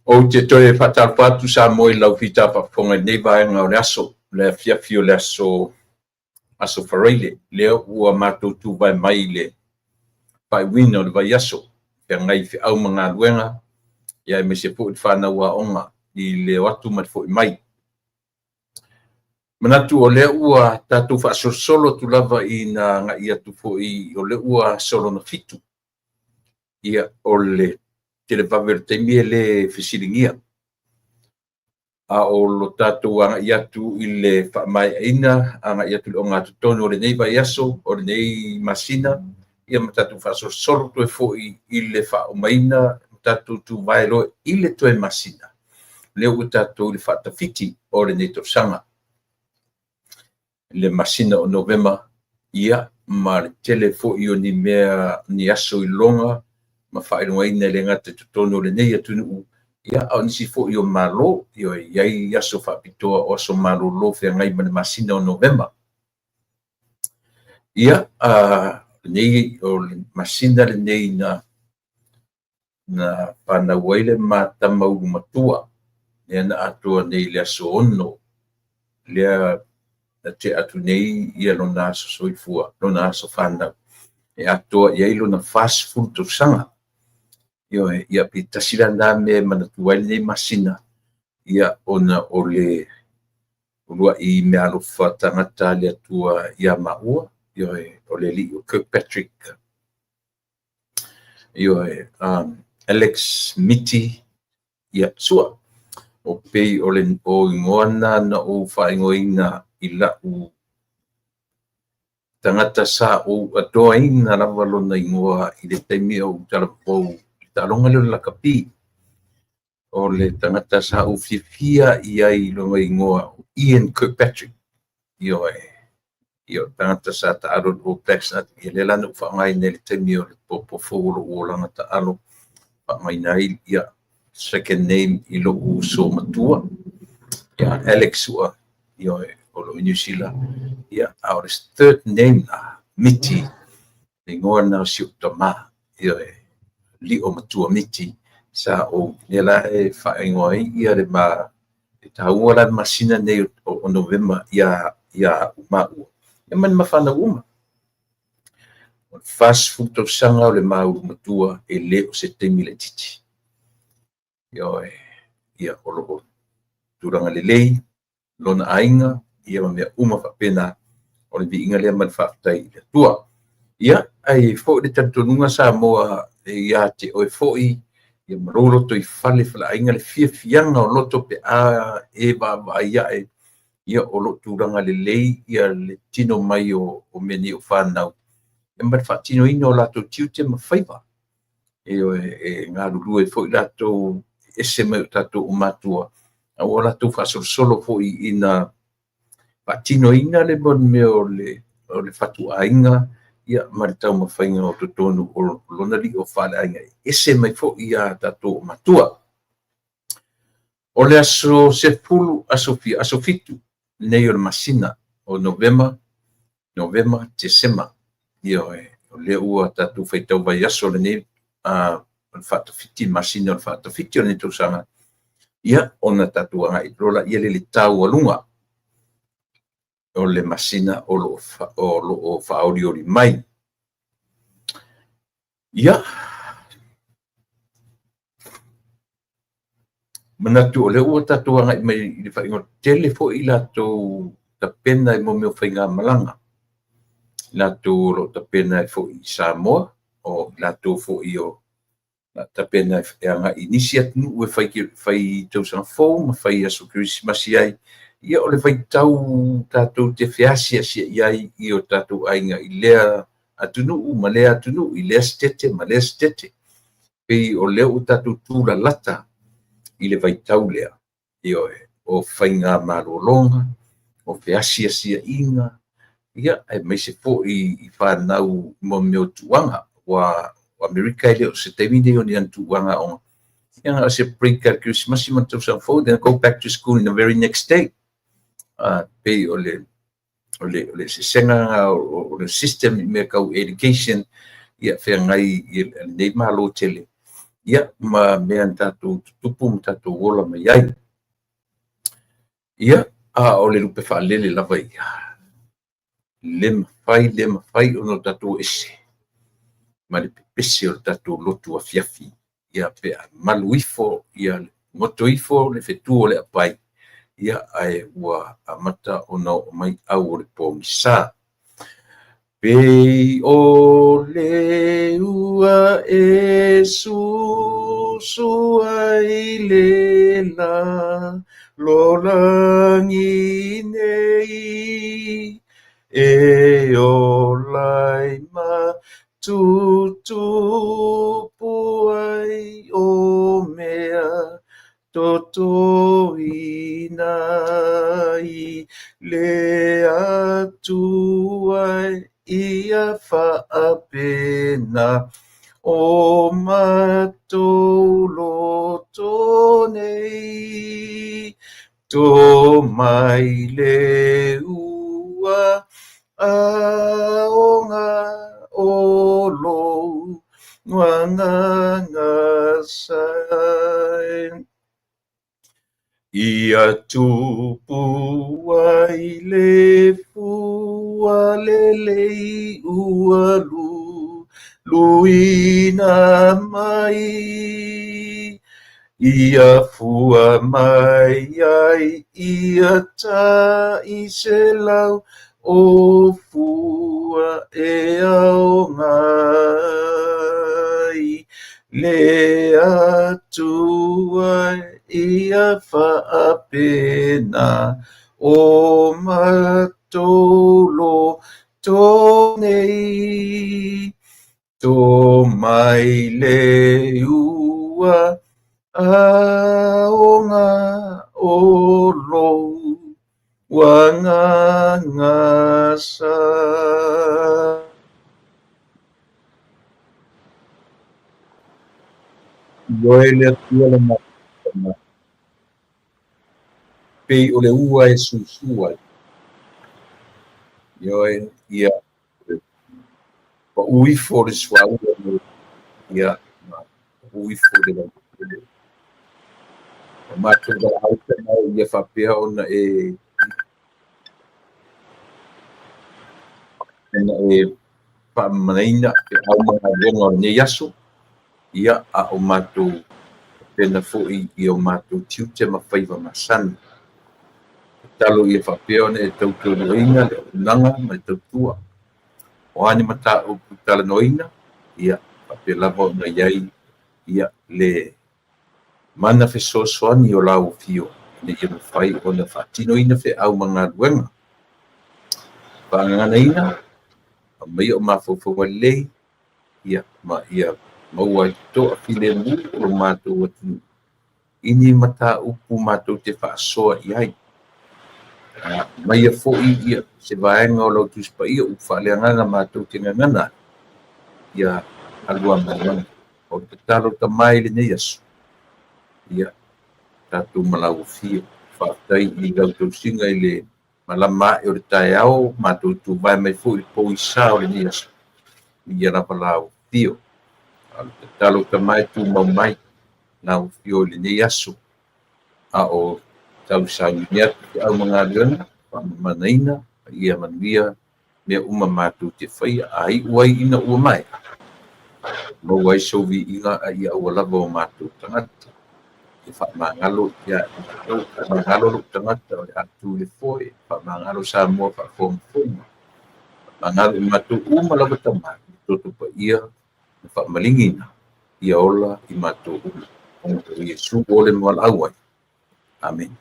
Ou te toe faatalofa atu Samoa i lau fita faafofoga i lenei vaega o le aso, le afiafi o le aso, Aso Faraile, lea ua matou tuvae mai i le faaiuina o le vaiaso, feagai feau ma galuega, ia aemaise foi le fanau aoga i le o atu ma le foi mai. Manatu o lea ua tatou faasolosolo atu lava ina agai atu foi o lea ua aso lona fitu, ia o le televave o le taimi e le fesiligia, a o lo tatou agai atu i le faamaeaina, agai atu i le ogatotonu o lenei vaiaso, o lenei masina, ia ma tatou faasolosolo toe foi i le faaumaina o tatou tuvae loa i le toe masina, lea ua tatou i le faatafiti o lenei tausaga, le masina o Novema, ia ma le tele foi o ni mea, ni aso iloga ma faailogaina e le gata i totonu o lenei atunuu, ia a o nisi foi o Malo, e i ai aso faapitoa o aso malolo feagai ma le masina o Novema. Ia, lenei, o le masina lenei na fanau ai le ma tama ulu matua, lea na atoa nei i le aso 6, lea na tea atu nei ia lona aso soifua, lona aso fanau, e atoa i ai lona 40 tausaga. Ioe, ia pe tasi la lena mea e manatua ai lenei masina, ia ona o le uluai meaalofa tagata a le Atua ia maua, ioe, o le alii o Kirkpatrick, ioe, Alex Miti, ia, Sua. O pei o le o igoa na na ou faaigoaina i la'u tagata sa ou adoaina lava lona igoa i le taimi o ou talavou i le taaloga lea o le lakapi. O le tagata sa ou fiafia i ai i lona igoa, Ian Kirkpatrick. Ioe, ia o le tagata sa taalo i le All Blacks, ia lea la na ou faaaogaina i le taimi o le popo fou o lou olaga taalo, faaaogaina ai ia second name i lou uso matua, ia Alex Sua, ioe, o lo o i Niu Sila, ia a o le third name la, Miti, le igoa lena o si ou tama, ioe, lio matua Miti, sa ou, lea la e faaigoa ai ia le ma, e taua la le masina nei o Novema ia ia maua, ia ma le mafanau uma. O le 40 tausaga o le maulu matua e le o se taimi laitiiti. Ioe, ia o lo o tulaga lelei lona aiga, ia ma mea uma faapena, o le viiga lea ma le faafetai i le Atua. Ia, ae i ai foi le talitonuga Samoa e ia te oe foi, ia ma lou loto i fale faleaiga le fiafiaga o loto pe a e vaavaai ae, ia o lo o tulaga lelei ia le tino mai o mea nei o fanau, ia ma le faatinoina o latou tiute ma faiva. Ioe, e galulue foi latou ese mai o tatou o matua, a ua latou faasolosolo foi ina faatinoina le mea o le fatuaiga, ia ma le taumafaiga o totonu o lona lio faaleaiga e ese mai foi ia tatou o matua. O le aso 10, aso fia, aso 7 nei o le masina o Novema, Novema, Tesema, ioe, o lea ua tatou faitau vaiaso lenei, o le faatafiti, masina o le faatafiti o lenei tausaga, ia ona tatou agai loa laia le taualuga o le masina o lo o faaolioli mai. Ia, manatu o lea ua tatou agai mai i le faaiuga, tele foi latou tapena i mea o faigamalaga, latou o lo o tapena ai foi i Samoa, o latou foi o tapena e agai i nisi atunuu e fai, fai tausaga fou ma fai aso Kerisimasi ai. Ia o le vaitau tatou te feasiasia'i ai i o tatou aiga i lea atunuu ma lea atunuu, i lea setete ma lea setete. Pei o lea ua tatou tulalata i le vaitau lea, ioe, o faiga malologa, o feasiasia'iga, ia aemaise foi i fanau mo mea o tuuaga. Ua o Amerika e le o se taimi nei o ni ana tuuaga aoga, ia na o se break a le Kerisimasi ma le tausaga fou, then go back to school in the very next day. Pei o le o le o le eseesega o le system i mea tau education, ia feagai i lenei Malo tele. Ia, ma mea na tatou tutupu ma tatou ola mai ai. Ia, a o le lupe faalele lava ia, le mafai, le mafai ona tatou ese ma le pepese o le tatou lotu afiafi. Ia, pe a malu ifo, ia goto ifo le fetu o le apai, ia, ae ua amata ona oo mai au o le pogisa. Pei o le ua e susu ai le lalolagi nei, e ola ai ma tutupu ai o mea totoina i le Atua ia faapena o matou loto nei. To mai le ua aoga o lou agaga sa. Ia tupu ai le fua lelei ua luluina mai. Ia fua mai ai ia tai 100 o fua e aoga ai le Atua ia faapena o matou loto nei. To mai le ua aoga o lou agaga sa. Ioe le Atua le matou pei o le ua e susu ai. Ioe, ia pau ifo le suauu, ia pau ifo le lautele. O matou valaau mai ia faapea ona e faamanaina feau ma galuega o lenei aso, ia a o matou pena foi i o matou tiute ma faiva masani. Tatalo ia faapea ona e tautoaluaina le auaunaga ma le tautua. O a ni mataupu talanoaina, ia faapea lava ona i ai ia le mana fesoasoani o lau afio ina ia mafai ona faatinoina feau ma galuega. Faagaganaina, aumaia o mafaufauga lelei, ia ma ia maua ai toafilemu o lo matou atunuu i ni mataupu matou te faasoa i ai. Aumaia foi ia se vaega o lau Tusi Paia upu faaleagaga matou te gagana ai, ia alu amanaga. O le tatalo tamai lenei aso, ia tatou ma lau afio. Faafetai i lau tausiga i le malama ae o le taeao, matou tuvae mai foi i le pogisa o lenei aso, ia lava lau afio. A o le tatalo tamai tumau mai lau afio i lenei aso, a o tausaili atu feau ma galuega, faamamanaina ia manuia mea uma matou te faia, a iu ai ina ua maea, maua ai sou viiga a ia aua lava o matou tagata. Ia faamagalo ia matou, faamagalo lou tagata o le a tu le foe, faamagalo Samoa faafogafoga, faamagalo i matou uma lava tamai, toto paia na faamaligina, ia ola i matou uma. Ona o Iesu o le valaau ai. Amen.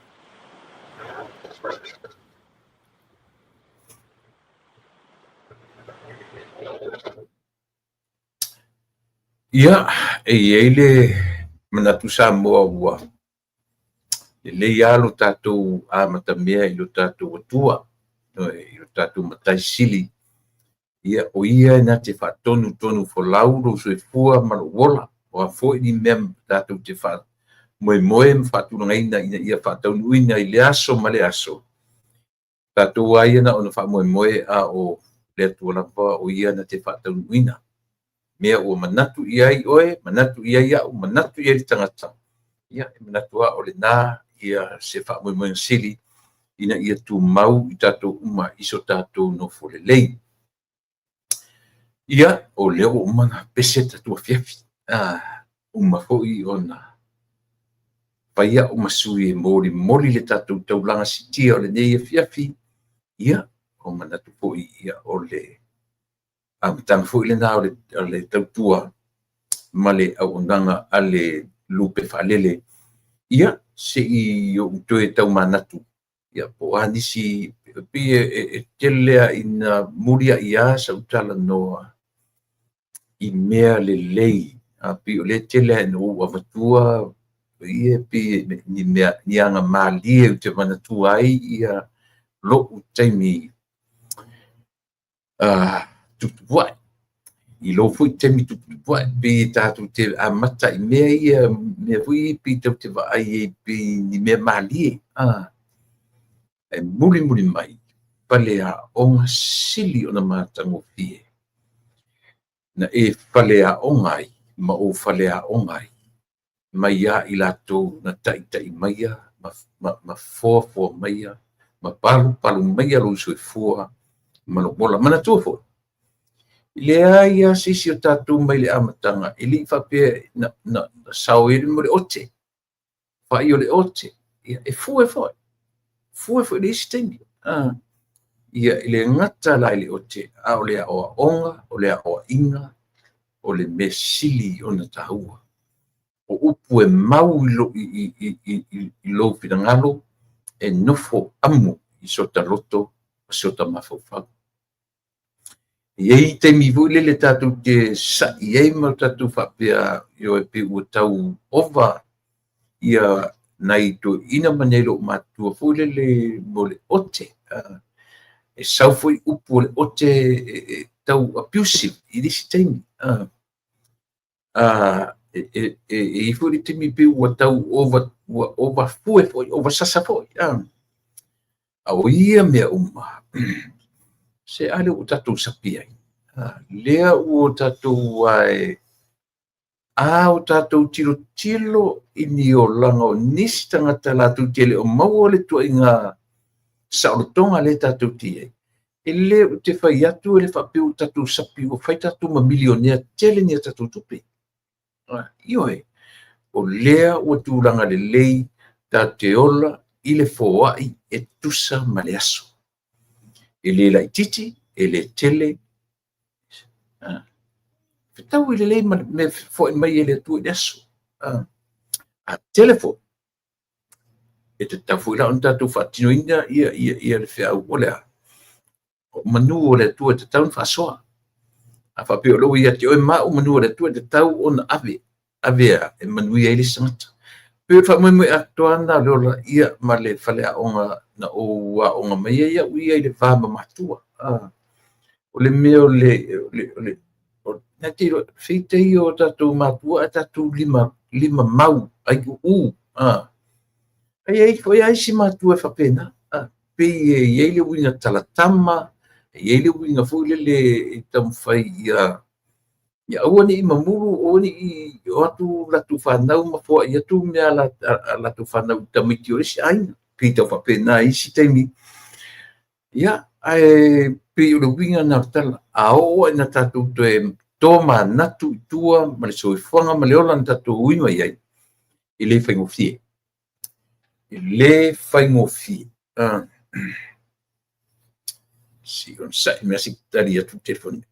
Ia, e i ai le manatu Samoa ua lelei lava lo tatou amatamea i lo tatou Atua, i lo tatou Matai Sili. Ia, o ia na te faatonutonu folau lou soifua ma lou ola. O a foi ni mea tatou te faamoemoe ma faatulagaina ina ia faataunuuina i le aso ma le aso. Tatou lava ia na ona faamoemoe, a o le Atua lava o ia na te faataunuuina. Mea ua manatu i ai oe, manatu i ai au, manatu i ai le tagata, ia e manatu lava o lena ia se faamoemoega sili ina ia tumau i tatou uma i so tatou nofo lelei. Ia, o lea ua uma ona pese le tatou afiafi, uma foi ona fai au ma sui e molimoli le tatou taulaga siitia o lenei afiafi. Ia, ua manatu foi ia o le amataga foi lena o le tautua ma le auaunaga a le lupe faalele. Ia, se i ou toe tau manatu, ia po o a nisi, pei e tele lava ina muliai lava sau talanoa i mea lelei, pei o lea e tele lava ina ou avatua ia pei ni mea ni aga malie ou te manatua ai ia lou taimi tuputupuae, i lou foi taimi tuputupuae. Pei tatou te amata i mea ia, mea foi ia pei tatou te vaai ai pei ni mea malie, ae mulimuli mai faleaoga sili ona matagofie na e faleaoga ai ma ou faleaoga ai mai ia i latou na taitai maia ma foafoa maia ma palupalu maia lou soifua ma lou ola. Manatua foi, e leai lava se isi o tatou mai le amataga e le i faapea na sao ai le mea o le ote, fai o le ote, ia e fue foi, fue foi i le isi taimi. Ia e le gata la i le ote, a o le aoaoga, o le aoaiga, o le mea sili ona taua. O upu e mau i lou finagalo e nofo amo i so ta loto ma so ta mafaufau. E i ai taimi foi lele tatou te sa'i ai ma tatou faapea, ioe, pei ua tau ova ia nai toeaiina ma nai loomatutua foi lele mo le ote. E sau foi upu o le ote e tau abusive i le isi taimi. E i ai foi le taimi pei ua tau ova, ua ova fue foi, ova sasa foi. A o ia mea uma, se a lea ua tatou sapi ai? Lea ua tatou ae a o tatou tilotilo i ni olaga o nisi tagata latou te le o maua le ituaiga saolotoga lea tatou te i ai. E le ou te fai atu e le faapea ua tatou sapi ua fai tatou ma milionea tele ni a tatou tupe. Ioe, o lea ua tulaga lelei tatou te ola i le foai e tusa ma le aso. E le laitiiti, e le tele. Fetaui lelei ma le mea foai mai e le Atua i le aso. A tele foi, e tatau foi la ona tatou faatinoina ia le feau o le a? O manu o le Atua e tatau ona faasoa. A faapea o lea ua ia te oe ma au manu o le Atua, e tatau ona ave, ave a e manuia ai le isi tagata. Pei o le faamoemoe atoa lena o le ola ia ma le faleaoga na ou aoga mai ai au ia i le va ma matua. O le mea o le na te iloa feita ia o tatou matua ae tatou lima lima mau ai uu. Ai ai foi lava isi matua e faapena. Pei e i ai le uiga talatama, e i ai le uiga foi lele e taumafai ia ia aua ne i mamulu, aua ne i o atu latou fanau ma foai atu mea a latou fanau i tamaiti o le isi aiga. Pei tau faapena i isi taimi. Ia, ae pei o le uiga lena o le tala, a oo ina tatou toe tomanatu i tua ma le soifuaga ma le ola na tatou ui mai ai, e le faigofie. E le faigofie. Se i onosai mai lava se i tali atu le telefoni.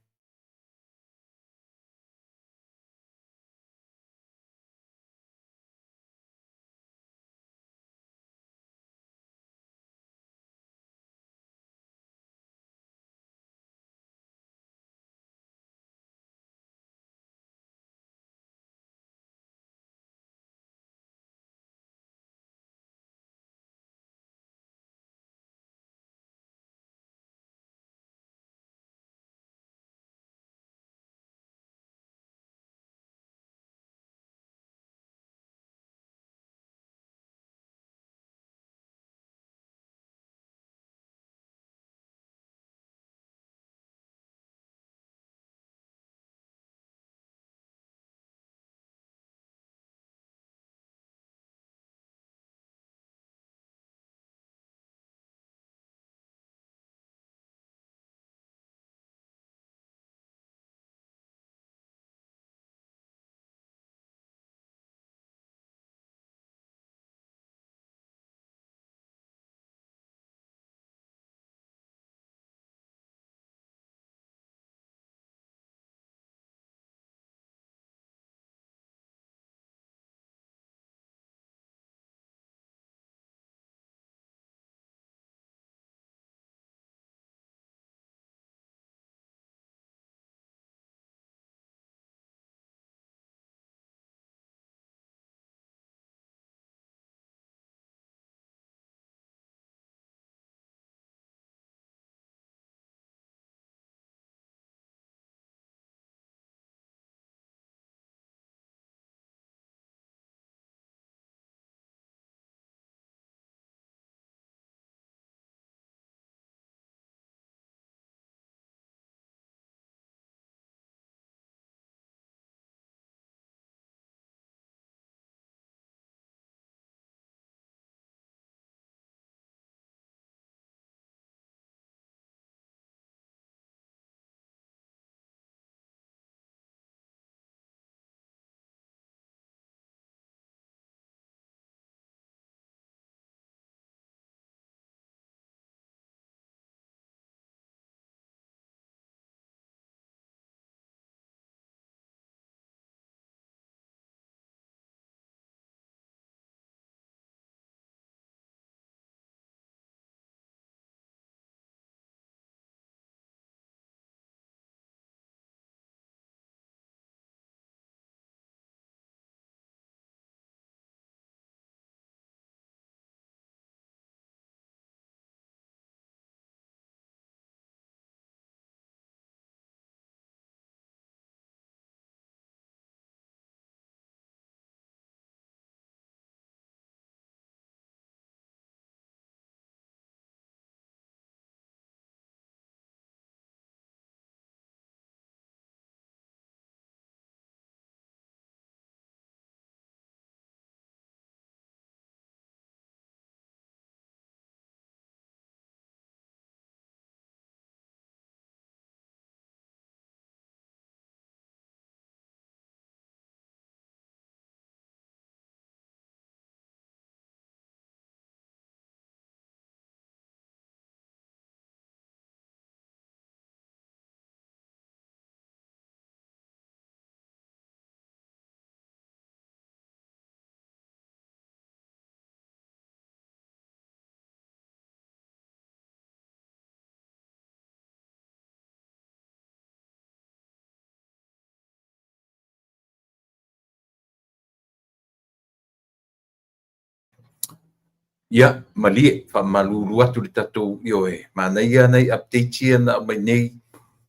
Ia, malie, faamalulu atu i le tatou, ioe, manaia nai updates ia na aumai nei,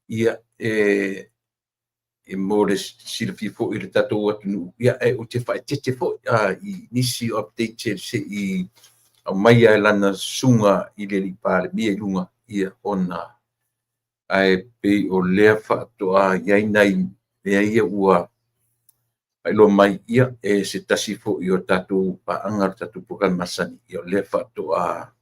ia, e mo le silafia foi e le tatou atunuu, ia, ae ou te faaeteete foi i nisi o updates se i aumaia e lana susuga i le alii Palemia i luga, ia, ona ae pei o lea faatoa i ai nai mea ia ua faailoa mai, ia, e se tasi foi o tatou paaga o le tatou polokalame masani, ia, o lea faatoa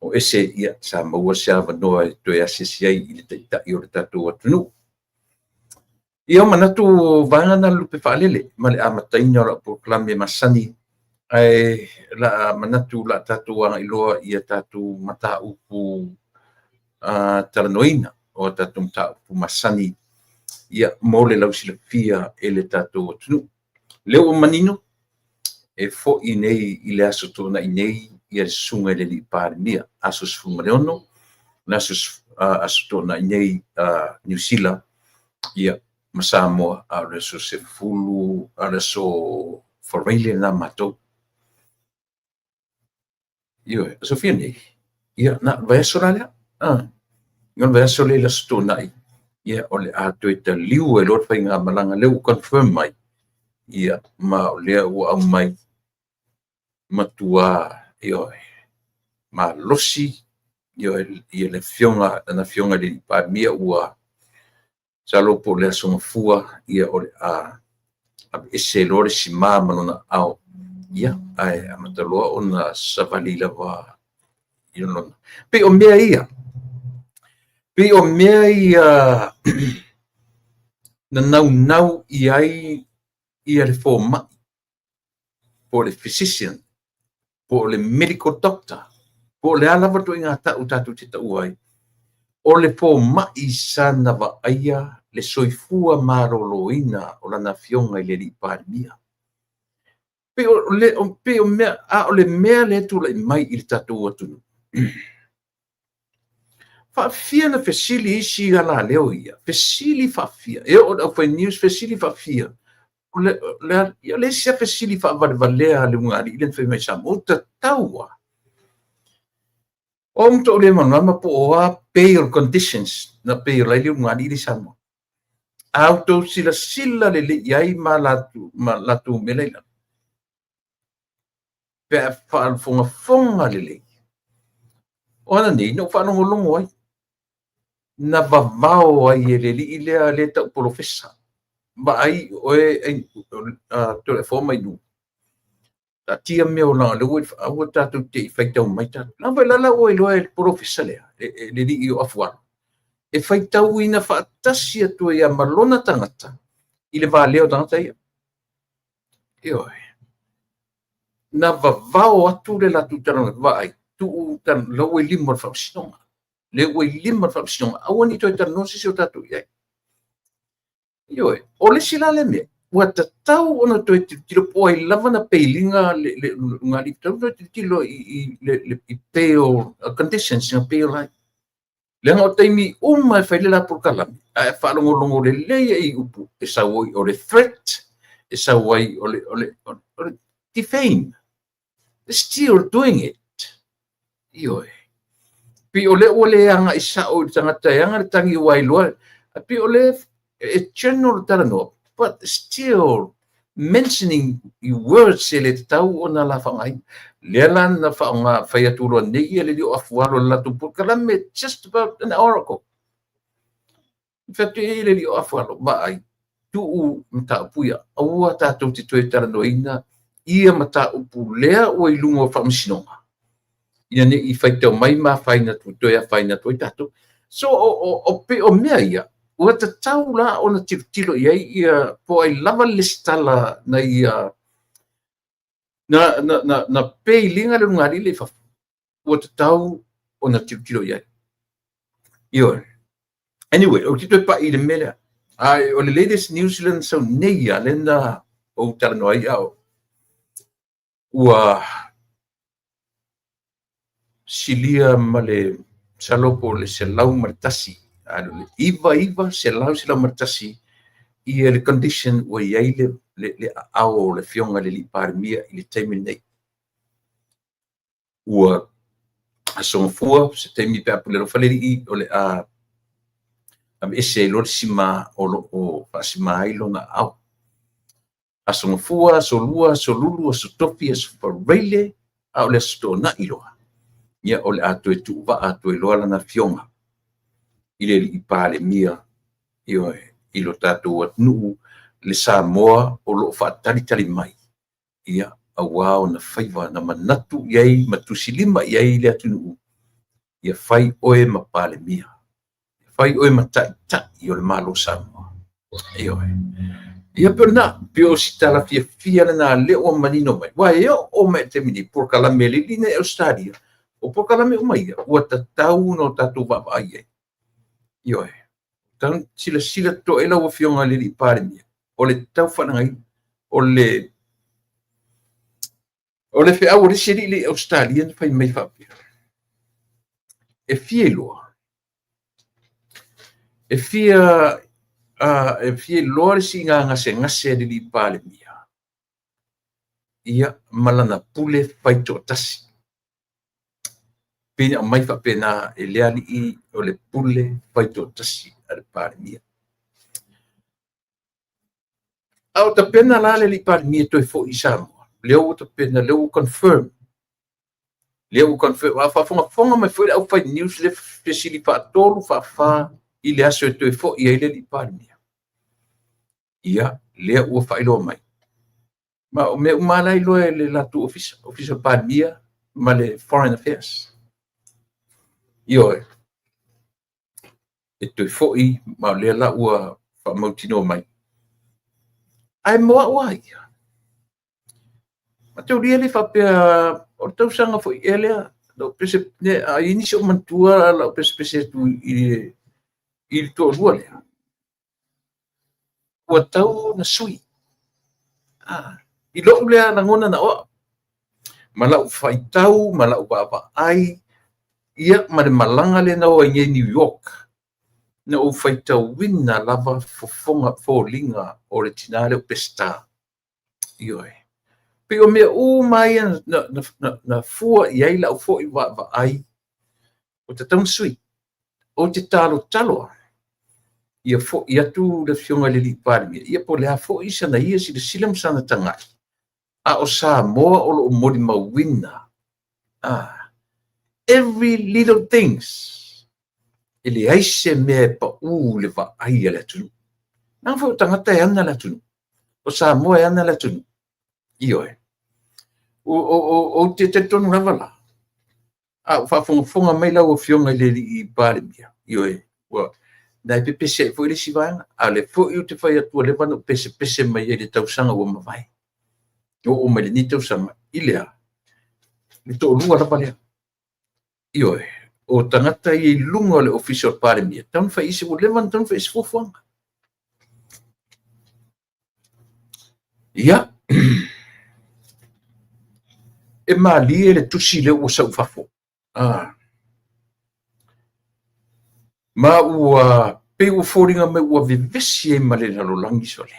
o ese, ia, sa maua se avanoa e toe asiasi ai i le Taitai o le tatou atunuu. Ia, manatu o vaega na o le lupe faalele ma le amataina o lau polokalame masani, ae la manatu la tatou agai loa i a tatou mataupu talanoaina, o a tatou mataupu masani, ia, mo le lausilafia e le tatou atunuu. Lea ua manino, e foi nei i le Aso Toonai nei ia le susuga i le alii Palemia, aso 16, le Aso Toonai nei Niu Sila, ia, ma Samoa, a o le aso 10, a o le aso Faraile lena matou. Ioe, aso fia nei? Ia, na o le vaiaso la lea. Na o le vaiaso lea i le Aso Toonai, ia, o le a toe taliu ai loa le faigamalaga, lea ua confirm mai, ia, ma o lea ua aumai matua, ioe, malosi, ioe, ia le afioga, lana afioga i le Palemia ua masalo po o le Aso Gafua, ia, o le a aveese loa le sima ma lona aao, ia, ae amata loa ona savali lava i lona. Pei o mea ia, pei o mea ia na naunau i ai ia le fomai, po o le physician, po o le medical doctor, po o le a lava le ituaiga tau tatou te taua ai, o le fomai sa na vaaia le soifua maloloina o lana afioga i le alii Palemia. Pei o le, pei o mea, a o le mea lea e tulai mai i le tatou atunuu, faafia na fesili isi alaleo ia, fesili faafia, e oo i le aufai news fesili faafia, o le, le, le isi fesili faavalevalea a le ulugalii lea na fai mai i Samoa, ua tatau lava. O au matuai le malamalama po o a bail conditions na bail ai le ulugalii lea i Samoa. A outou silasila lelei i ai ma latou mea la i lalo, pe a faafogafoga lelei, o ananei na ou faalogologo ai, na vavao ai e le alii lea le tau polofesa, vaai oe Toleafoa Mainu, taatia mea o leaga o lea ua aua tatou te i faitau mai tatou. Leaga foi la ua iloa e le polofesa lea, le alii o Afualo, e faitauina faatasi atu ai ma lona tagata i le valea o tagata ia. Ioe. Na vavao atu le latou talanoa, vaai, tuu la ua i lima o le faamasinoga. Lea ua i lima o le faamasinoga, aua ne i toe talanoa se isi o tatou i ai. Ioe, o le isi la lea mea, ua tatau ona toe tilotilo po o ai lava na peiliga le ulugalii, tatau ona toe tilotilo i le bail conditions na bail ai. Leaga o taimi uma e fai le la polokalame, ae faalogologo lelei ai i upu, e sau ai o le threat, e sau ai o le defame. They're still doing it. Ioe. Pei o lea ua le agai sao i le tagata e aga le tagi ua iloa, pei o le e general talanoa, but still mentioning words e le tatau ona la faaaogaina. Lea la na faaaoga fai atu loa nei ia le alii o Afualo i le latou polokalame just about an hour ago. Fai atu i le alii o Afualo, vaai, tuu mataupu ia, aua tatou te toe talanoaina ia mataupu lea ua i luga o faamasinoga, ina ne i faitau mai ma afaina atu, toe afaina atu ai tatou. So, o pei o mea ia, ua tatau la ona tilotilo i ai ia po o ai lava le lesitala na ia na peiliga le ulugalii lea i fafo, ua tatau ona tilotilo i ai. Ioe. Anyway, ou te toe pai i le mea lea. Ai, o le latest news lea na sau nei lava, lea na ou talanoa ai, a ua silia ma le masalo po o le 101, a o le 99, 101 ia le condition ua i ai le aao o le afioga i le alii Palemia i le taimi lenei. Ua Aso Gafua, se taimi pe a pule alofa le Alii, o le a aveese ai loa le sima o lo o faasima ai lona aao. Aso Gafua, Aso Lua, Aso Lulu, Aso Tofi, Aso Faraile, a o le Aso Toonai loa, ia o le a toe tuuvaa atu ai loa lana afioga i le Alii Palemia, ioe, i lo tatou atunuu, le Samoa o lo o faatalitali mai, ia, aua ona faiva na manatu i ai ma tusilima i ai le atunuu, ia fai oe ma Palemia, fai oe ma Taitai o le Malo o Samoa. Ioe. Ia pei o lena, pei o si tala fiafia lena lea ua manino mai. Ua e oo mai i le taimi nei, polokalame a le alii nei Ausetalia, o polokalame uma ia, ua tatau ona o tatou vaavaai i ai. Ioe. Tatau silasila totoa i ai lau Afioga i le Alii Palemia, o le tau faaleagaina, o le feau a le isi alii le i Ausetalia na fai mai faapea, e fia iloa, e fia iloa le siiga gasegase a le Alii Palemia, ia, ma lana pule faitoatasi. Pei ona aumai faapena e le alii o le pule faitoatasi a le Palemia. A o tapena la le Alii Palemia e toe foi i Samoa, lea ua tapena, lea ua confirm. Lea ua confirm. A faafogafoga mai foi le aufai news le fesili faatolu faafa i le aso e toe foi ai le Alii Palemia. Ia, lea ua faailoa mai. Ma o mea uma la iloa e le latou ofisa, Ofisa Palemia ma le Foreign Affairs. Ioe, e toe foi, ma o lea la ua faamautinoa mai. Ae mo au lava ia, mataulia le faapea o le tausaga foi ea lea, a i ai nisi o manatua lau pesepese atu i le toalua lea, ua tau na sui. I lou lea lagona na o au, ma lau faitau, ma lau vaavaai, ia ma le malaga lea na o ai nei i New York, na ou faitauina lava fofoga foliga o le tina lea o Peseta. Ioe. Pei o mea uma ia na fua i ai lau foi vaavaai, ua tatau ona sui. Ou te talotalo lava, ia foi atu le afioga i le Alii Palemia, ia po o le a foi sana ia silasila ma sana tagai, a o Samoa o lo o molimauina. Every little things. E leai se mea e pau i le vaai a le atunuu. Leaga foi o tagata e ana le atunuu. O Samoa e ana le atunuu. Ioe. Ou te talitonu lava la, a o faafogafoga mai lau Afioga i le Alii Palemia, ioe, ua na e pepese ai foi le isi vaega. A o lea foi ou te fai atu ua leva ona ou pesepese mai ai i le tausaga ua mavae. Oo mai lenei tausaga i lea, le toalua lava lea. Ioe, o tagata ia i luga o le Ofisa o le Palemia, tatau ona fai i se, ua leva ona tatau ona fai i se fuafuaga. Ia, e malie le tusi lea ua sau i fafo. Ma ua pei ua foliga mai ua vevesi ai ma le lalolagi sole.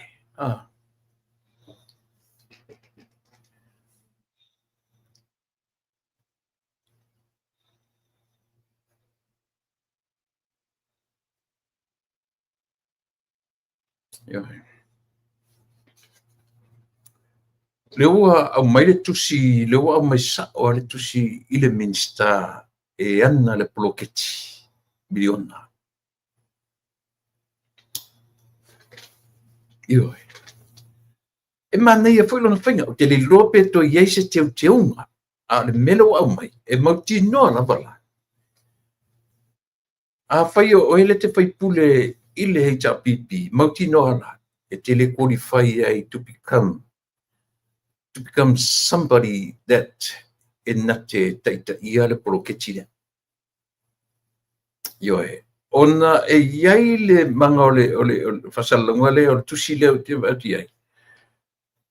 Lea ua aumai le tusi, lea ua aumai sao le tusi i le Minisita e ana le poloketi miliona. Ioe. E manaia foi lona faiga, ou te le iloa pe toe i ai se teuteuga, a o le mea lea ua aumai, e mautinoa lava la. Afai o oe le te faipule i le HRPP, mautinoa la, e te le qualify ai to become somebody that e na te taitaia le poloketi lea. Ioe, ona e i ai le maga o le faasalalauga lea, o le tusi lea ou te vaai atu i ai,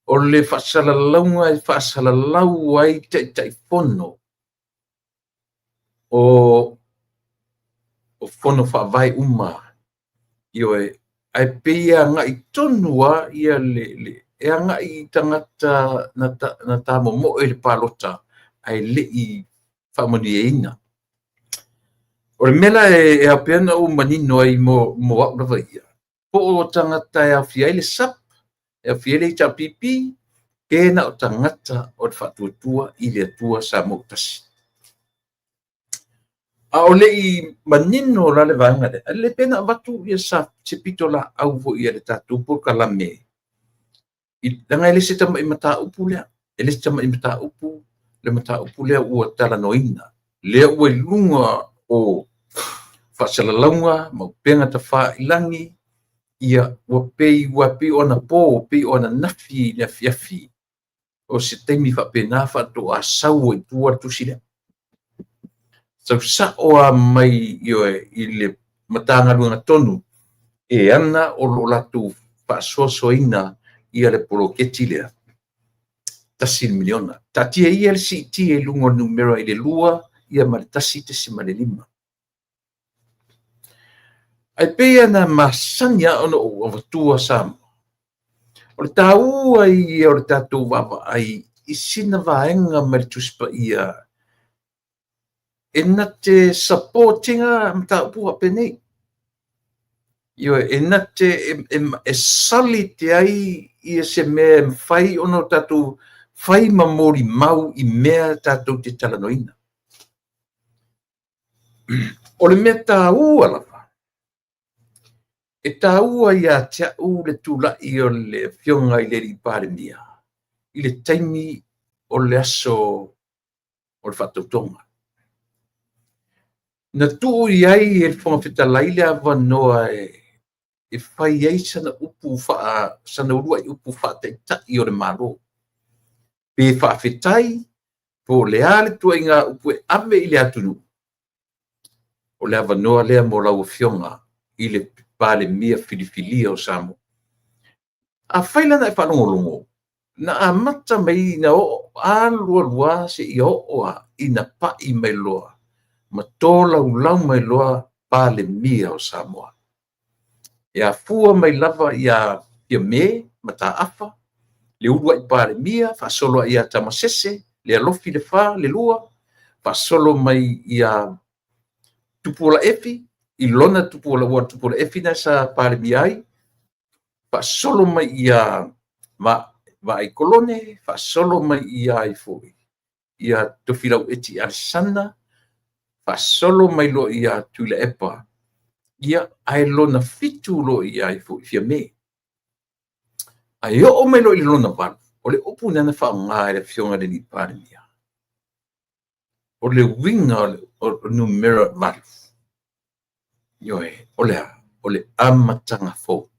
o le faasalalauga e faasalalau ai Taitaifono o fono faavae uma. Ioe, ae pei e agai tonu lava ia le e agai i tagata na tamomoe i le palota ae le i faamanuiaina. O le mea la e ao pea ona ou manino ai mo au lava ia, po o tagata e aofia ai le SUPP, e aofia ai le HRPP, pe na o tagata o le Faatuatua i le Atua Samoa ua Tasi. A o le i manino la le vaega lea, e lelei pea ona avatu ia se pitolaau foi a le tatou polokalame, leaga e le se tamai mataupu lea, e le se tamai mataupu le mataupu lea ua talanoaina, lea ua i luga o faasalalauga ma upega tafailagi, ia ua pei ua pei o anapo, pei o ananafi i le afiafi, o se taimi faapena faatoa sau ai i tua le tusi lea. Sau sao lava mai ioe i le Matagaluega tonu e ana o lo o latou faasoasoaina ia le poloketi lea, $1 miliona. Taatia ia le siitia i luga o le numera i le 2 ia ma le 1.5. Ae pei ona masani lava ona ou avatua Samoa, o le taua ia o le tatou vaavaai i sina vaega mai le Tusi Paia e na te support ina mataupu faapenei. Ioe, e na te e solid ai ia se mea e mafai ona tatou fai ma molimau i mea tatou te talanoaina. O le mea taua lava, e taua ia te au le tulai o le Afioga i le Alii Palemia i le taimi o le aso o le faatautoga. Na tuu i ai e le Fofoga Fetalai le avanoa e fai ai sana upu sana uluai upu faataitai o le Malo, pe faafetai po o le a le ituaiga upu e ave i le atunuu, o le avanoa lea mo lau Afioga i le Palemia filifilia o Samoa. Afai la na e faalogologo, na amata mai na oo alu alu lava seia oo lava ina pai mai loa ma tolaulau mai loa Palemia o Samoa. E afua mai lava ia Fiame Mataafa, le uluai Palemia, faasolo ai ia Tamasese, le alofi le fa, le lua, faasolo mai ia Tupuola Efi, i lona Tupuola, ua Tupuola Efi lena sa Palemia ai, faasolo mai ia Vaai Kolone, faasolo mai ia ai foi ia Tofilau Eti Alesana, faasolo mai loa ia Tuilaepa, ia ae lona 7 loa ia ai foi Fiame. Ae oo mai loa i le lona 8, o le upu lena na faaaoga e le Afioga i le Alii Palemia, o le uiga o le numera 8, ioe, o le a? O le amataga fou.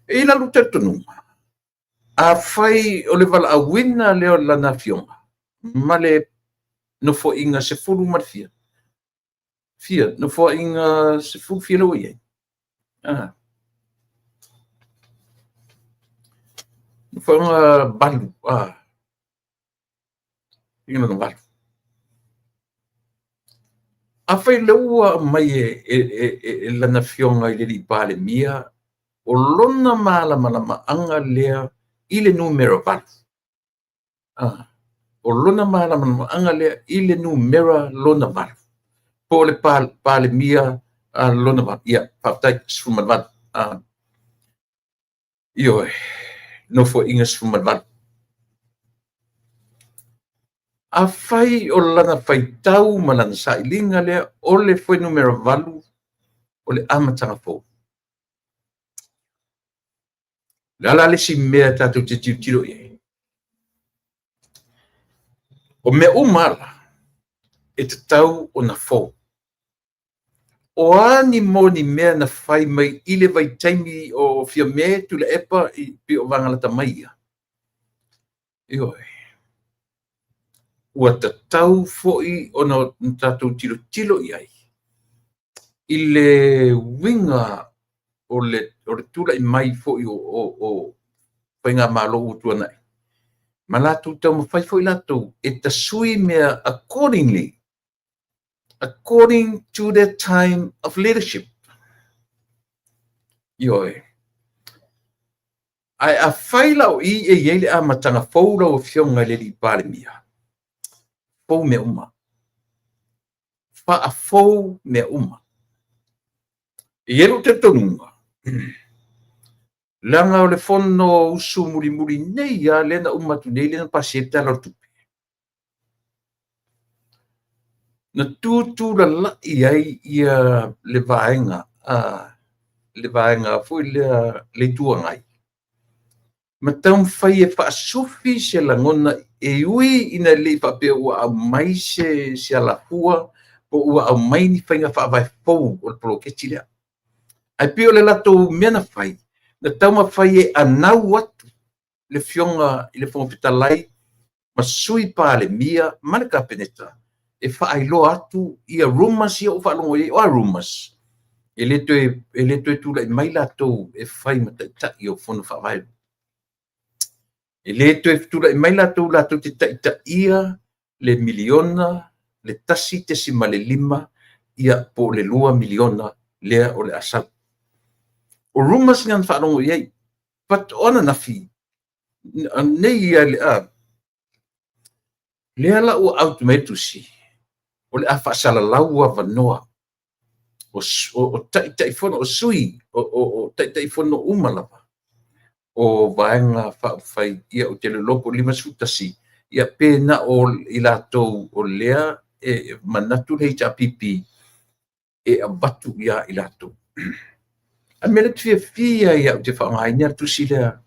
E i ai la lou talitonuga, afai o le valaauina lea o lana afioga ma le nofoaiga 10 ma le fia, fia, nofoaiga 10 fia lea ua i ai? Nofoaiga 8, lona 8. Afai o lea ua aumai e lana afioga i le Alii Palemia, o lona malamalamaaga lea i le numera 8. O lona malamalamaaga lea i le numera lona 8. Po o le Palemia lona 8. Ia, faafetai, 18. Ioe, nofoaiga 18. Afai o lana faitau ma lana sailiga lea o le fuainumera 8, o le amataga fou. O le a la le isi mea tatou te tilotilo i ai? O mea uma la, e tatau ona fou. O a ni moni mea na fai mai i le vaitaimi o Fiame Tuilaepa i pei o Vagalata mai ia, ioe, ua tatau foi ona tatou tilotilo i ai i le uiga o le tulai mai foi o faigamalo ua tuanai, ma latou taumafai foi latou e tasui mea accordingly, according to their time of leadership. Ioe. Ae afai la o i e i ai le amataga fou lau Afioga i le Alii Palemia, Faafou mea uma. Faafou mea uma. E i ai lou talitonuga, leaga o le Fonousu mulimuli nei lava lea na uma atu nei lea na pasia ai le Tala o le Tupe, na tutulalai ai le vaega, le vaega foi lea le Itu Agai, ma taumafai e faasufi se lagona e ui ina le i faapea ua aumai se alafua po ua aumai ni faiga faavae fou o le poloketi lea. Ae pei o le latou mea na fai, na taumafai e anau atu le Afioga i le Fofoga Fetalai ma Sui Palemia ma le Kapeneta e faailoa atu ia rumors ia ua faalogo i ai. O a rumors? E le toe tulai mai latou e fai ma taitai o Fono Faavae. E le toe tulai mai latou latou te taitaia le miliona, le 1.5 ia po o le 2 miliona lea o le a sau. O rumors na na faalogo i ai. But o ananafi, nei lea la ua out mai le tusi, o le a faasalalau avanoa o Taitaifono, o sui, o Taitaifono uma lava o Vaega Faaupufai, ia ou te le iloa po o 51, ia pe na o i latou o lea e manatu le HRPP e avatu ia i latou. A o le mea lea ou te fiafia ai ou te faaaogaina le tusi lea,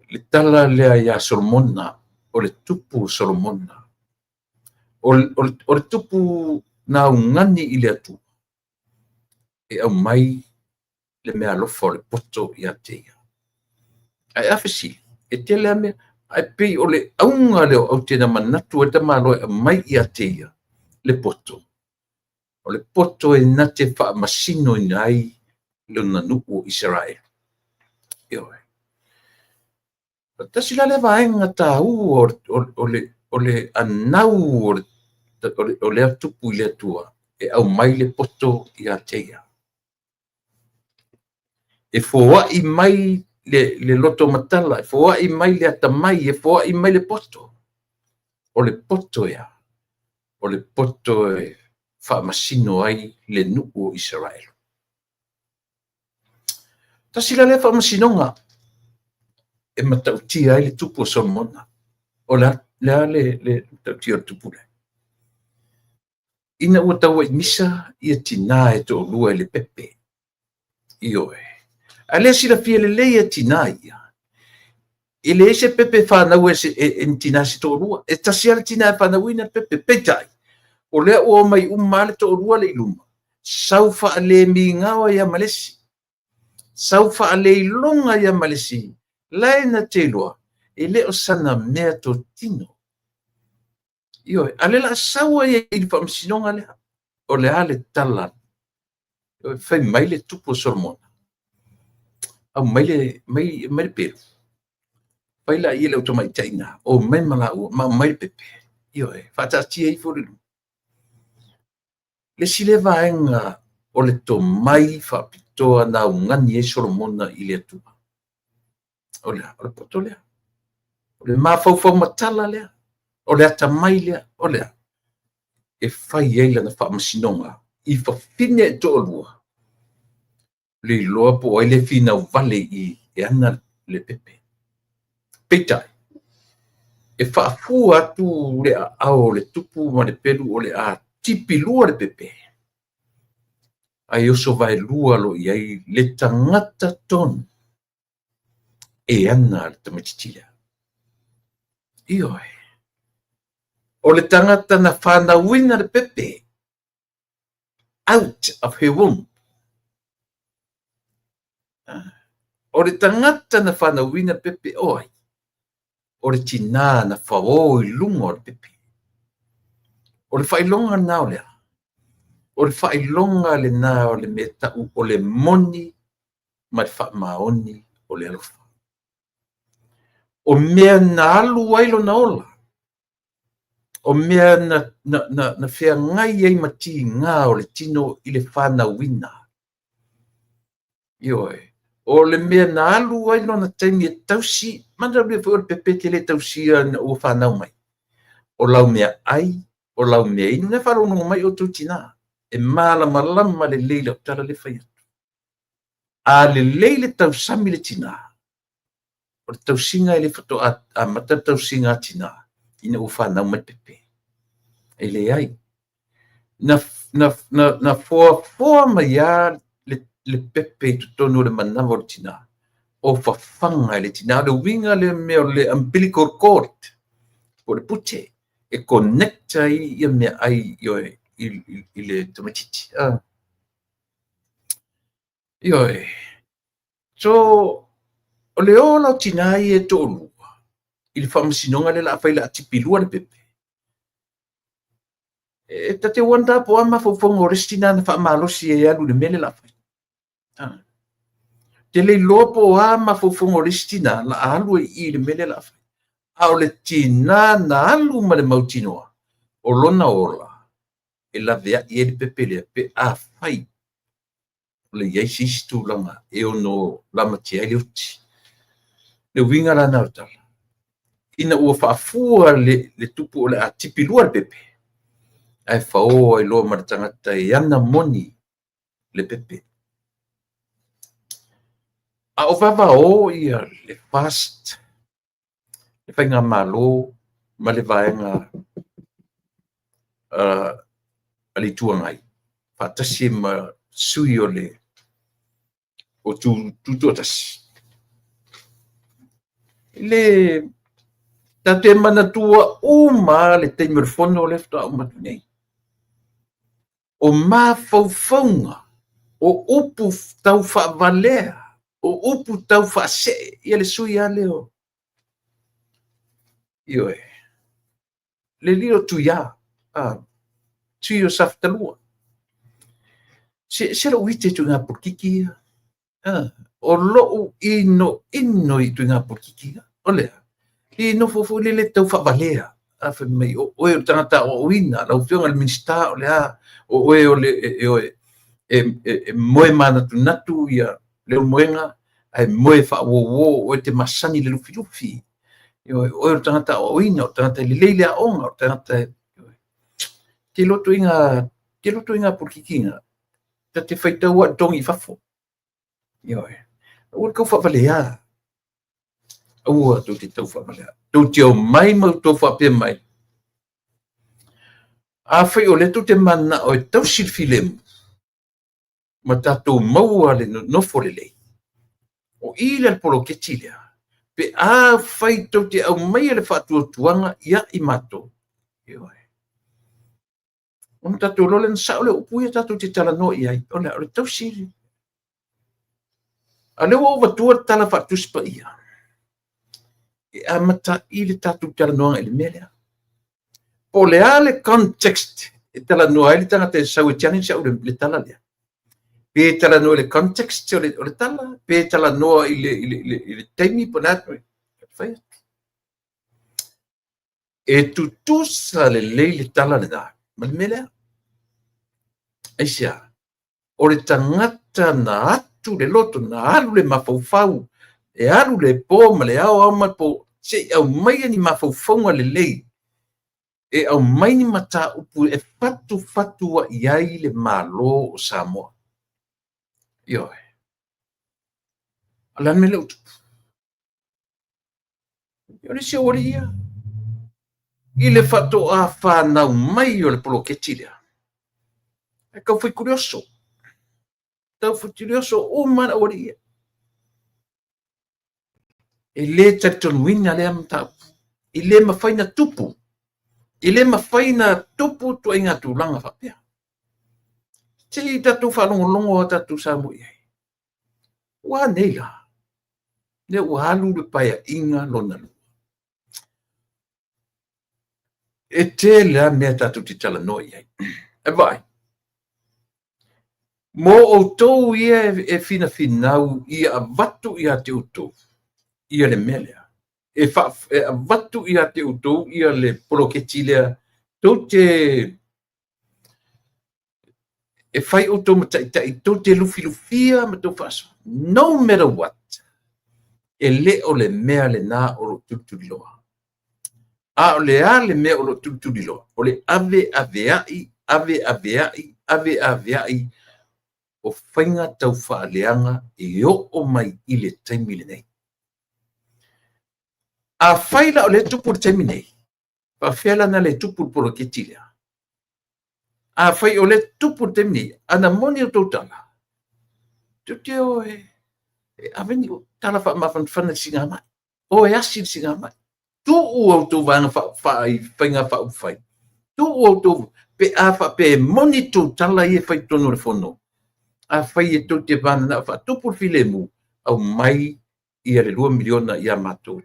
le tala lea ia Solomona, o le tupu o Solomona, o le tupu na augani i le Atua e aumai le meaalofa o le poto ia te ia. Ae a fesili, e tele lava mea, ae pei o le auga lea o aute na manatu ai le tamaloa e aumai ia te ia le poto, o le poto e na te faamasinoina ai lona nuu o Isaraelu. Ioe. Tasi la lea vaega taua o le anau o lea tupu i le Atua e aumai le poto ia te ia. E foai mai le loto matala, e foai mai le atamai, e foai mai le poto. O le poto ea, o le poto e faamasino ai le nuu o Isaraelu. Tasi la lea faamasinoga e matautia ai le tupu o Solomona. O le a le matautia o le tupu lea? Ina ua tauaimisa ia tinā e toalua i le pepe. Ioe. A lea silafia lelei e tinā ia, e leai se pepe e fanau e ni tinā se toalua. E tasi lava le tinā e fanauina le pepe. Peitai, o lea ua omai uma lava le toalua lea i luma, sau faalemigao ai lava ma le isi, sau faaleiloga ai lava ma le isi, la e na te iloa, e le o sana mea totino. Ioe, a o lea o le a sau ai i le faamasinoga lea. O le a le tala? Fai mai le tupu o Solomona, aumai le pelu, fai laia le au tamaitai na, omai ma laua, ma aumai le pepe. Ioe, faataatia ifo le isi lea vaega o le tomai faapitoa na augani ai Solomona i le Atua. O le a? O le poto lea. O le mafaufau matala lea. O le atamai lea. O le a? E fai ai lana faamasinoga i fafine e toalua, le iloa po o ai le finau vale i e ana le pepe. Peitai, e faafua atu le aao o le tupu ma le pelu o le a tipilua le pepe, ae oso vaelua loa i ai le tagata tonu e ana le tamaitiiti lea. Ioe. O le tagata na fanauina le pepe out of her womb. O le tagata na fanauina le pepe o ai? O le tinā na fao i luga o le pepe. O le faailoga lena o le a? O le faailoga lena o le mea tau o le moni ma le faamaoni o le alofa. O mea na alu ai lona ola, o mea na feagai ai ma tiga o le tino i le fanauina. Ioe. O le mea na alu ai lona taimi e tausi, manatua foi o le pepe e te le tausia ina ua fanau mai. O lau meaai, o lau meainu, na e faalogologo mai outou tinā, e malamalama lelei lau tala lea e fai atu. A lelei le tausami le tinā, o le tausiga e le faatoa amata le tausiga a tinā ina ua fanau mai le pepe. E leai. Na foafoa mai lava le pepe i totonu o le manava o le tinā, o fafaga e le tinā. O le uiga lea mea o le umbilical cord, po o le pute, e connect ai ia meaai i le tamaitiiti. Ioe. So, o le o la o tinā ia e toalua i le faamasinoga lea o le a fai o le a tipilua le pepe, e ta te wonder po o a mafaufauga o le isi tinā na faamalosi ai e alu i le mea lea o le a fai. Te le iloa po o a mafaufauga o le isi tinā la a alu ai i i le mea lea o le a fai. A o le tinā na alu ma le mautinoa o lona ola e laveai ai le pepe lea pe afai o le i ai se isi tulaga e ono lamatia ai le oti. Le uiga la lena o le tala, ina ua faafua le tupu o le a tipilua le pepe, ae faoa ai loa ma le tagata e ana moni le pepe. A o vavao ia le FAST, le Faigamalo ma le vaega a le Itu Agai, faatasi ma sui o le o Tutoatasi. Le tatou te manatua uma le taimi o le fono lea faatoa uma atu nei. O mafaufauga, o upu tau faavalea, o upu tau faasee, ia le sui lava lea o Ioe, le lilo Tuia, sui o Safata 2. Se lou ite i ituaiga polokiki ia. O lou inoino i ituaiga polokiki ia. O lea, i nofo foi lele tau faavalea. A fai mai, o oe o le tagata aoaoina, lau Afioga i le Minisita o le a, o oe o le e moe manatunatu ia Leulumoega, ae moe faauouo, o oe te masani le lufilufi. O oe o le tagata aoaoina, o le tagata e lelei le aoga, o le tagata e... Te loto i ngā polokiki ngā, ta te faitau a togi i fafo. Ioe. Aua le tau faavalea. Aua tou te tau faavalea. Tou te omai ma outou faapea mai, afai o lea tou te mananao e tausi le filemu ma tatou maua le nonofo lelei, o i lea le poloketi lea, pe afai tou te aumaia le faatuatuaga ia i matou, ioe, ona tatou iloa lea na sao le upu ia tatou te talanoa i ai, o le tausi. A lea ua ou avatua le tala faatusi paia, e amata i le tatou talanoaga i le mea lea. Po o le a le context e talanoa ai le tagata e sau e challenge au le tala lea. Pe talanoa i le context o le tala, pe talanoa i le taimi po o le a, fai atu. E tutusa lelei le tala lena ma le mea lea. Aisea, o le tagata na atu le loto, na alu le mafaufau, e alu le po ma le ao ao ma le po, se i aumaia ni mafaufauga lelei, e aumai ni mataupu e fatufatu ai ai le Malo o Samoa. Ioe. A o le a le mea lea ua tupu? O le isi aualii ia, i le faatoa fanau mai o le poloketi lea, e tau fai tulioso. Tau fai tulioso uma le aualii ia. E le talitonuina lea mataupu. E le mafai na tupu. E le mafai na tupu ituaiga tulaga faapea. Se i tatou faalogologo a tatou Samoa i ai. Ua a nei la? Lea ua alu le paeaiga lona lua. E tele lava mea tatou te talanoa i ai. E vaai, mo outou ia e finafinau ia avatu ia te outou ia le mea lea. E avatu ia te outou ia le poloketi lea, tou te e fai outou ma taitai, tou te lufilufia ma tou faasoa. No matter what, e le o le mea lena o lo o tulituliloa. A o le a le mea o lo o tulituliloa? O le aveaveai, aveaveai, aveaveai o faiga taufaaleaga e oo mai i le taimi lenei. Afai la o lea e tupu i le taimi nei, faapefea la ona le tupu le poloketi lea? Afai o lea e tupu i le taimi nei, ana moni a outou tala, tou te o e ave ni tala faamafanafana i le siigamai, o e asi le siigamai. Tuu a outou vaega faiga faaupufai, tuu a outou, pe a faapea e moni tou tala ia e fai i totonu o le Fono, afai e tou te mananao e faatupu le filemu, aumai ia le $2 miliona ia matou.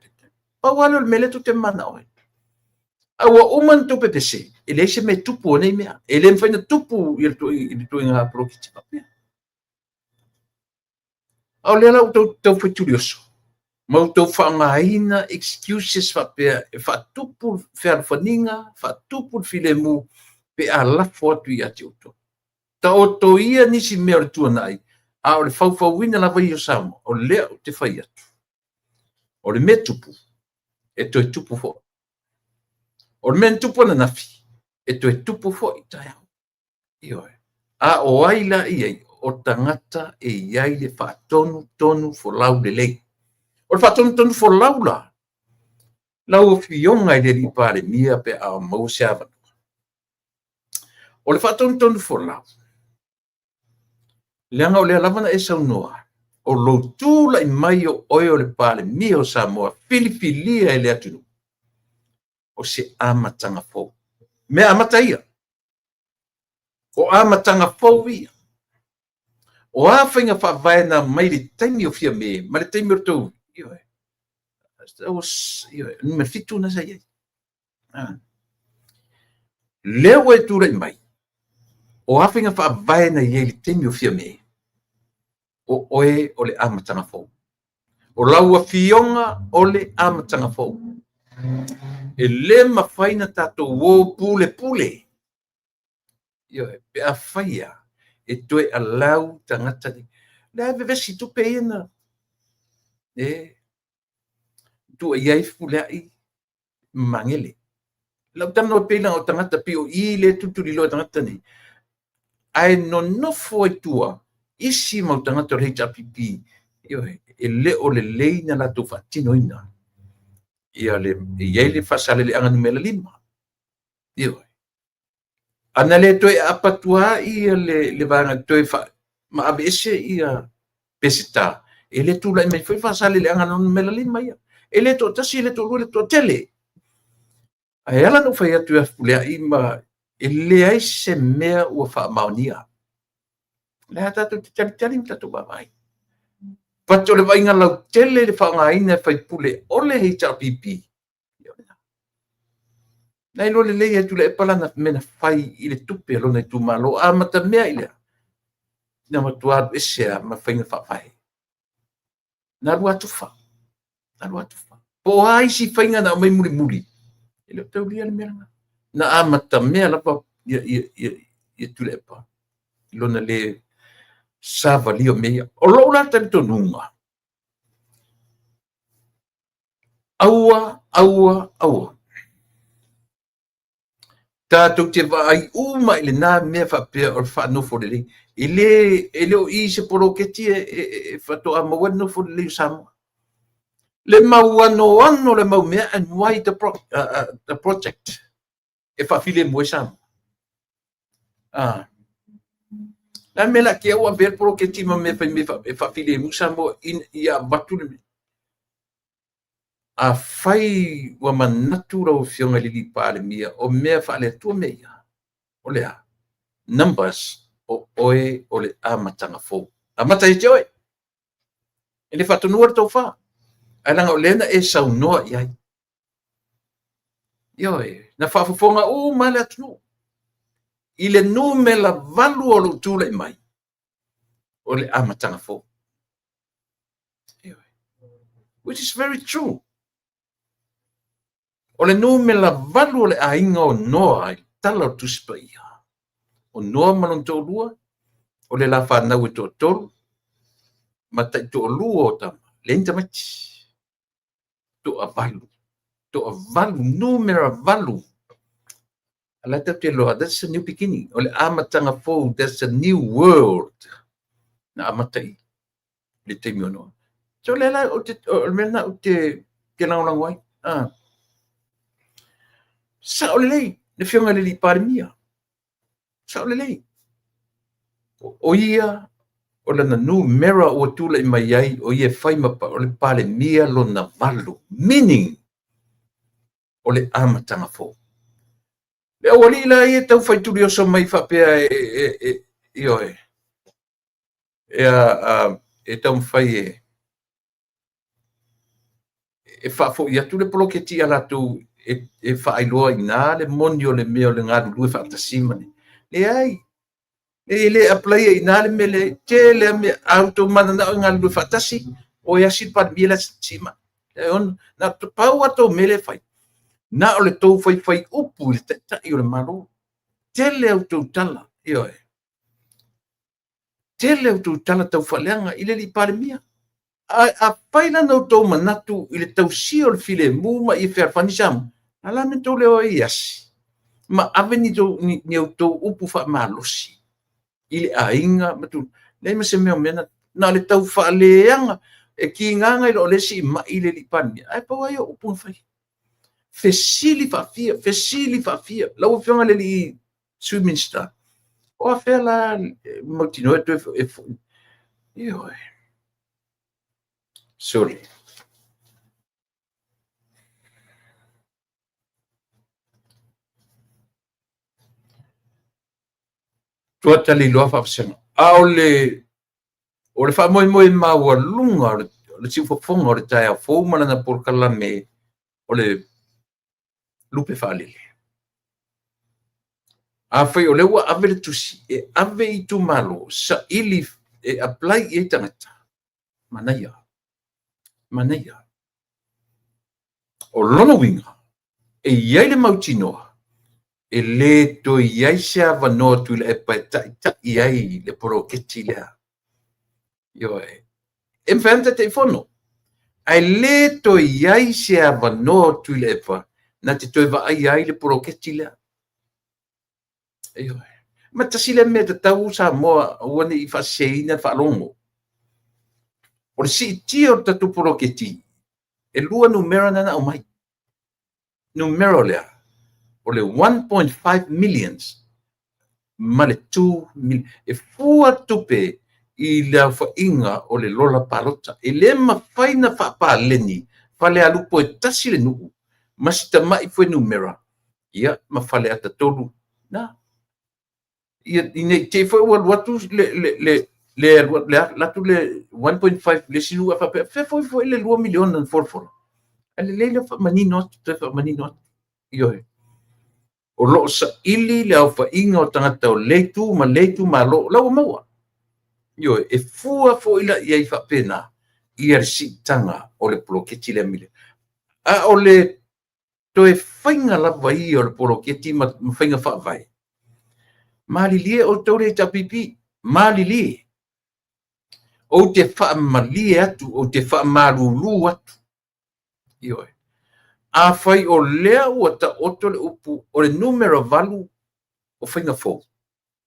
Pau lava lea o le mea lea tou te mananao ai. A ua uma ona outou pepese, e leai se mea e tupu o nei mea. E le mafai ona tupu le ituaiga poloketi faapea. A o lea la ua outou taufai tuliausu ma outou faaaogaina excuses faapea e faatupu fealofaniga, faatupu le filemu pe a lafo atu ia te outou. Taoto ia nisi mea o le tuanai, a o le faufauina lava ia o Samoa, o lea ou te fai atu, o le mea tupu, e toe tupu foi. O le mea na tupu ananafi, e toe tupu foi taeao. Ioe. A o ai la e i ai? O tagata e i ai le faatonutonu folau lelei. O le faatonutonu folau la, lau Afioga i le Palemia pe a maua se avanoa. O le faatonutonu folau, leaga o lea lava na e saunoa, o lou tulai mai o oe o le Palemia o Samoa, filifilia e le atunuu, o se amataga fou. Mea amata ia, o amataga fou ia. O a faiga faavae na aumai i le taimi o Fiame ma le taimi o le tou, ioe, numera 7 na sa i ai. Lea ua e tulai mai, o a faiga faavae na i ai i le taimi o Fiame, o oe o le amataga fou. O lau afioga o le amataga fou. E le mafai ona tatou o pulepule. Ioe, pe afai lava e toe allow tagata nei. O lea e vevesi tupe ia na e tuuaia ai Fepuleai ma Magele. Lau talanoa pei leaga o tagata pei o i lea e tulituliloa e tagata nei, ae nonofo ai tua isi mau tagata o le HRPP, ioe, e le o lelei na latou faatinoina ia le, e i ai le Faasaleleaga numera 5. Ioe. Ana le toe aapa ia le vaega toe ma aveese ia Peseta, e le tulai mai foi Faasaleleaga numera 5 ia. E le toatasi, e le toalua, e le toatele. Ae ala ona ou fai atu ia Fepuleai ma e leai se mea ua faamaonia. O lea tatou te talitali ma tatou vaavaai. But o le vaaiga lautele i le faaaogaina e faipule o le HRPP, na iloa lelei e Tuilaepa lana mea na fai i le tupe a lona itumalo, amata mea i lea, na matua alu ese lava ma faiga faavae. Na alu atufa, na alu atufa. Po o a isi faiga na aumai mulimuli, e le o taulia le mea lena. Na amata mea lava ia Tuilaepa i lona le savalia o mea ia. O lou la talitonuga, aua, aua, aua tatou te vaai uma i lena mea faapea o le faanofo lelei. E le o i se poloketi e faatoa maua le nofo lelei o Samoa. Le mau anoano o le mau mea, and why the project e faafilemu ai Samoa. Le a le mea la te ua avea le poloketi ma mea fai mea e faafilemu Samoa ia avatu le mea. Afai ua manatu lau Afioga i le Palemia o mea faale-Atua mea ia, o le a? Numbers, o oe o le amataga fou. Amata ia te oe. E le faatonua le tofa. Ae leaga o lea na e saunoa i ai. Ioe, na faafofoga uma le atunuu i le numera 8 o lou tulai mai, o le amataga fou. Ioe. Which is very true. O le numera 8 o le aiga o Noa i le tala o le Tusi Paia. O Noa ma lona toalua, o le la fanau e toatolu, ma taitoalua o tama, leai ni tamaiti. Toavalu. Toavalu, numera valu. A la tatou te iloa, that's a new beginning. O le amataga fou, that's a new world. Na amata i le taimi o Noa. So le la, o le mea lena ou te lagolago ai. Ah. Sao lelei, le afioga i le alii Palemia. Sao lelei. O ia, o lana numera ua tulai mai ai, o ia e fai ma, o le Palemia lona valu. Meaning, o le amataga fou. Le aualii la ia e tau fai tulioso mai faapea e, ioe, e taumafai e faafoi atu le poloketi ia latou e faailoa i ina le moni o le mea o le galulue faatasi ma le. Leai, e le apply i ina le mea lea. Tele a mea, a outou mananao e galulue faatasi, o e asi le Palemia le asi ma. E ono, na pau a tou mea lea e fai, na o le tou faifai upu i le taitai o le Malo. Tele a outou tala, ioe. Tele a outou tala tau faaleaga i le alii Palemia. A fai la na outou manatu i le tausia o le filemu ma ia fealofani Samoa, a la me tou le o ai e asi ma ave ni outou upu faamalosi i le aiga ma tu. Leai ma se mea o mea na, na o le tau faaleaga e kigaga i lo le siimai le alii Palemia, ae pau ai o upu na fai. Fesili faafia, fesili faafia. Lau afioga i le alii Sui Minisita, o afea la mautinoa e toe e foi. Ioe. Sorry. Tua taliloa faavasega. A o le faamoemoe maualuga o le siufofoga o le taeao fou ma lana polokalame o le lupe faalele. Afai o lea ua ave le tusi e ave i itumalo saili e apply i ai tagata, manaia, manaia. O lona uiga, e i ai le mautinoa, e le toe i ai se avanoa Tuilaepa e taitai ai le poloketi lea. Ioe. E mafai ona Taitaifono, ae le toe i ai se avanoa Tuilaepa na te toe vaaia ai le poloketi lea. Ioe. Ma tasi lea mea tatau Samoa aua ne i faaseseina le faalogo. O le siitia o le tatou poloketi, e 2 numera na na aumai. Numera o lea, o le 1.5 millions ma le 2 million. E fua tupe i le aofaiga o le lola palota. E le mafai na faapaleni Falealupo e tasi le nuu ma si tamai fuainumera, ia ma Faleata 3. Na. Ia, nei te i foi ua alu atu le alu atu le 1.5 le isi nuu e faapea, fea foi foi le 2 miliona na folafola. Ae lelei le faamanino atu, toe faamanino atu. Ioe. O loo saili le aofaiga o tagata o le itu ma le itumalo, la ua maua. Ioe, e fua foi la i ai faapena ia le siitaga o le poloketi lea mile. A o le toe faiga lava ia o le poloketi ma faiga faavae, malilie outou le HRPP, malilie. Ou te faamalie atu, ou te faamalulu atu. Ioe. Afai o lea ua taoto le upu o le numera 8 o faiga fou,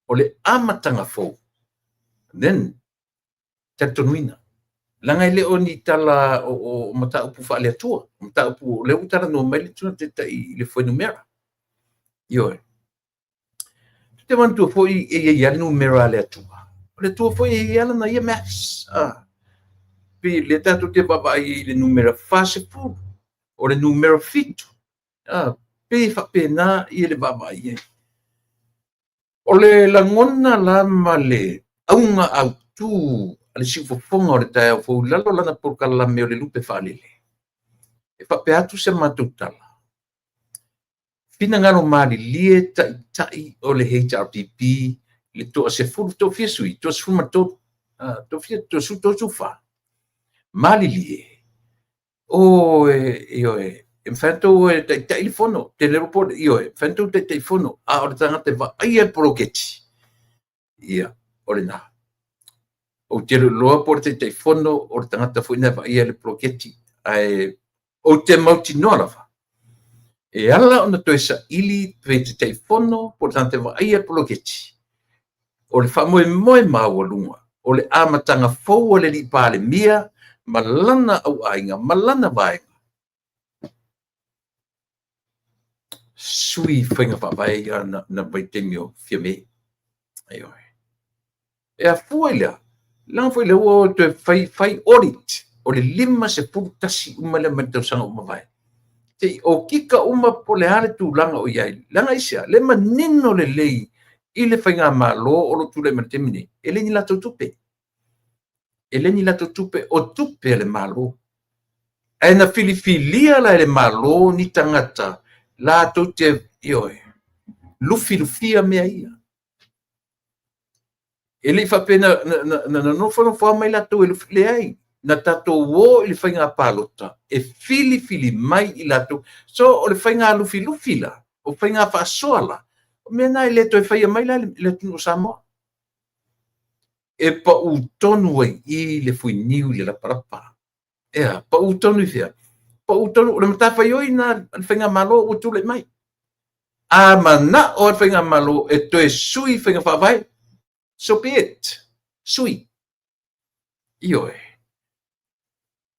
o le amataga fou, then talitonuina. Leaga e le o ni tala o mataupu faaleatua, mataupu o lea ua talanoa mai le tuna taitai i le fuainumera. Ioe. Te manatua foi e i ai le numera a le Atua. O le Atua foi e i ai lana ia maths. Pe le tatou te vaavaai i le numera 40, o le numera 7. Pe faapena ia le vaavaai ai. O le lagona la ma le auga autu a le siufofoga o le taeao fou i lalo o lana polokalame o le lupe faalele. E faapea atu se matou tala. Finagalo malilie taitai o le HRPP le toa sefulu, toa fia sui, toa 13, toa fia, toa 13 fa. Malilie, o ioe, e mafai ona outou taitai le fono, te le po, ioe, mafai ona outou taitai fono, a o le tagata e vaaia le poloketi, ia, o lena. Ou te iloa po o le taitai fono o le tagata foi na e vaaia le poloketi, ae ou te mautinoa lava, E ala ona toe saili pe Taitaifono po o le tagata e vaaia le poloketi, o le faamoemoe maualuga o le amataga fou a le alii Palemia ma lana auaiga ma lana vaega, sui faiga faavae ia na vaitaimi o Fiame. Ioe. E afua i le a? Leaga foi lea ua toe fai, fai audit o le 51 uma lea mai le tausaga ua mavae. Se i okika uma po o le a le tulaga o i ai. Leaga aisea? Le manino lelei i le faigamalo o lo o tulai mai i le taimi nei, e le ni latou tupe. E le ni latou tupe, o tupe a le Malo. Ae na filifilia la e le Malo ni tagata latou te, ioe, lufilufia mea ia. E le i faapea na nofonofo lava mai latou e lufi, leai, na tatou o i le faiga palota e filifili mai i latou. So o le faiga lufilufi la, o faiga faasoa la, o mea na e le toe faia mai la i le atunuu o Samoa. E pau tonu ai i le fuiniu i le lapalapa. E a, pau tonu i fea? Pau tonu, o le matafaioi na a le faigamalo ua tulai mai. A manao le faigamalo e toe sui faiga faavae, so be it, sui. Ioe.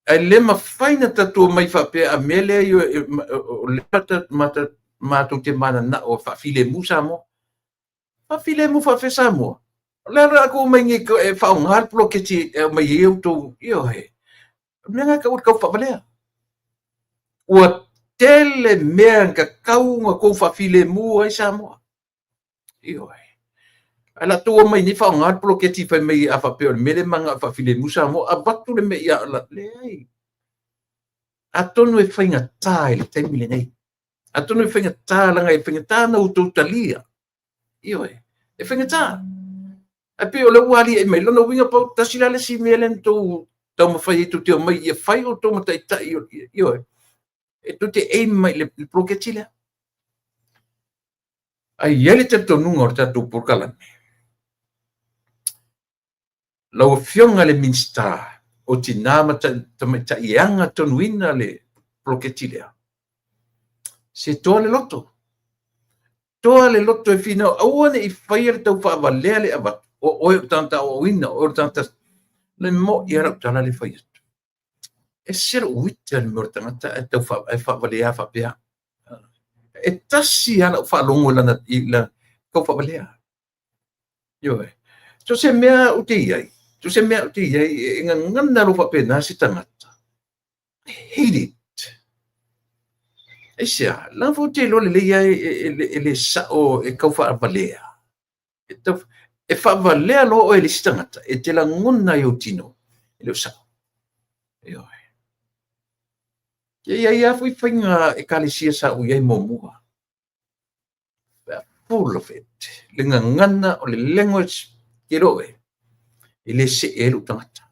Ae le mafai na tatou omai faapea a mea lea o lea matou te mananao e faafilemu Samoa. Faafilemu faafefea Samoa? O le a le a omai nei e faaaoga le poloketi e aumai ai outou, ioe. O le mea lena e tau o le tau faavalea. Ua tele mea na tatau ona outou faafilemu ai Samoa. Ioe. Ae la outou omai nei faaaoga le poloketi fai mai a faapea o le mea lea e mananao e faafilemu Samoa, avatu le mea ia, leai. Atonu e faigata i le taimi lenei. Atonu e faigata leaga e faigata ona outou talia. Ioe, e faigata. Ae pei o lea ua aliae mai, lona uiga pau tasi la le isi mea lea na outou taumafai ai tou te omai ia fai outou ma taitai, ioe, e tou te aim mai i le poloketi lea. Ae i ai le talitonuga o le tatou polokalame, lau Afioga i le Minisita o Tina ma Tamaitai e agatonuina le poloketi lea, se toa le loto. Toa le loto e finau, aua ne i faia le tau faavalea le avatu, o oe o le tagata aoaoina, o oe o le tagata, le mo'i a lau tala le fai atu. E se lou uita le mea o le tagata ae tau faavalea faapea. E tasi lava lau faalogo i lana, i la, tau faavalea. Ioe. So se mea ou te i ai, so se mea ou te i ai, e gagana loa faapena se tagata. I hate it. Aisea, leaga foi ou te iloa lelei lava e le sao e tau faavalea. E faavalea loa oe e le isi tagata, e te lagona i ou tino, e le o sao. Ioe. E i ai lava foi faiga ekalesia sa ou i ai muamua. Full of it. Le gagana o le language, ke iloa oe, e le see ai lou tagata.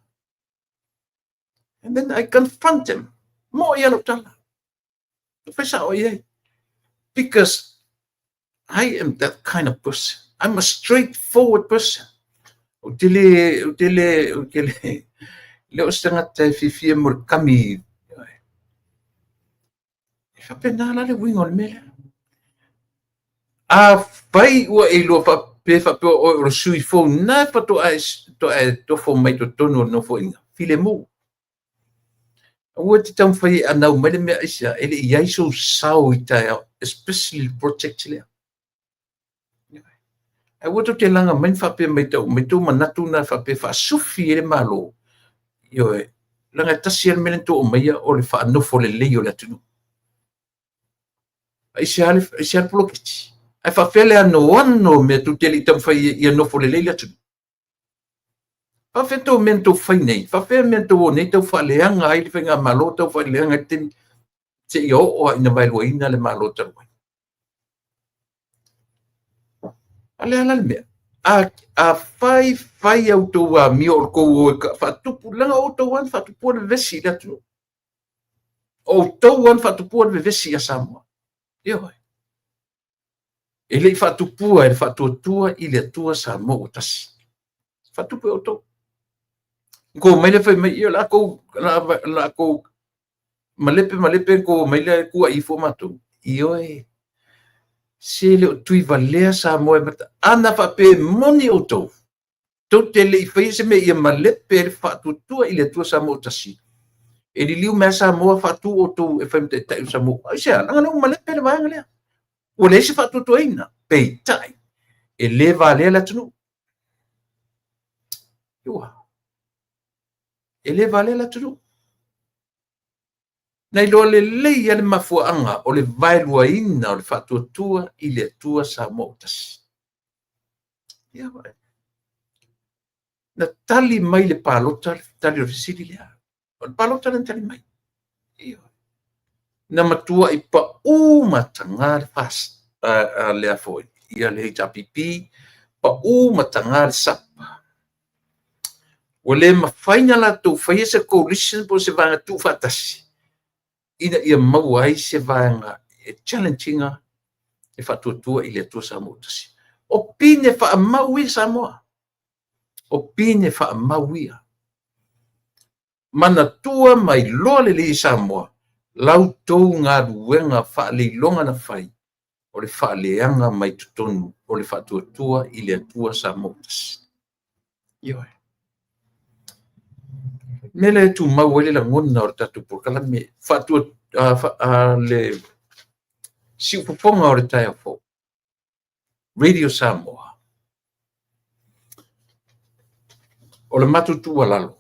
And then I confront him. Mo'i lava lau tala. Fai sao i ai. Because I am that kind of person. I'm a straightforward person. Ou te le, ou te le, ou te le, le o se tagata e fiafia mo le kami. E faapena la le uiga o le mea lea. Afai ua e iloa pe faapea oe o le sui fou na faatoa e tofo mai totonu o le nofoaiga, filemu. Aua e te taumafai e anau mai le mea aisea, e le i ai sou sao i taeao, especially le project lea. Ae ua tou te laga mai ma faapea mai tau mai tou manatu na faapea faasufi ai le Malo. Ioe, leaga e tasi lava le mea lea na tou aumaia o le faanofo lelei o le atunuu. Aisea le poloketi? Ae faapefea le anoano o mea tou te le i taumafai ia nofo lelei le atunuu? Faapefea tou mea na tou fai nei? Faapefea mea na tou o nei tau faaleaga ai le faigamalo, tau faaleaga ai le taimi seia oo lava ina vaeluaina le Malo talu ai? A le a la le mea? Afai fai a outou amio o le tou o e faatupu, leaga o outou lava na faatupua le vevesi i le atunuu. O outou lava na faatupua le vevesi ia Samoa. Ioe. E le i faatupua e le faatuatua i le Atua Samoa ua tasi. Faatupu e outou. Kou mai le fai mai, ia la kou, la kou malepe malepe kou mai le kuai ifo matou. Ioe, se le o tuivalea Samoa e mata. Ana faapea e moni outou, tou te le i faia se mea ia malepe le Faatuatua i le Atua Samoa ua Tasi, e liliu mai Samoa faatu outou e fai ma taitai o Samoa. Aisea? Leaga o lea ua malepe le vaega lea. Ua leai se faatuatuaina. Peitai, e le valea le atunuu. Ua. E le valea le atunuu. Na iloa lelei lava le mafuaaga o le vaeluaina o le Faatuatua i le Atua Samoa ua Tasi. Ia, na tali mai le palota le tali o le fesili lea. O le palota lea na tali mai. Ioe. Na matuai pau mataga le FAST, lea foi, ia le HRPP, pau mataga le SUP. Ua le mafai ona latou faia se coalition po o se vaega tuufaatasi ina ia maua ai se vaega e challenge ina le Faatuatua i le Atua Samoa ua Tasi. O pine faamau ia Samoa. O pine faamau ia. Manatua ma iloa lelei e Samoa la outou galuega faaleiloga na fai o le faaleaga mai totonu o le Faatuatua i le Atua Samoa ua Tasi. Ioe. Mea lea e tumau ai le lagona o le tatou polokalame faatua le siufofoga o le taeao fou. Radio Samoa. O le matou tuualalo,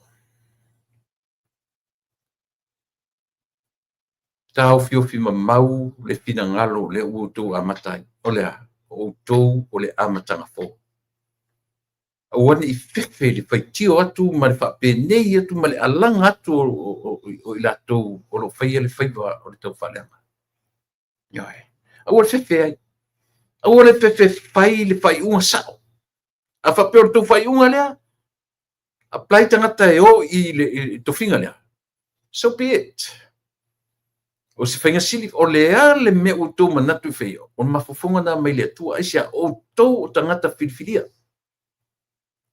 taofiofi mamau le finagalo lea ua outou amata ai. O le a? O outou o le amataga fou. Aua ne i fefe i le faitio atu ma le faapenei atu ma le alaga atu o i latou o lo o faia le faiva o le taufaaleaga. Ioe. Aua le fefe ai. Aua le fefe fai le faaiuga sao. A faapea o le tou faaiuga lea, apply tagata e o i le tofiga lea. So be it. O se faiga sili, o le a le mea ua outou manatu e faia, o le mafaufauga lena mai le Atua. Aisea? O outou o tagata filifilia.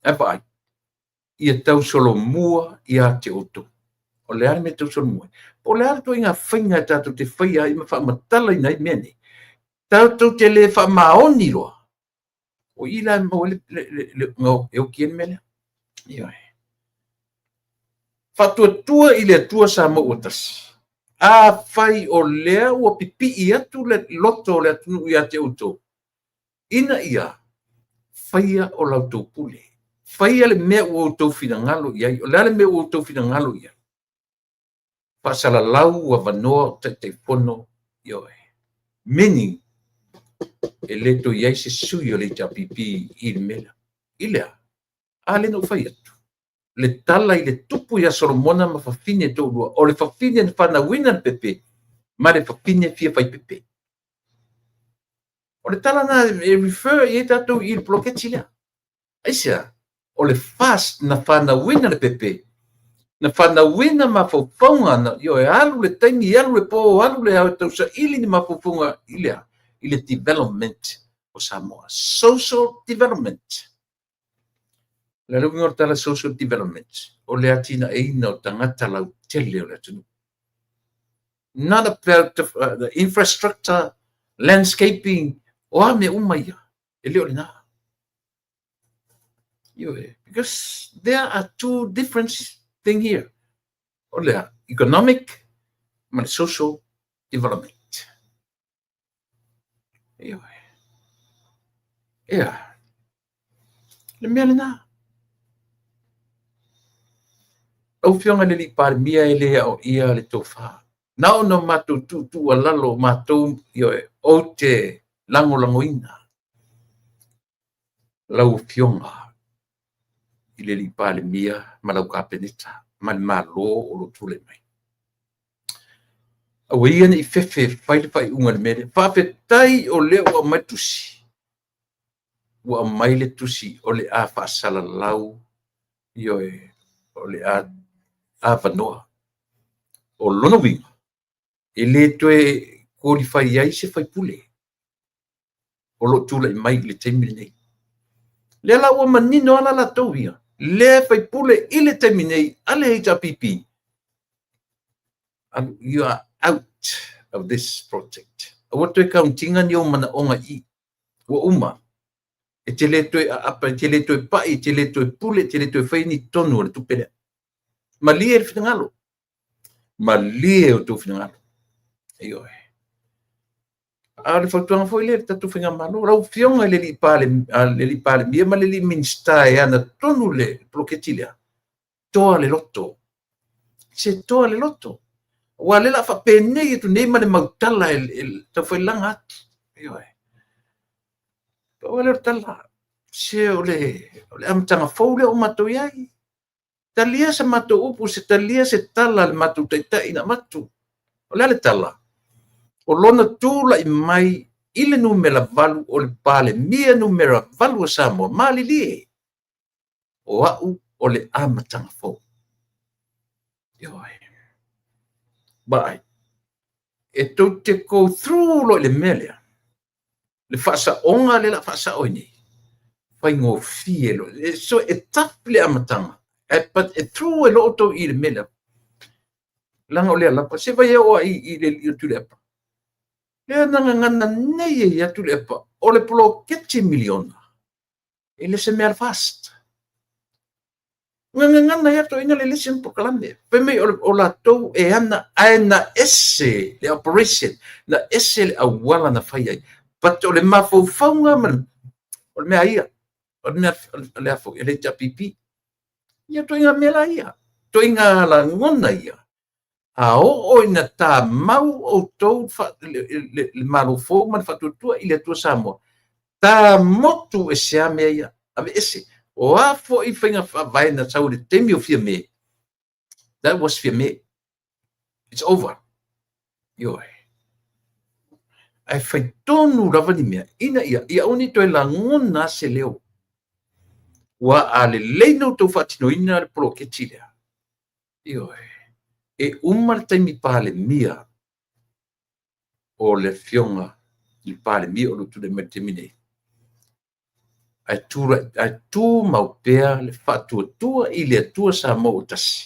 Ae vaai, ia tausolomua ia te outou. O le a le mea e tausolomua ai? Po o le a le ituaiga faiga e tatou te faia ai ma faamatalaina ai mea nei, tatou te le faamaoni loa, o i la e maua ai le e oki ai le mea lea. Ioe. Faatuatua i le Atua Samoa ua tasi. Afai o lea ua pipii atu le loto o le atunuu ia te outou, ina ia faia o la outou pule. Faia le mea ua outou finagalo i ai. O le a le mea ua outou finagalo i ai? Faasalalau avanoa o Taitaifono, ioe. Meaning, e le toe i ai se sui o le HRPP i le mea lea. I le a? A lea na ou fai atu. Le tala i le tupu ia Solomona ma fafine e toalua, o le fafine na fanauina le pepe ma le fafine fia fai pepe. O le tala na e refer i ai tatou i le poloketi lea. Aisea? O le FAST na fanauina le pepe, na fanauina mafaufauga, na, ioe, alu le taimi, alu le po, alu le ao e tausaili ni mafaufauga i le a? I le development o Samoa. Social development. O le a le uiga o le tala social development? O le atinaeina o tagata lautele o le atunuu. Not about the infrastructure, landscaping, o a mea uma ia, e le o lena. Ioe, because there are two different thing here. O le a? Economic ma le social development. Ioe. Ea. Le mea lena. Lau Afioga i le Alii Palemia e le aoaia le tofa. Na ona matou tuutuualalo matou, ioe, ou te lagolagoina lau Afioga i le Alii Palemia ma lau Kapeneta ma le Malo o lo o tulai mai. Aua ia ne i fefe e fai le faaiuga i le mea lea. Faafetai o lea ua aumai le tusi. Ua aumai le tusi o le a faasalalau, ioe, o le a avanoa. O lona uiga, e le toe qualify ai se faipule o lo o tulai mai i le taimi lenei. Lea la ua manino lava latou ia, lea faipule i le taimi nei a le HRPP, you are out of this project. Aua le toe count ina ni ou manaoga i i. Ua uma. E te le toe aapa, e te le toe pai, e te le toe pule, e te le toe faia ni tonu o le tupe lea. Malie le finagalo. Malie o outou finagalo. Ioe. A o le fautuaga foi lea i le tatou faigamalo, lau Afioga i le alii Palemia ma le alii Minisita e ana tonu le poloketi lea, toa le loto. Se toa le loto. Aua o lea o le a faapenei atu nei ma le mautala e taufailaga atu. Ioe. Pau lava lea o le tala, se o le amataga fou lea ua matou i ai. Talia sa matou upu, se talia se tala a le matou taitai na avatu. O le a le tala? O lona tulai mai i le numera 8 o le Palemia numera 8 o Samoa, malilie, o au o le amataga fou. Ioe. Vaai, e tou te go through loa i le mea lea, le faasaoga lea o le a faasao ai nei, faigofie loa. So e tough le amataga, but e through ai loa outou i le mea lea. Leaga o lea lava, se vaai e oo lava i le alii o Tuilaepa. Lea na gagana nei ai lava Tuilaepa, o le poloketi miliona, e le o se mea a le FAST. Na gagana ai lava le toeaina lea e leai sana polokalame. Fai mai o latou e ana, ae na ese le operation, na ese le auala na fai ai. But o le mafaufauga ma le, o le mea a ia, o le mea a le a foi, a le HRPP. Ia ituaiga mea la ia, ituaiga lagona ia, a oo ina tamau outou le Malo fou ma le faatuatua i le Atua Samoa, tamotu ese lava mea ia, aveese. O a foi faiga faavae na sau i le taimi o Fiame, that was Fiame. It's over. Ioe. Ae fai tonu lava ni mea, ina ia, ia aua ne i toe lagona se leo. Ua a lelei na outou faatinoina le poloketi lea, ioe, e uma le taimi Palemia o le Afioga i le Palemia o lo o tulai mai i le taimi nei, ae tumau pea le faatuatua i le Atua Samoa ua tasi,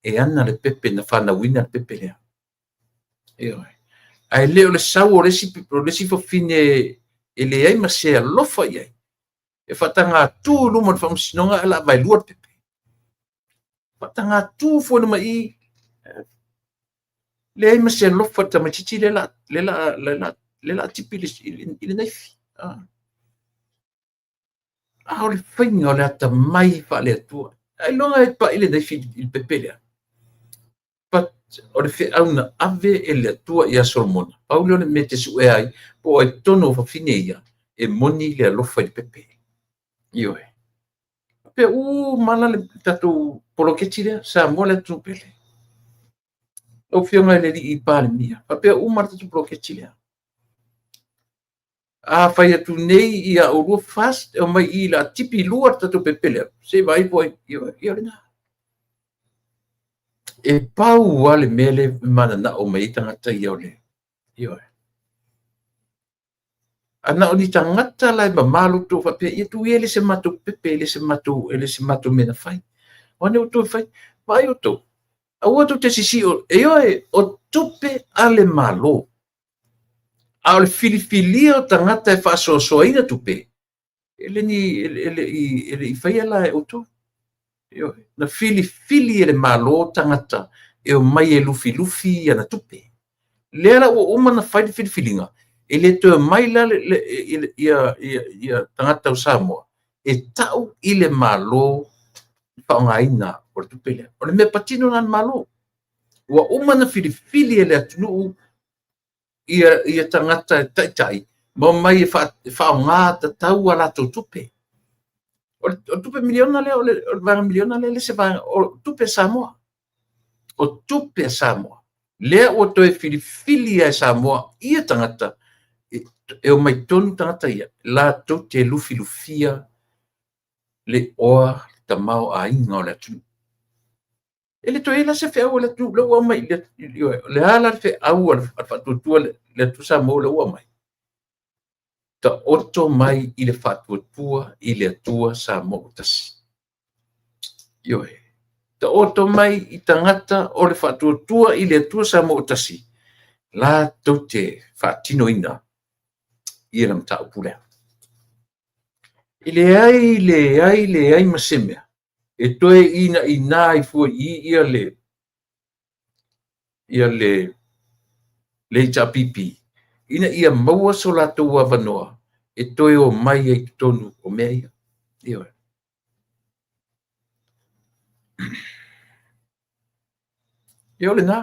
e ana le pepe na fanauina le pepe lea. Ioe. Ae le o le sau o le isi fafine e leai ma se alofa i ai, e faataga tu i luma o le faamasinoga ae o le a vaelua le pepe. Faataga tu fua i luma i i, leai ma se alofa i le tamaitiiti lea o le a tipi i le naifi. A o le faiga o le atamai faale-Atua. Ailoga e pai le naifi i le pepe lea. But o le feau na ave e le Atua ia Solomona, pau lea o le mea e te suea ai, po o ai tonu o fafine ia, e moni le alofa i le pepe. Ioe. Faapea uma la le tatou poloketi lea, Samoa le atunuu pele. Lau Afioga i le alii Palemia, faapea uma le tatou poloketi lea. A fai atu nei ia oulua FAST e omai i la tipi lua le tatou pepe lea, se i vaai po ai, ia o lena. E pau lava le mea lea e mananao mai ai tagata ia o le, ioe. A na o ni tagata la e mama loto faapea, ia tuu ia e le se matou pepe, e le se matou, e le se matou mea na fai. O a nei outou e fai? Vaai outou, aua tou te sisio, ioe, o tupe a le Malo. A o le filifilia o tagata e faasoasoaina tupe, e le ni, e le i, e le i faia la e outou. Ioe, na filifili e le Malo tagata e omai e lufilufi ana tupe. Lea la ua uma ona fai le filifiliga, e le toe omai la ia tagata o Samoa e tau i le Malo le faaaogaina o le tupe lea. O le mea patino lena a le Malo. Ua uma ona filifili e le atunuu ia tagata e taitai ma omai e faaaoga tatau a latou tupe. O le tupe miliona lea, o le vaega miliona lea, le se vaega, o tupe a Samoa. O tupe a Samoa. Lea ua toe filifili e Samoa ia tagata, e omai tonu tagata ia, latou te lufilufia le oa tamaoaiga o le atunuu. E le toe i ai la se feau a le atunuu lea ua aumai, o le a la le feau a le faatuatua le Atua Samoa lea ua aumai? Taoto mai i le faatuatua i le Atua Samoa ua tasi. Ioe. Taoto mai i tagata o le faatuatua i le Atua Samoa ua tasi, latou te faatinoina ia le mataupu lea. E leai, leai, leai ma se mea e toe inaina ai fua i i ia le ia le le HRPP ina ia maua so latou avanoa e toe omai ai i totonu o mea ia. Ioe. Ia o lena.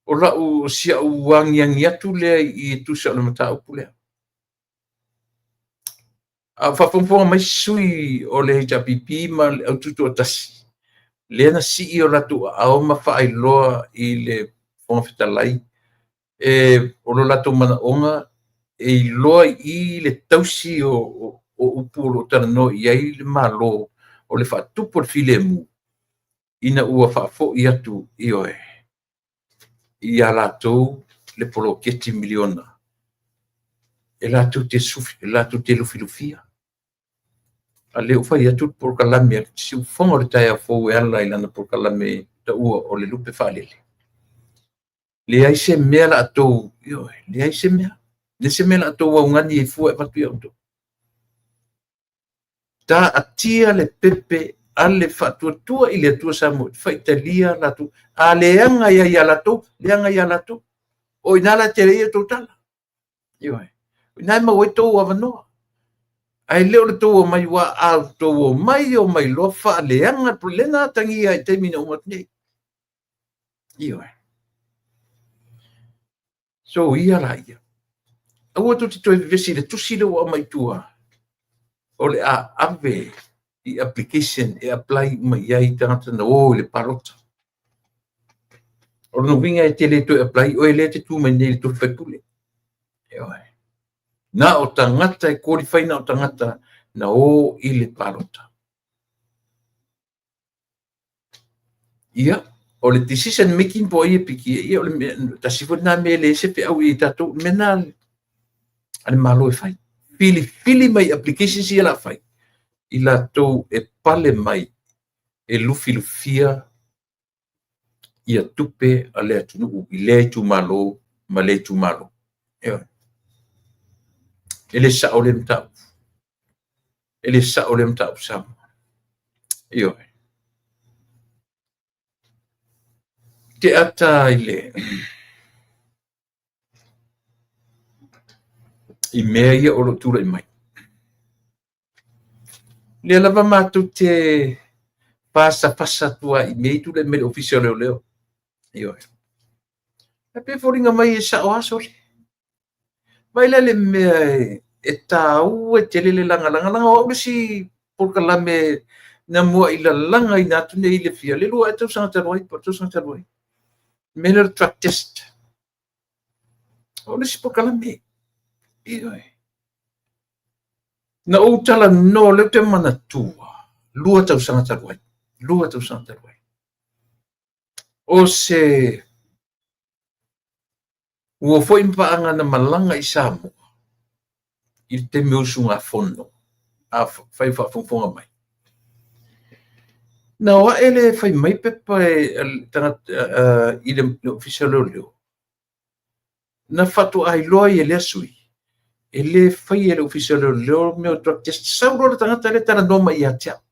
O lau si au agiagi atu lea i e tusa o le mataupu lea. A o faafogafoga mai sui o le HRPP ma le Aututoatasi, lea na sii o latou aao ma faailoa i le Fofoga Fetalai e o lo latou manaoga e iloa i i le tausi o upu o lo o talanoa i ai le Malo o le faatupu o le filemu ina ua faafoi atu, ioe, ia latou le poloketi miliona e latou te, latou te lufilufia. A lea ua fai atu le polokalame a le Siufofoga o le taeao fou e ala i lana polokalame taua o le Lupe Faalele. Leai se mea la outou, ioe, leai se mea. Leai se mea la outou augani ai fua e avatu ia outou. Taatia le pepe a le Faatuatua i le Atua Samoa, faitalia latou. A leaga ia ia latou, leaga ia latou. O i ina la e tele ai a outou tala. Ioe. O i ina e maua ai tou avanoa. Ae le o le tou omai, aua a outou omai, omai loa faaleaga le lea na atagia i taimi na uma atu nei. Ioe. So ia laia. Aua tou te toe vevesi i le tusi lea ua aumai i tua, o le a ave i application e apply uma i ai tagata na o i le palota. O lona uiga e te le toe apply oe lea e te tu mai nei i le tofi faipule. Ioe. Na o tagata e qualify, na o tagata na o i le palota. Ia, o le decision making po o ai e piki, ia o le mea, tasi foi lena mea e leai se feau i tatou, o le mea lena a le Malo e fai. Filifili mai applications ia la fai, i latou e pale mai e lufilufia ia tupe a le atunuu i lea itumalo ma lea itumalo. Ioe. E le sao lea mataupu. E le sao lea mataupu Samoa. Ioe. Te ata i le i mea ia o lo o tulai mai. Lea lava matou te fasafasa atu ai i mea i tulai mai le Ofisa o Leoleo. Ioe. Ae pei e foliga mai e sao lava sole. Vaai la le mea e taua tele le lagalaga, leaga o au le isi polokalame na muai lalagaina atu nei i le fia, le 2 ea tausaga talu ai po o le tausaga talu ai. Le mea lea o le drug test. O le isi polokalame. Ioe. Na ou talanoa, lea ou te manatua, 2 tausaga talu ai. 2 tausaga talu ai. O se uo foi ma paaga na malaga i Samoa i le taimi o usugafono, a fai faafogafoga mai. Na o ae le fai mai pepa e tagata i le Ofisa o Leoleo, na faatoa iloa ai e lea sui, e le faia e le Ofisa o Leoleo mea o drug test. Sau loa le tagata lea talanoa mai ia te au.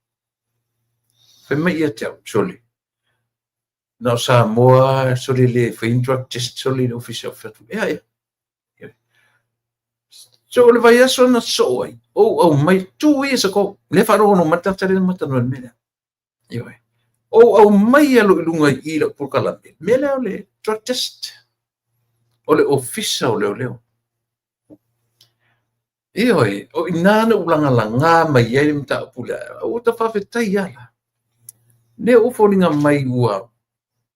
Fai mai ia te au, sole, na o Samoa, sole le fai ni drug test, sole i le Ofisa o Fatu. Ea, ea. So o le vaiaso na soo ai, ou aumai 2 years ago, lea faalogologo mai le tagata lea na matalanoa i le mea lea. Ioe. Ou aumai alo i luga i i lau polokalame, mea lea o le drug test, o le Ofisa o Leoleo. Ioe, o ina na ou lagalaga mai ai le mataupu lea. Ua ta faafetai ala. Lea ua foliga mai ua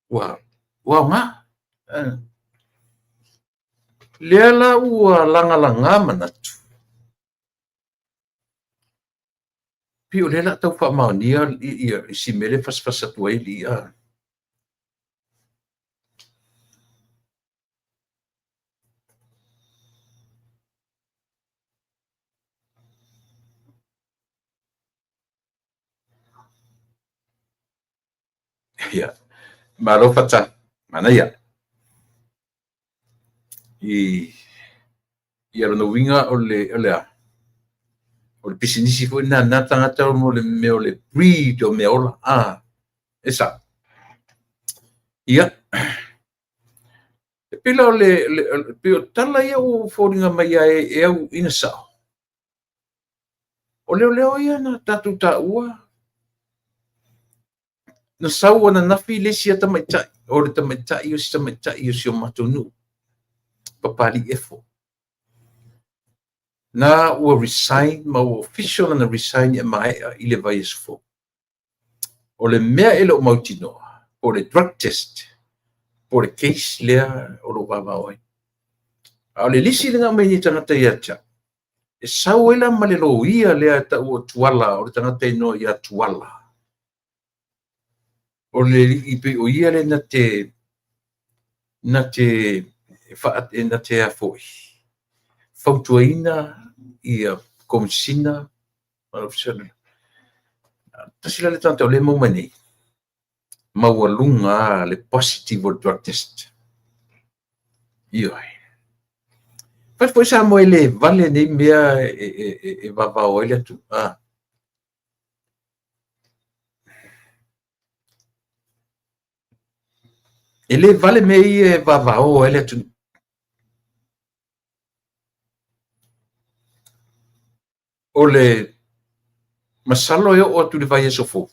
ua ua aoga. Lea la ua lagalaga manatu. Pei o lea la tau faamaonia ia isi mea lea fasafasa atu ai alii a. Ia, malo Fata, manaia. I ia lona uiga o le o le a? O le pisinisi foi lena a lena tagata mo le mea o le breed o meaola a e sa'o. Ia, e pei la o le pei o tala ia ua foliga mai lava e au ina sa'o. O leoleo ia na tatou taua na sau ananafi le isi tamaitai, o le tamaitai o si tamaitai o si o matou nuu, Papalii Efo. Na ua resign ma ua official lana resign e maea i le vaiaso fou. O le mea e le o mautinoa, po o le drug test, po o le case lea o lo o vavao ai. A o le lisi lena aumai nei tagata ia te au, e sau ai la ma le loia lea e tau o Tuala, o le tagata igoa ia Tuala. O le alii pei o ia lea na te a foi fautuaina ia Komesina ma le Ofisa. Tasi la le tagata o lea e maua mai nei, maualuga le positive o le drug test. Ioe. Fai foi Samoa e le vale nei mea e vavao ai le atunuu. E le vale mea ia e vavao ai le atunuu. O le masalo e oo atu i le vaiaso fou,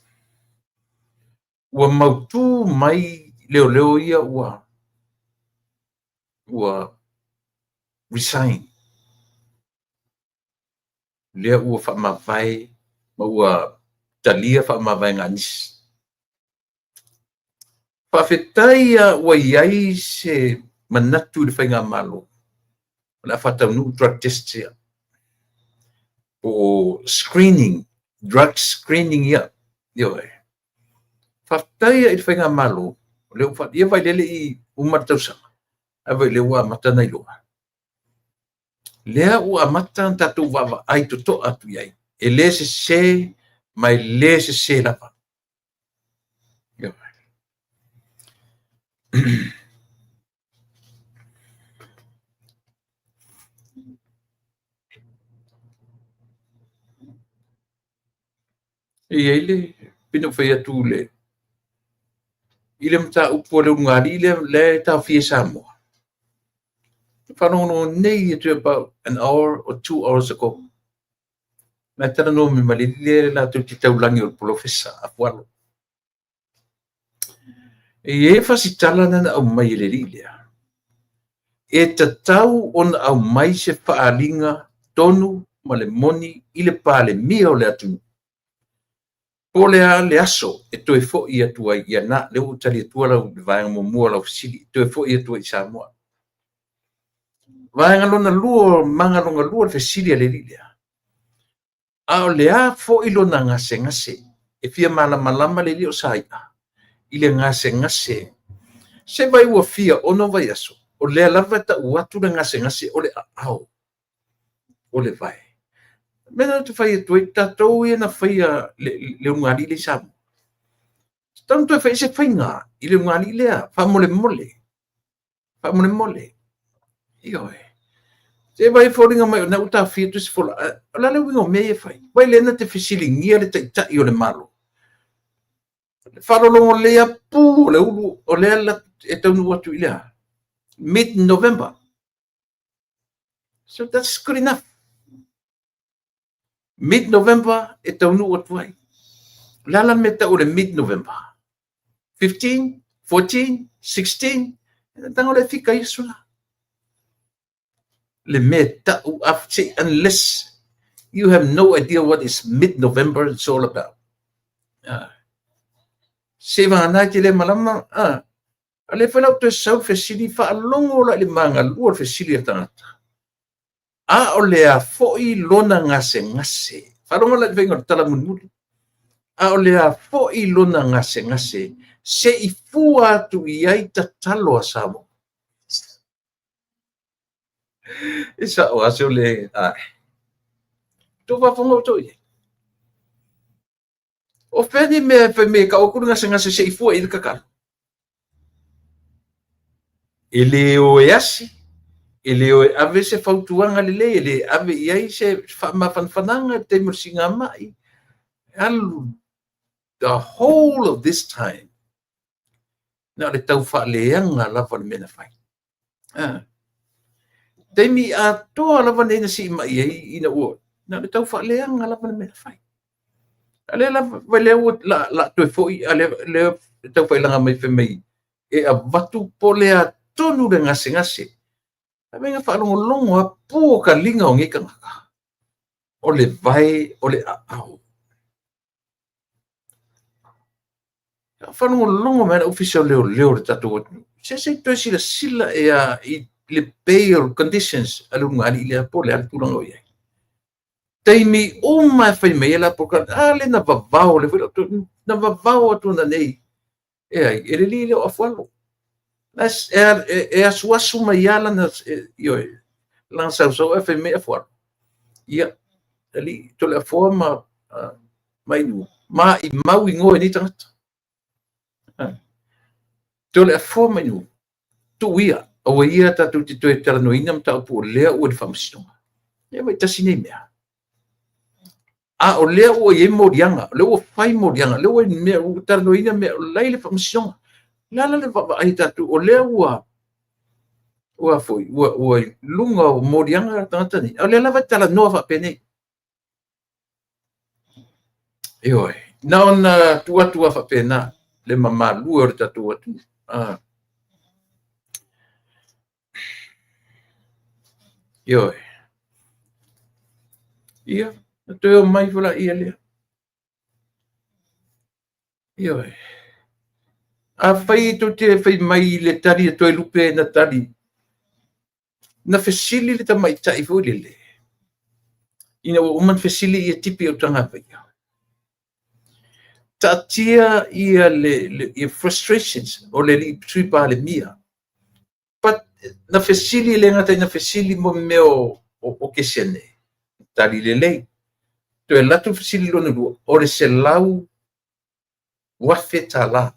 ua mautu mai leoleo ia ua resign. Lea ua faamavae ma ua talia faamavaega a nisi. Faafetai ua i ai se manatu i le faigamalo o le a faataunuu drug test ia, po o screening, drug screening ia. Ioe. Faafetai i le faigamalo o lea ua ia vaai lea i uma le tausaga, ae vaai lea ua amata ona iloa. Lea ua amata ona tatou vaavaai totoa atu i ai. E le sese ma e le sese lava. Ioe. E i ai le pei ona ou fai atu i le mataupu a le ulugalii lea e taofia i Samoa. Faalogologo nei atu about an hour or 2 hours ago. Na talanoa mai ma le alii lea latou te taulagi o le polofesa Afualo. E i ai fasitala na na aumai e le alii lea. E tatau ona aumai se faaaliga tonu ma le moni i le Palemia o le atunuu. Po o le a le aso e toe foi atu ai ia na, lea ua tali atua lau vaega muamua o lau fesili, toe foi atu ai i Samoa. Vaega lona lua, maga lona lua le fesili a le alii lea. A o le a foi lona gasegase, e fia malamalama le alii o Saia i le gasegase. Se vai ua fia 6 vaiaso, o lea lava e tau atu le gasegase o le aao o le vae. Mea na te fai atu ai tatou ia na faia le ulugalii lea i Samoa. Tatau ona toe fai se faiga i le ulugalii lea, faamolemole. Faamolemole. Ioe. Se vai foliga mai o lena ua taofia tusi fola. O le a le uiga o mea ia e fai? Vai lea na te fesiligia le taitai o le Malo. Faalologo lelei lava pu o le ulu o lea e taunuu atu i le mid-November. So that's good enough. Mid-November e taunuu atu ai. O le a la le mea tau o le mid-November? 15, 14, 16, tago le fika i aso la. Le mea tau unless you have no idea what is mid-November it's all about. Se vagana te le malama, a le fai lau toe sau fesili faalogo la i le magalua le fesili a tagata. A o le a foi lona gasegase. Faalogo la i le faiga o le tala mulimuli. A o le a foi lona gasegase se i fua atu i ai tatalo a Samoa. E sa'o a se o le ae. Tou faafofoga outou i ai. O fea ni mea e fai mai e tau atu le gasegase se i fua i ai le tatalo. E le o e asi, E le o e ave se fautuaga lelei, e le ave i ai se faamafanafanaga i le taimi o le siigamai. E alu the whole of this time, na o le tau faaleaga lava le mea na fai. Ah. Taimi atoa lava nei na siimai ai ina ua na o le tau faaleaga lava le mea na fai. A lea lava vai lea ua la, la toe foi a lea, lea tau failaga mai fai mai e avatu po o le a tonu le gasegase. A mea faalogologo a pu o kaliga o nei tagata. O le vae o le aao. Faalogologo mai le Ofisa o Leoleo o le tatou atunuu. Se se i toe silasila ea i le bail conditions a le ulugalii lea po o le a le tulaga o i ai. Taimi uma e fai mai ai la polokalame, a lea na vavao le foi na vavao atu ananei. E ai, e le alii lea o Afualo. E asuasu mai lava lana, ioe, lana sausau ae fai mai Afualo. Ia, alii, Toleafoa ma Mainu, maimau igoa i nei tagata. Toleafoa ma Mainu, tuu ia, aua ia tatou te toe talanoaina mataupu o lea ua i le faamasinoga. Ia vaai tasi nei mea. A o lea ua i ai moliaga, o lea ua fai moliaga, o lea ua i mea, ua talanoaina mea, o la e i le faamasinoga. O le a la le vaavaai a tatou, o lea ua ua foi, ua, ua i luga o moliaga tagata nei, a o lea lava e talanoa faapenei. Ioe, na ona tuu atu lava faapena le mamalue o le tatou atunuu. Ah. Ioe. Ia, na toe omai foi laia lea. Ioe. Afai tou te fai mai i le tali a Toelupe na tali, na fesili le tamaitai foi lele, ina ua uma ona fesili ia Tipi Autagavaia, taatia ia le ia frustrations o le alii Sui Palemia, but na fesili le gata ina fesili mo mea o kesene, tali lelei. Toe alu atu le fesili lona lua, o le $100,000.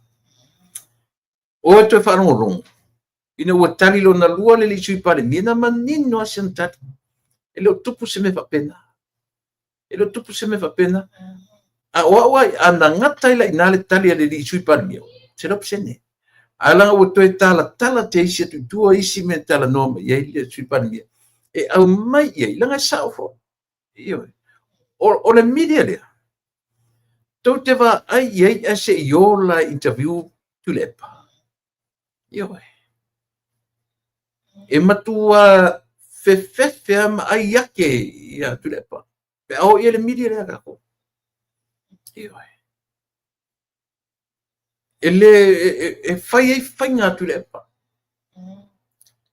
Oe toe faalogologo, ina ua tali lona lua le alii Sui Palemia, na manino lava si ana tali. E le o tupu se mea faapena. E le o tupu se mea faapena. A o au ai, a na gata ai la i ina le tali a le alii Sui Palemia, 100%. Ae leaga ua toe talatala te isi atu i tua isi mea e talanoa mai ai le Sui Palemia, e aumai i ai, leaga e sao foi. Ioe. O le media lea, tou te vaai i ai ae se i o la e interview Tuilaepa. Ioe. E matua fefefe lava ma ai ake ia Tuilaepa. Pe a o i ai le media lea a tatou. Ioe. E le e fai ai faiga a Tuilaepa.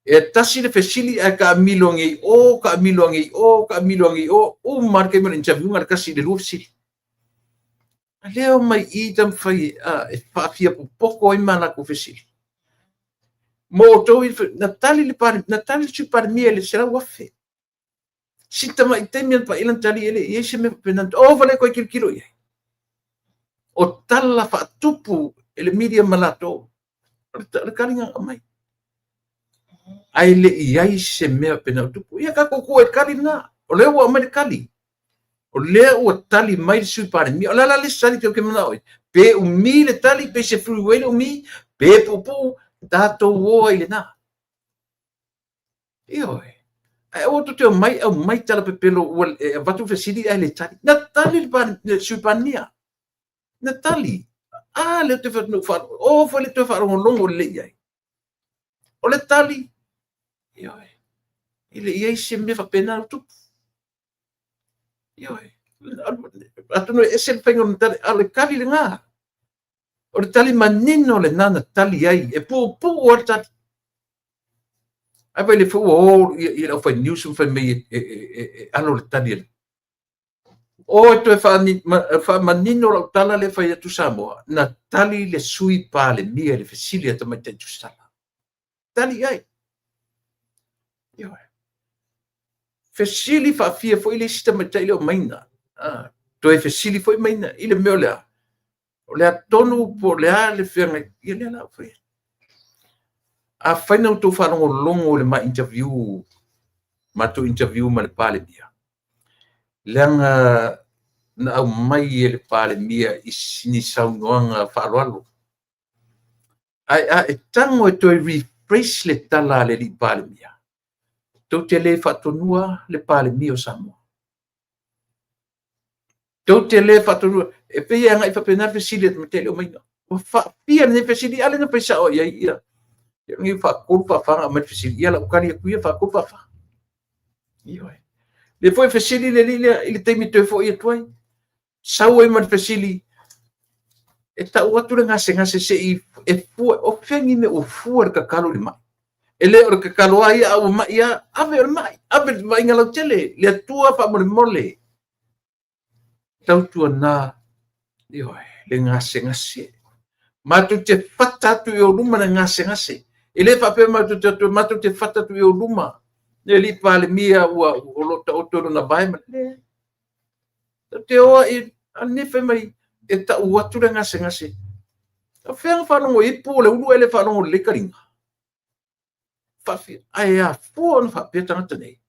E tasi le fesili ae taamilo ane i o, taamilo ane i o, taamilo ane i o, uma lava le taimi o le interview na o le tasi i le lua fesili. A lea omai i i taumafai e faafiapopoto ai ma latou fesili. Mo outou, na tali le na tali le Sui Palemia i le $100,000. Si tamai taimi ana paia lana tali e le i ai se mea faapena. O fa le toe tilotilo i ai. O tala faatupu e le media ma latou. O le tali na aumai. Ae le i ai se mea faapena o tupu. Ia tatou tuu e tali lena. O lea ua aumai le tali. O lea ua tali mai le Sui Palemia. O le a la le isi tali tou te manao i ai? Pe umi le tali, pe se freeway le umi, pe puupuu, tatou o ai i lena. Ioe. Ae aua tou te omai aumai tala pepelo ua e avatu le fesili ae le tali. Na tali le Sui Palemia. Na tali. A lea ou te fai atu, o foi le toe faalogologo lelei i ai. O le tali, ioe, e le i ai se mea faapena o tupu. Ioe. Atonu e ese le faiga o le tali, a o le tali lena. O le tali manino lena na tali ai, e puupuu lava le tali. Ae vaai lea foi ua o i le aufai news ma fai mai e alo le tali a le. O e toe faamanino lau tala lea fai atu Samoa, na tali le Sui Palemia i le fesili a Tamaitai Tusitala. Tali i ai. Ioe. Fesili faafia foi le isi tamaitai lea o Maina. Toe fesili foi Maina i le mea o le a? O le a tonu po o le a le feagai? Ia lea la ua fai atu. Afai na outou faalogologo i le ma interview, matou interview ma le Palemia, leaga na aumai e le Palemia i ni saunoaga faaaloalo. Ae a e tago e toe rephrase le tala a le alii Palemia, tou te le faatonua le Palemia o Samoa. Tou te le faatonua, e pei e agai faapena le fesili a le tamaitai lea o Maiga. Ua faapia lenei fesili, a lea na fai sao i ai ia, ia faatolu faafa ona aumai le fesili, ia o lau tali atu ia faatolu faafa. Ioe. Lea foi e fesili le alii lea i le taimi e toe foi atu ai, sau ai ma le fesili, e tau atu le gasegase se i e fua, o fea ni mea ua fua le tatalo i le mai? E le o le tatalo lava ia a ua mai lava, ave o le mai, ave le vaaiga lautele, le Atua faamolemole. Tautuana, ioe, le gasegase. Matou te fata atu i ou luma le gasegase. E le faapea matou te o atu, matou te fata atu i ou luma le alii Palemia ua o lo o taoto i lona vae ma le te o ai a lenei fai mai e tau atu le gasegase. O fea na faalogo i ai pu o le ulu ae le faalogo lelei taliga? Faafia, ae afua ona faapea tagata nei,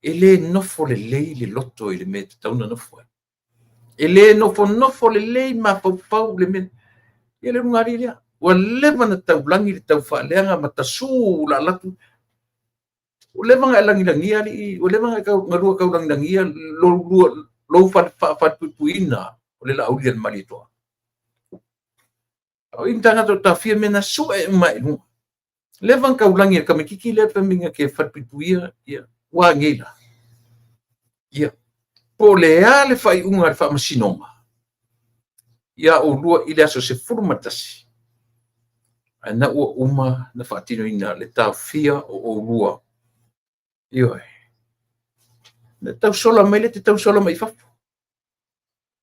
e le nofo lelei le loto i le mea e tatau ona nofo ai. E le nofonofo lelei mafaufau le mea. Ia le ulugalii lea, ua leva ona taulagi le taufaaleaga ma tasu laalatu. Ua leva ona e lagilagia alii, ua leva ona lua taulagilagia lou faafalepuipuiina o le Laauli a le Malietoa. O i ni tagata o taofia mea na sue uma i luga. Leva ona taulagi e le tamaitiiti lea fai mai na te falepuipuia ia, ua a nei la? Ia, po o le a le faaiuga a le Faamasinoga ia oulua i le aso 11, ae na ua uma na faatinoina le taofia o oulua. Ioe. Na tausola mai lea, te tausola mai i fafo.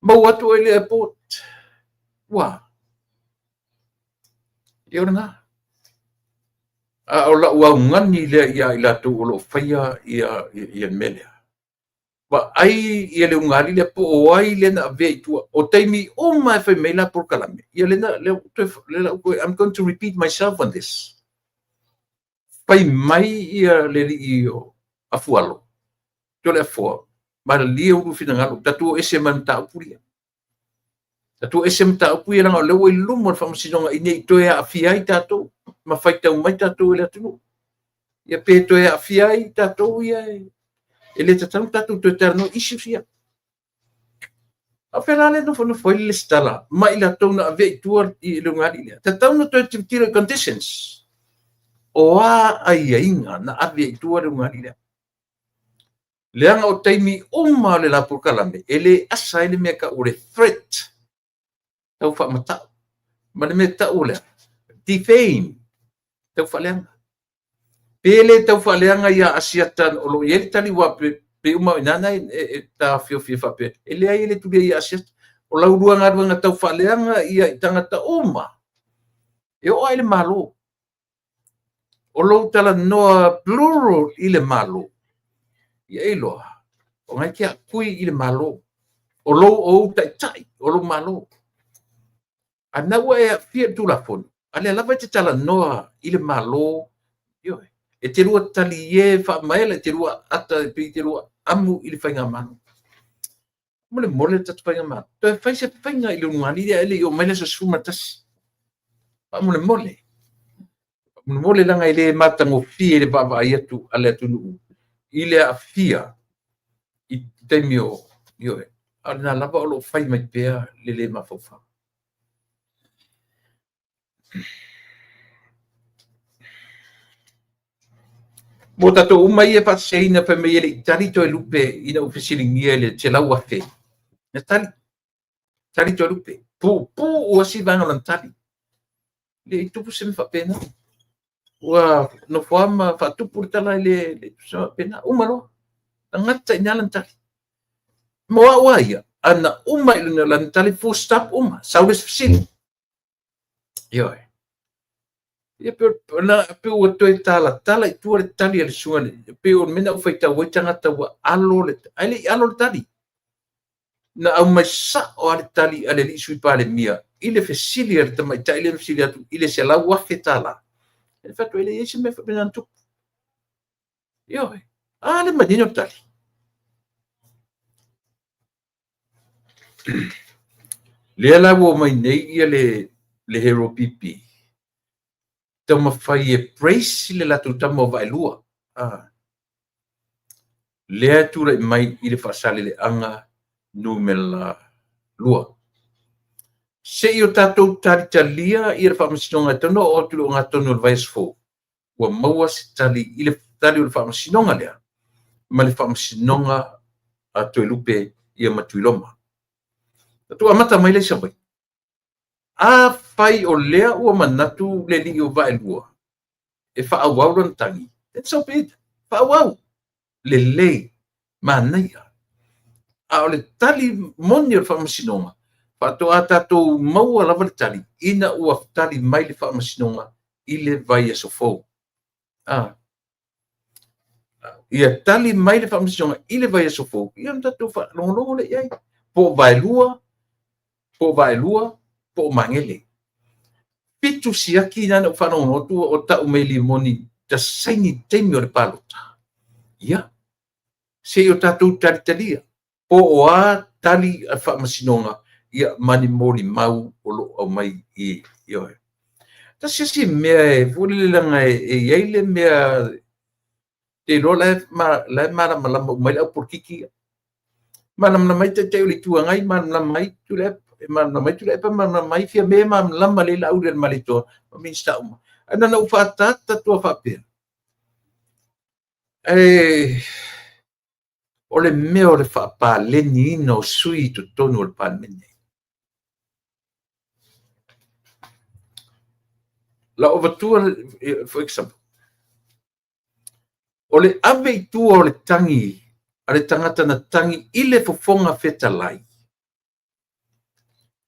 Maua atu oe i le airport. Ua. Ia o lena. A o lau augani lea ia i latou o lo o faia ia le mea lea. Vaai ia le ulugalii lea po o ai lea na avea i tua. O taimi uma e fai mai la polokalame. Ia lena, lea, lea, I'm going to repeat myself on this. Fai mai ia le alii o Afualo, Toleafoa, malilie ulu finagalo, tatou o ese ma le mataupu lea. Tatou o ese mataupu ia leaga o lea ua i luma o le Faamasinoga ina ne i toe aafia ai tatou ma faitau mai tatou e le atunuu. Ia pe toe aafia ai tatou ia e le tatau ona tatou toe talanoa i issues ia. A o fea la le nofonofo ai le lesitala ma i latou na avea i tua i le ulugalii lea? Tatau ona toe tilotilo i conditions. O a aiaiga na ave i tua le ulugalii lea? Leaga o taimi uma o le la polokalame, e le asa ai le mea tau o le threat, tau faamatau, ma le mea tau o le defame, tau faaleaga. Pe le tau faaleaga ia Asiata o lo o i ai le tali ua pe uma o i ina e taofiofi e faapea, e leai e le tulia ia Asiata. O lau lua galuega tau faaleaga ia i tagata uma, e oo lava i le Malo. O lou talanoa plural i le Malo, ia e iloa, o na e te aapui i le Malo. O lou ou taitai, o lou Malo. A na ua e aafia i le Tulafono, a lea lava e te talanoa i le Malo, ioe, e te lua talie faamaela, e te lua ata, e pei e te lua amu i le faigamalo. Molemole le tatou faigamalo, toe fai se faiga i le ulugalii lea ae le i oo mai le aso 11. Faamolemole. Faamolemole leaga e le matagofie le vaavaai atu a le atunuu i le aafia i taimi o, ioe, a o lena lava o lo o fai mai pea le le mafaufau. Mo tatou uma ia e faaseseina fai mai e le i tali Toelupe ina ua fesiligia i le 100,000. Na tali, tali Toelupe. Puupuu lava si vaega o lana tali. Le i tupu se mea faapena. Ua nofo lava ma faatupu le tala e le tupu se mea faapena. Uma loa. Na gata i ina lana tali. Mo au lava ia, ana uma i lana tali full stop uma. Sau le isi fesili. Ioe. Ia pe ua toe talatala i tua le tali a le susuga, pei o le mea na ou faitau ai tagata ua alo le, ae le i alo le tali. Na aumai sao lava le tali a le alii Sui Palemia i le fesili a le tamaitai lea na fesili atu i le $100,000. E fai atu, e leai se mea faapena na tupu. Ioe. A le manino le tali. Lea la ua omai nei ia le Hero PP taumafai e praise le latou tama o Vaaelua. Lea e tulai mai i le Faasaleleaga numera 2. Se i o tatou talitalia ia le Faamasinoga e tau ona oo atu i le ogatotonu o le vaiaso fou, ua maua se tali i le tali o le Faamasinoga lea ma le Faamasinoga a Toelupe ia ma Tuiloma. Faatoa amata mai lea i Savaii. Afai o lea ua manatu le alii o Vaaelua e faaauau lona tagi, then so be it. Faaauau. Lelei. Manaia. A o le tali moni o le Faamasinoga, faatoa tatou maua lava le tali ina ua tali mai le Faamasinoga i le vaiaso fou. Ia tali mai le Faamasinoga i le vaiaso fou, ia ona tatou faalogologo lea i ai. Po o Vaelua, po o Vaelua, po o Magele. 7 siaki na na ou faalogologo atu o tau mai e Limoni ta saini i le taimi o le palota. Ia, se i o tatou talitalia po o a tali a le Faamasinoga ia ma ni molimau o lo o aumai i ioe. Tasi isi mea e foi lele leaga e i ai le mea te iloa la e malamalama uma ai le au polokiki ia. Malamalama ai le Taitai o le Itu Agai, malamalama ai Tuilaepa, malamalama ai Tuilaepa, malamalama ai Fiame, malamalama lelei Laaulialemalietoa ma Minisita uma. Ae na ona ou faaataata atu lava faapea, o le mea o le faapaleniina o sui usufono i totonu o le Palemene. Lau avatua, for example, o le ave i tua o le tagi a le tagata na tagi i le Fofoga Fetalai,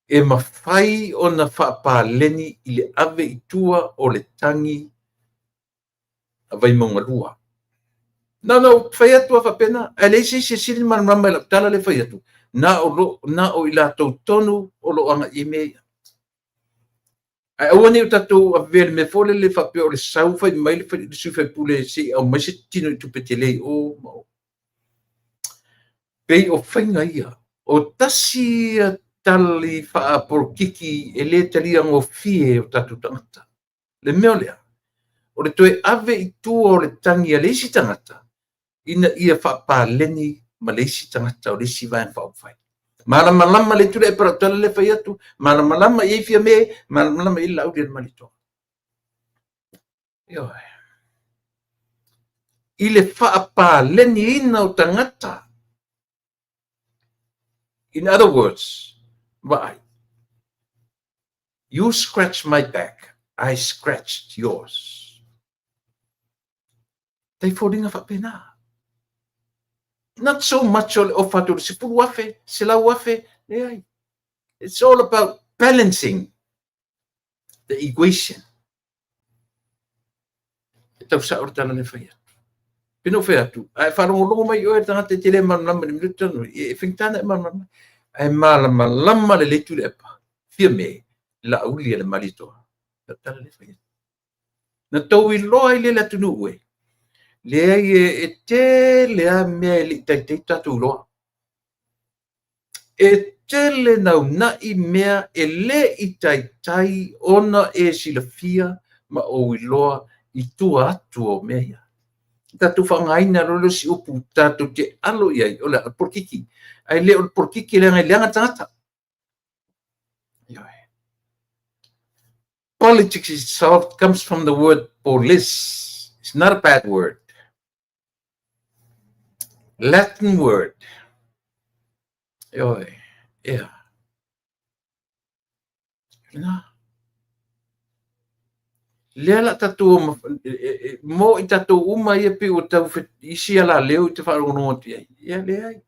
e mafai ona faapaleni i le ave i tua o le tagi a Vaimauga 2. Na ona ou fai atu lava faapena, ae leai se isi e sili ona malamalama i lau tala lea e fai atu, na o i latou tonu o lo o agai i ai mea ia. Ae aua ne i o tatou avea i le mea foi lele faapea o le sau fai mai le sui usufono se i aumai se tinoitupe tele i o ma o. Pei o faiga ia, o tasi ia tali faapolokiki e le taliagofie e o tatou tagata. Le mea o lea, o le toe ave i tua o le tagi a le isi tagata ina ia faapaleni ma le isi tagata o le isi Vaega Faaupufai. Malamalama lelei Tuilaepa i lau tala lea e fai atu, malamalama i ai Fiame, malamalama i ai Laaulialemalietoa. Ioe. I le faapaleniina o tagata. In other words, vaai, you scratch my back, I scratched yours. Tai foliga faapena. Not so much o le ofa atu o le 10,000, 100,000, leai. It's all about balancing the equation. E tau sao le tala lea e fai atu. Pe na ou fai atu, a e faalogologo mai oe le tagata e te le malamalama i le mea lea ou te talanoa ai, e faigata ona e malamalama. Ae malamalama lelei Tuilaepa, Fiame, Laaulialemalietoa. Lau tala lea e fai atu. Na tou iloa ai lea le atunuu e, leai e tele lava mea e le i taitai tatou iloa. E tele naunai mea e le i taitai ona e silafia ma ou iloa i tua atu o mea ia. Tatou faaaogaina loa le isi upu tatou te alo i ai, o le polokiki. Ae le o le polokiki leaga e leaga le tagata. Politics itself comes from the word polis. It's not a bad word. Latin word. Ioe, ea. Lena. Lea la tatou mo i tatou uma ia pei ua tau isi alaleo i te faalogologo atu i ai. Ia leai.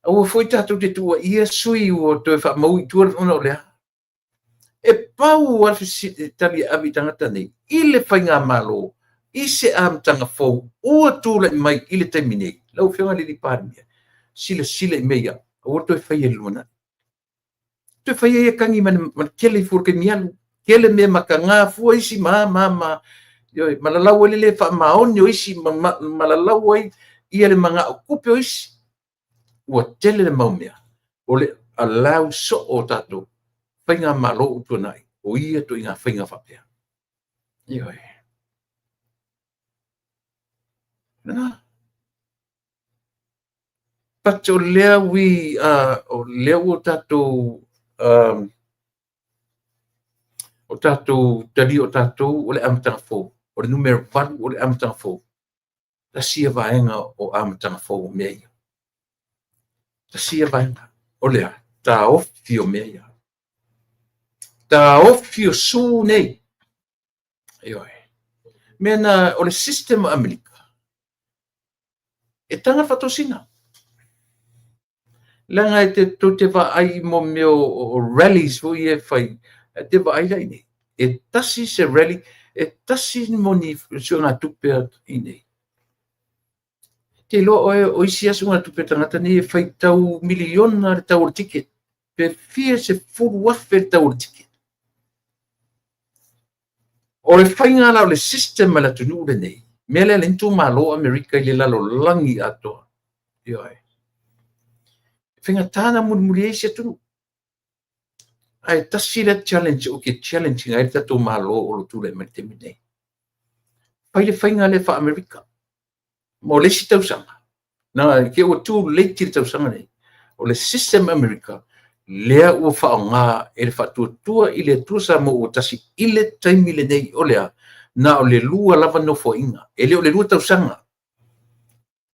Aua foi tatou te tuuaia sui ua toe faamau i tua ona o le a. E pau lava le tali e ave i tagata nei i le faigamalo i se amataga fou ua tulai mai i le taimi nei. Lau Afioga i le Palemia, silasila i mea ia, aua le toe faia i le lumanai. Toe faia ia tagi ma le tele i fua o le taimi alu. Tele mea mataga fua isi ma ma ma, ioe, ma lalau ai le le faamaoni o isi, ma lalau ai ia le manao tupe o isi. Ua tele le mau mea o le allow soo o tatou faigamalo ua tuanai o ia ituaiga faiga faapea. Ioe. Na. But o lea we o lea ua tatou o tatou talia o tatou o le amataga fou, o le numera 8 o le amataga fou. Tasi ia vaega o amataga fou o mea ia. Tasi ia vaega. O le a? Taofi o mea ia. Taofi o su nei. Ioe. Mea na o le system o Amerika, e taga le faatosina. Leaga e te tou te vaai i mo mea o rallies foi ia e fai, e te vaai la i nei. E tasi se rally, e tasi mo ni suegatupe i nei. Te iloa oe o isi lava suegatupe a tagata nei e faitau miliona le tau o le ticket. Pe fia 10,000 le tau o le ticket. O le faiga la o le system a le atunuu lenei, mea lea le itumalo Amerika i le lalolagi atoa. Ioe. Faigata na mulimuli ai se atunuu. Ae tasi lea challenge ou te challenge ina ai le tatou Malo o lo o tulai mai i le taimi lenei. Fai le faiga lea faa-Amerika. Mo le isi tausaga, na te ua too late i le tausaga nei. O le system Amerika, lea ua faaaoga e le Faatuatua i le Atua Samoa ua tasi i le taimi lenei, o le a? Na o le 2 lava nofoaiga. E le o le 2 tausaga.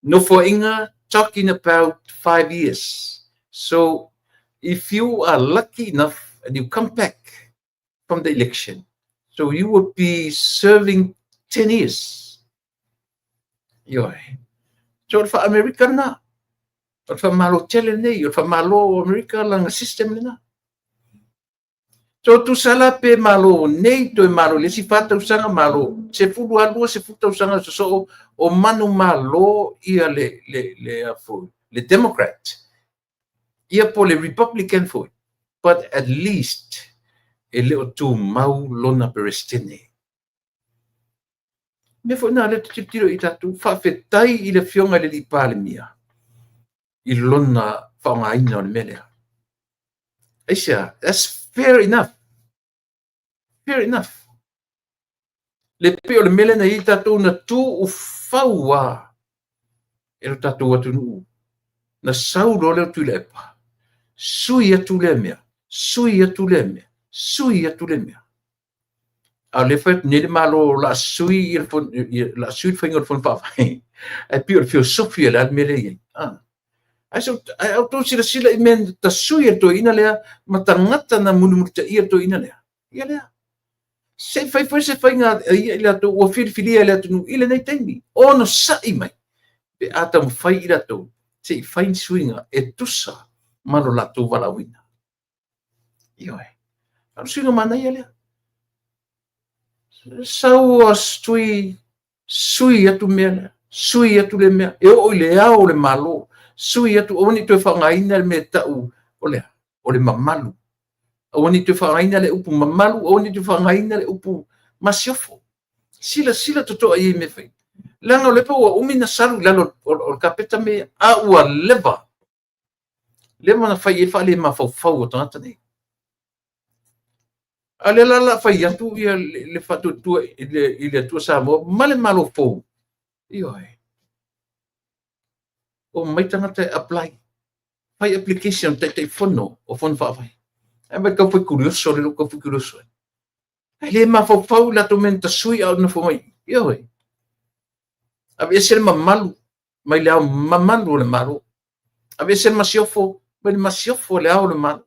Nofoaiga, talking about 5 years. So, if you are lucky enough and you come back from the election, so you will be serving 10 years. Ioe. So, o le faa-Amerika lena. O le faamalo tele lenei, o le faamalo o Amerika lana system lena. So, tusa la pe malo nei, toe malo le isi 4 tausaga, malo 12, 10 tausaga sosoo, o manu malo ia le Democrat. Ia po le Republican foi. But at least, e le o tumau lona peresetene. Mea foi na lea te tilotilo i tatou, faafetai i le afioga i le alii Palemia i lona faaaogaina o le mea lea. Aisea, that's fair enough. Fair enough. Le pei o le mea lea na i ai tatou na tuufau lava e lo tatou atunuu. Na sau loa lea o Tuilaepa, sui atu lea mea, sui atu lea mea, sui atu lea mea. A o lea fai atu nei le Malo la sui le faiga o le fono faavae. Ae pei o le filosofi o le a le mea lea i ai. Ae outou silasila i mea ta sui e le toeaina lea ma tagata na mulimulitaia le toeaina lea. Ia lea. Se i fai foi se faiga ia i latou ua filifilia e le atunuu i lenei taimi. Onosai mai pe a taumafai i latou se i fai ni suiga e tusa ma lo latou valaauina. Ioe. A o le suiga manaia lea. Sau o sui, sui atu mea lea, sui atu le mea, e oo i le ao o le Malo, sui atu, aua ne i toe faaaogaina le mea tau o le, o le mamalu. Aua ne i toe faaaogaina le upu mamalu, aua ne i toe faaaogaina le upu masiofo. Silasila totoa i ai mea fai. Leaga o le pa ua umi na salu i lalo o le kapeta mea, a ua leva. Leva na fai e faale mafaufau o tagata nei. A lea la la fai atu ia le faatuatua i le Atua Samoa ma le Malo fou. Ioe. O mai tagata e apply. Fai application taitaifono o fono faavae. Ai mai tau fai kurioso le tau fai kurioso. Ai le mafaufau latou mea na tasui a o nofo mai. Ioe. Aveese le mamalu mai le ao mamalu o le Malo. Aveese le masiofo mai le masiofo o le ao o le Malo.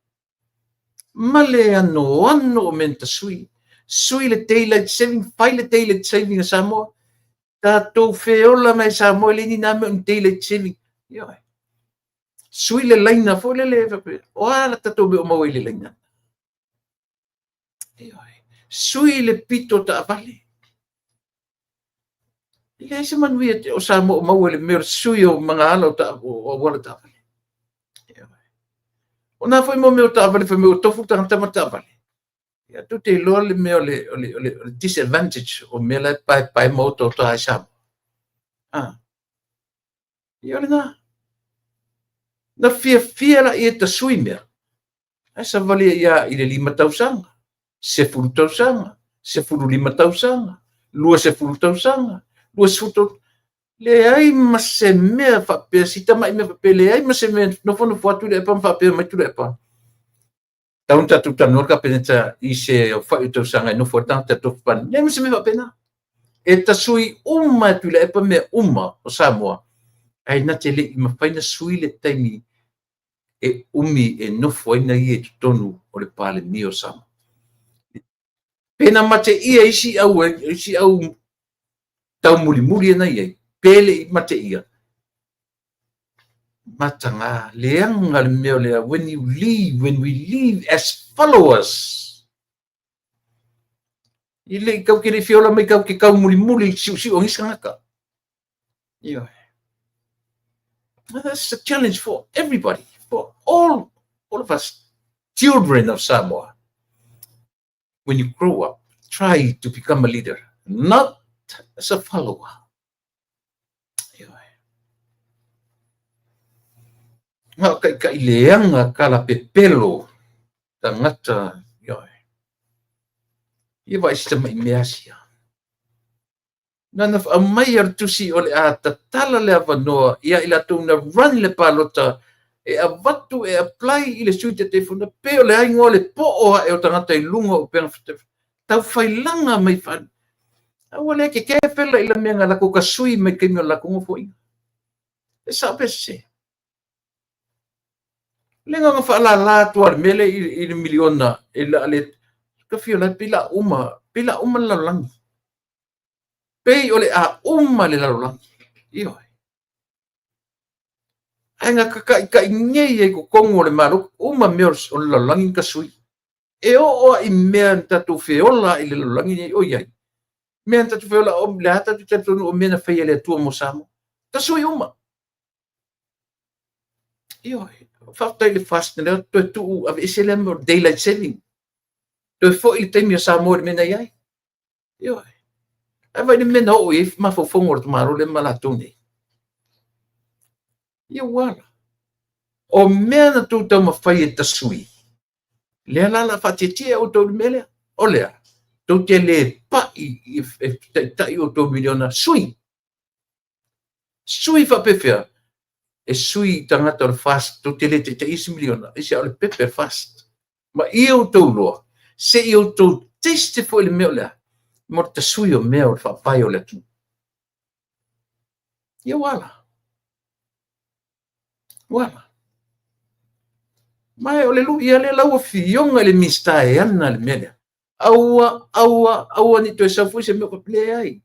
Ma le anoano o mea na tasui. Sui le daylight saving, fai le daylight saving a Samoa. Tatou feola mai Samoa le ni nā mea o ni daylight saving. Ioe. Sui le laina foi lele, o a la tatou mea o maua i le laina. Ioe. Sui le pito taavale. E leai se manuia o Samoa o maua i le mea o le sui o magaala o auala taavale. Ioe. O nā foi mo mea o taavale fai mai ua tofu tagata ma taavale. Ia tou te iloa le mea o le, o le, o le, o le disadvantage o mea la e paepae ma otaota ai Samoa. Ah. Ia o lena. Na fiafia la ia tasui mea. Ae savali ia i le 5 tausaga, 10 tausaga, 15 tausaga, 20 tausaga, 20 tausaga. Leai ma se mea faapea, si tamai mea faapea, leai ma se mea nofonofo atu Tuilaepa ma faapea mai Tuilaepa. Tau na tatou talanoa le Kapeneta i se aofai o tausaga e nofo ai le tagata e tofi Palemia. Leai ma se mea faapena. E tasui uma e Tuilaepa mea uma o Samoa, ae na te le i mafai na sui le taimi e umi e nofo ai na ia i totonu o le Palemia o Samoa. Pe na mateia isi au, isi au taumulimuli na i ai, pe le i mateia, mataga, leaga le mea o lea, when you leave, when we leave as followers, i le i kau ke le fiola mai kau ke kau mulimuli i siusiu o nisi tagata. Ioe. That's a challenge for everybody, for all of us children of Samoa. When you grow up, try to become a leader, not as a follower. Ioe. Ngā kai leanga kala pepelo tagata, ioe. Ia vai se mai mea sia. Na na aumai a le tusi o le a tatala le avanoa ia i latou na run le palota e avatu e apply i le Sui Taitaifono pe o le a igoa le poo ae o tagata i luga o upega taufailaga mai fa aua le ke ke fela i la mea nga lako ka sui mai kaimi o lako ngofoiga e sao pe se le nga whaalala atu a le mele i le miliona e la le ka fio la pila uma le lalolagi. Pei o le a uma le lalolagi. Ioe. Ai nga kakaʻikaʻi nei ai totonu o le Malo, uma mea o le lalolagi ka sui. E oo a i mea na tatou feola i le lalolagi nei o iai. Mea na tatou feola o le a tatou talitonu o mea na faia e le Atua mo Samoa. Ta sui uma. Ioe. Faafetai le fast na lea toe tuu aveese lea mea o daylight saving. Toe foi le taimi o Samoa i le mea na i ai. Ioe. Ae vaai le mea na oo i ai mafaufauga o le tamalo lea ma latou nei. Ia ua ala. O mea na tou taumafai e tasui, lea la la faatietie outou i le mea lea. O lea, tou te le pai e taitai outou miliona sui. Sui faapefea, e sui tagata o le FAST, tou te le taitai isi miliona, isi o le pepe FAST. Ma ia outou loa, se i outou taste foi le mea o lea, mo le tasui o mea o le faavae o le atunuu. Ia ua ala. Ua ala. Ma o le lui a lea lau afioga i le Minisita e ana le mea lea. Aua, aua, aua ni toe sau foi se mea o leai.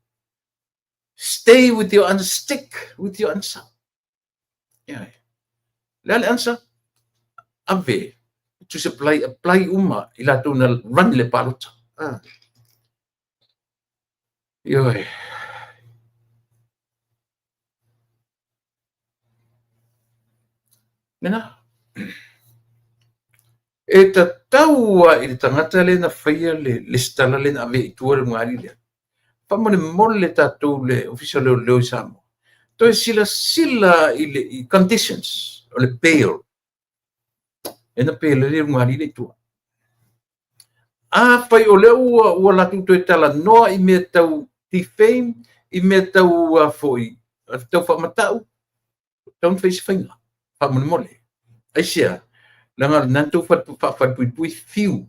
Stay with your answer, stick with your answer. Yeah. Le le answer, ave to supply, apply uma i latou na run le palota. Ah. Ioe. Lena. E tatau i le tagata le na faia le lesitala le na ave i tua le lugali lea. Faamolemole le tatou le Ofisa o Leoleo i Samoa. Toe silasila i le i conditions o le bail. E na bail le lugali le i tua. A fai o lea ua latou toe talanoa i mea tau defame, i mea tau foi, tau faamatau, tau na fai se faiga, faamolemole. Aisea, leaga na tou faafalepuipui fiu,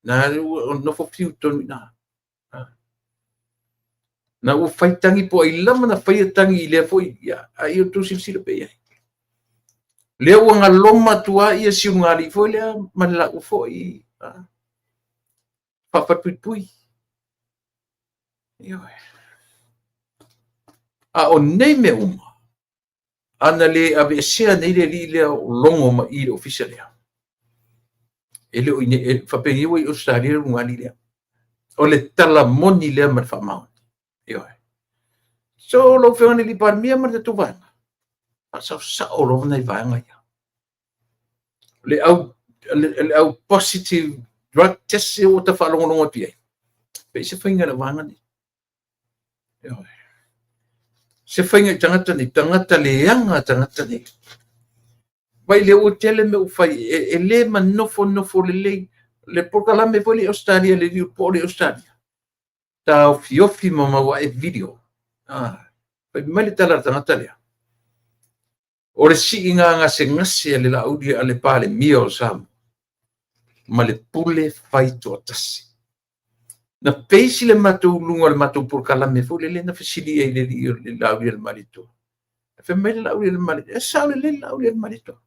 na nofo fiu tonu i na. Na ua fai tangi po ai lava na faia tangi i lea foi, ia, a ia tou silasila pe i ai. Lea ua galoma atu a ia siugali foi lea ma le lau foi, faafalepuipui. Ioe. A o nei mea uma, ana le aveesea nei le alii lea o logo ma i le ofisa lea. E le o ine, e faapeni ua i Australia le lugali lea. O le talamoni lea ma le faamaoni. Ioe. So, lau afioga i le Palemia ma le tatou vaega, faasaosao lava nai vaega ia. Le au positive drug test ua ta faalogologo atu i ai. Pei se faiga i le vaega nei. Se faiga i tagata nei, tagata leaga tagata nei. Vai le ua tele mea ua fai e le manofonofo lelei. Le polokalame foi le Australia, le liu po le Australia. Taofiofi ma maua e video. Fai mai le tala a le tagata lea. O le siiga gasegase a le Laauli a le Palemia o Samoa ma le pule faitoatasi. Na peisi le matou luga o le matou polokalame foi lele na fesili ai le alii o le Laauli a le Malietoa. Fai mai le Laauli a le Malietoa, e sao lelei le Laauli a le Malietoa.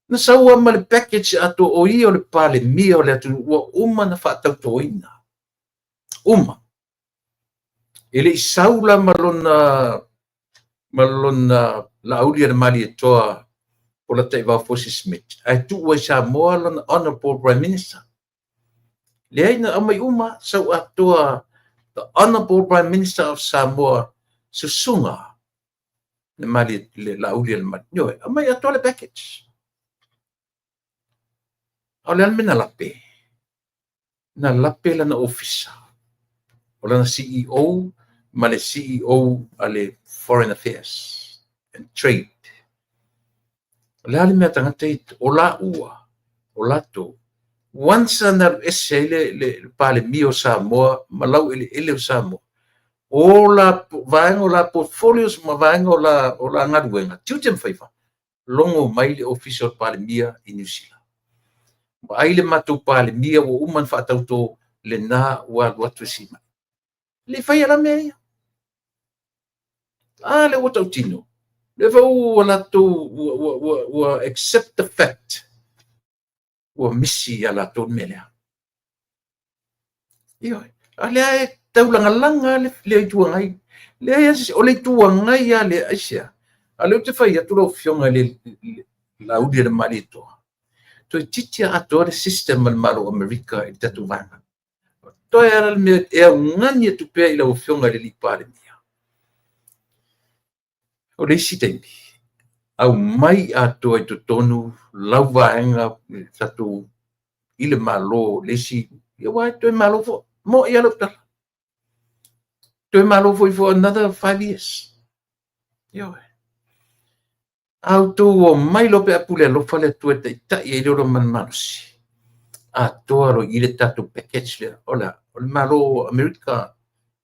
Na sau lava ma le package atoa o ia o le Palemia o le atunuu ua uma na faatautoina. Uma. E le i sau la ma lona Laauli a le Malietoa o Polataivao Fosi Smith, ae tuu ai Samoa lona Honorable Prime Minister. Leai, na aumai uma, sau atoa the Honorable Prime Minister of Samoa, susuga le Mali, le Laauli a le Mali. Ioe, aumai atoa le package. A o le a le mea na lape? Na lape lana ofisa, o lana CEO ma le CEO a le Foreign Affairs and Trade. O le a le mea tagata i o la ua, o latou, once na alu ese ai le Palemia o Samoa ma lau eleele o Samoa, o la vaega o la portfolios ma vaega o la galuega, tiute ma faiva, logo mai le ofisa o le Palemia i Niu Sila. Vaai le matou Palemia ua uma na faatauto lena ua alu atu e sima. Le faia la mea ia. A le ua tautino. Le fa ua latou ua accept the fact ua misi ia latou le mea lea. Ioe. A lea e taulagalaga le Itu Agai. Leai, o le Itu Agai lava lea, aisea? A lea ou te fai atu lau Afioga i le Laauli a le Malietoa, toeitiiti atoa le system a le Malo o Amerika i le tatou vaega. Toe ala le mea e augani atu pea i lau Afioga i le Palemia. O le isi taimi, aumai atoa i totonu lau vaega tatou i le Malo, le isi, ia aua e toe malo foi, mo ia lau tala. Toe malo foi for another 5 years. Ioe. A outou o mai loa pe a pule alofa le Atua e taitai ai le ola ma le malosi. Atoa loa i le tatou package lea. O le Malo o Amerika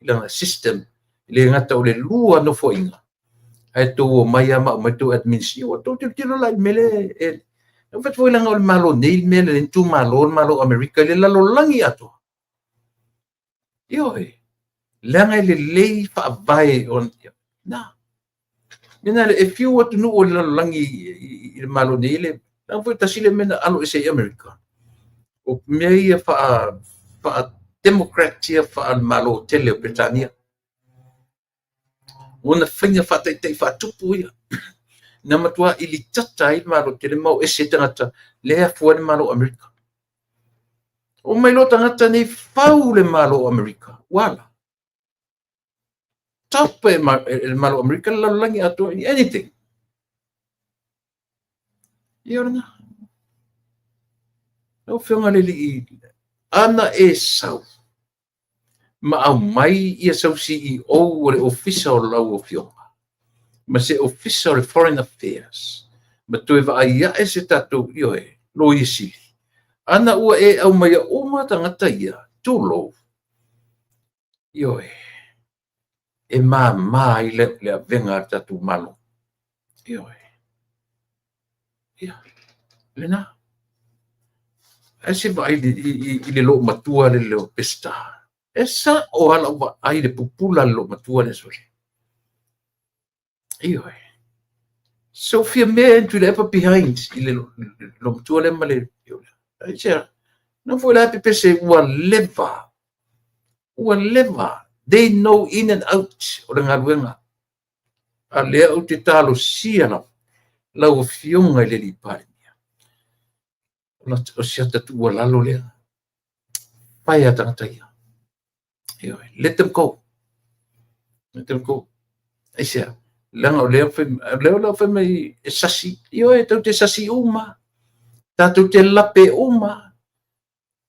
i lana system, le gata o le lua nofoaiga, ae tou o mai lava ma aumai tou administration. Ua tou tilotilo la i le mea lea e fai foi leaga o le Malo nei le mea lea itumalo le Malo o Amerika i le lalolagi atoa. Ioe, leaga e lelei faavae o na. Mena e fiu atunuu o le lalolagi i le Malo nei le leaga foi tasi le mea na alo ese ai Amerika. O mea ia faa democrat ia faa-Malo tele o Peretania. Ona faiga faataitai faatupu ia. Na matua ilitata ai le Malo tele ma o ese tagata le afua le Malo o Amerika. O mai loa tagata nei fau le Malo o Amerika. Ua top e le Malo o Amerika le lalolagi atoa in anything. Ia o lena. Lau Afioga i le Alii, ana e sau ma aumai ia sau CEO o le ofisa o lau afioga ma se ofisa o le Foreign Affairs ma toe vaai ae se tatou ioe Loia Sili. Ana ua e aumaia uma tagata ia, tulou, ioe, e māmā ai le avega a le tatou Malo. Ioe. Ia, lena. Ae se vaai i le loomatua le leo Peseta. E sao lava lau vaai le pupula le loomatua le sole. Ioe. So fia mea e Tuilaepa behind i le loomatua lea ma le... Ai se na foi la pepese ua leva. Ua leva. They know in and out o le galuega. A lea ou te talosia lava lau Afioga i le Alii Palemia. O si ata tuualalo lea. Fai a tagata ia. Ioe. Let them go. Let them go. Aisea. Leaga o lea fai mai e sasi. Ioe, tau te sasi uma. Tatou te lape uma.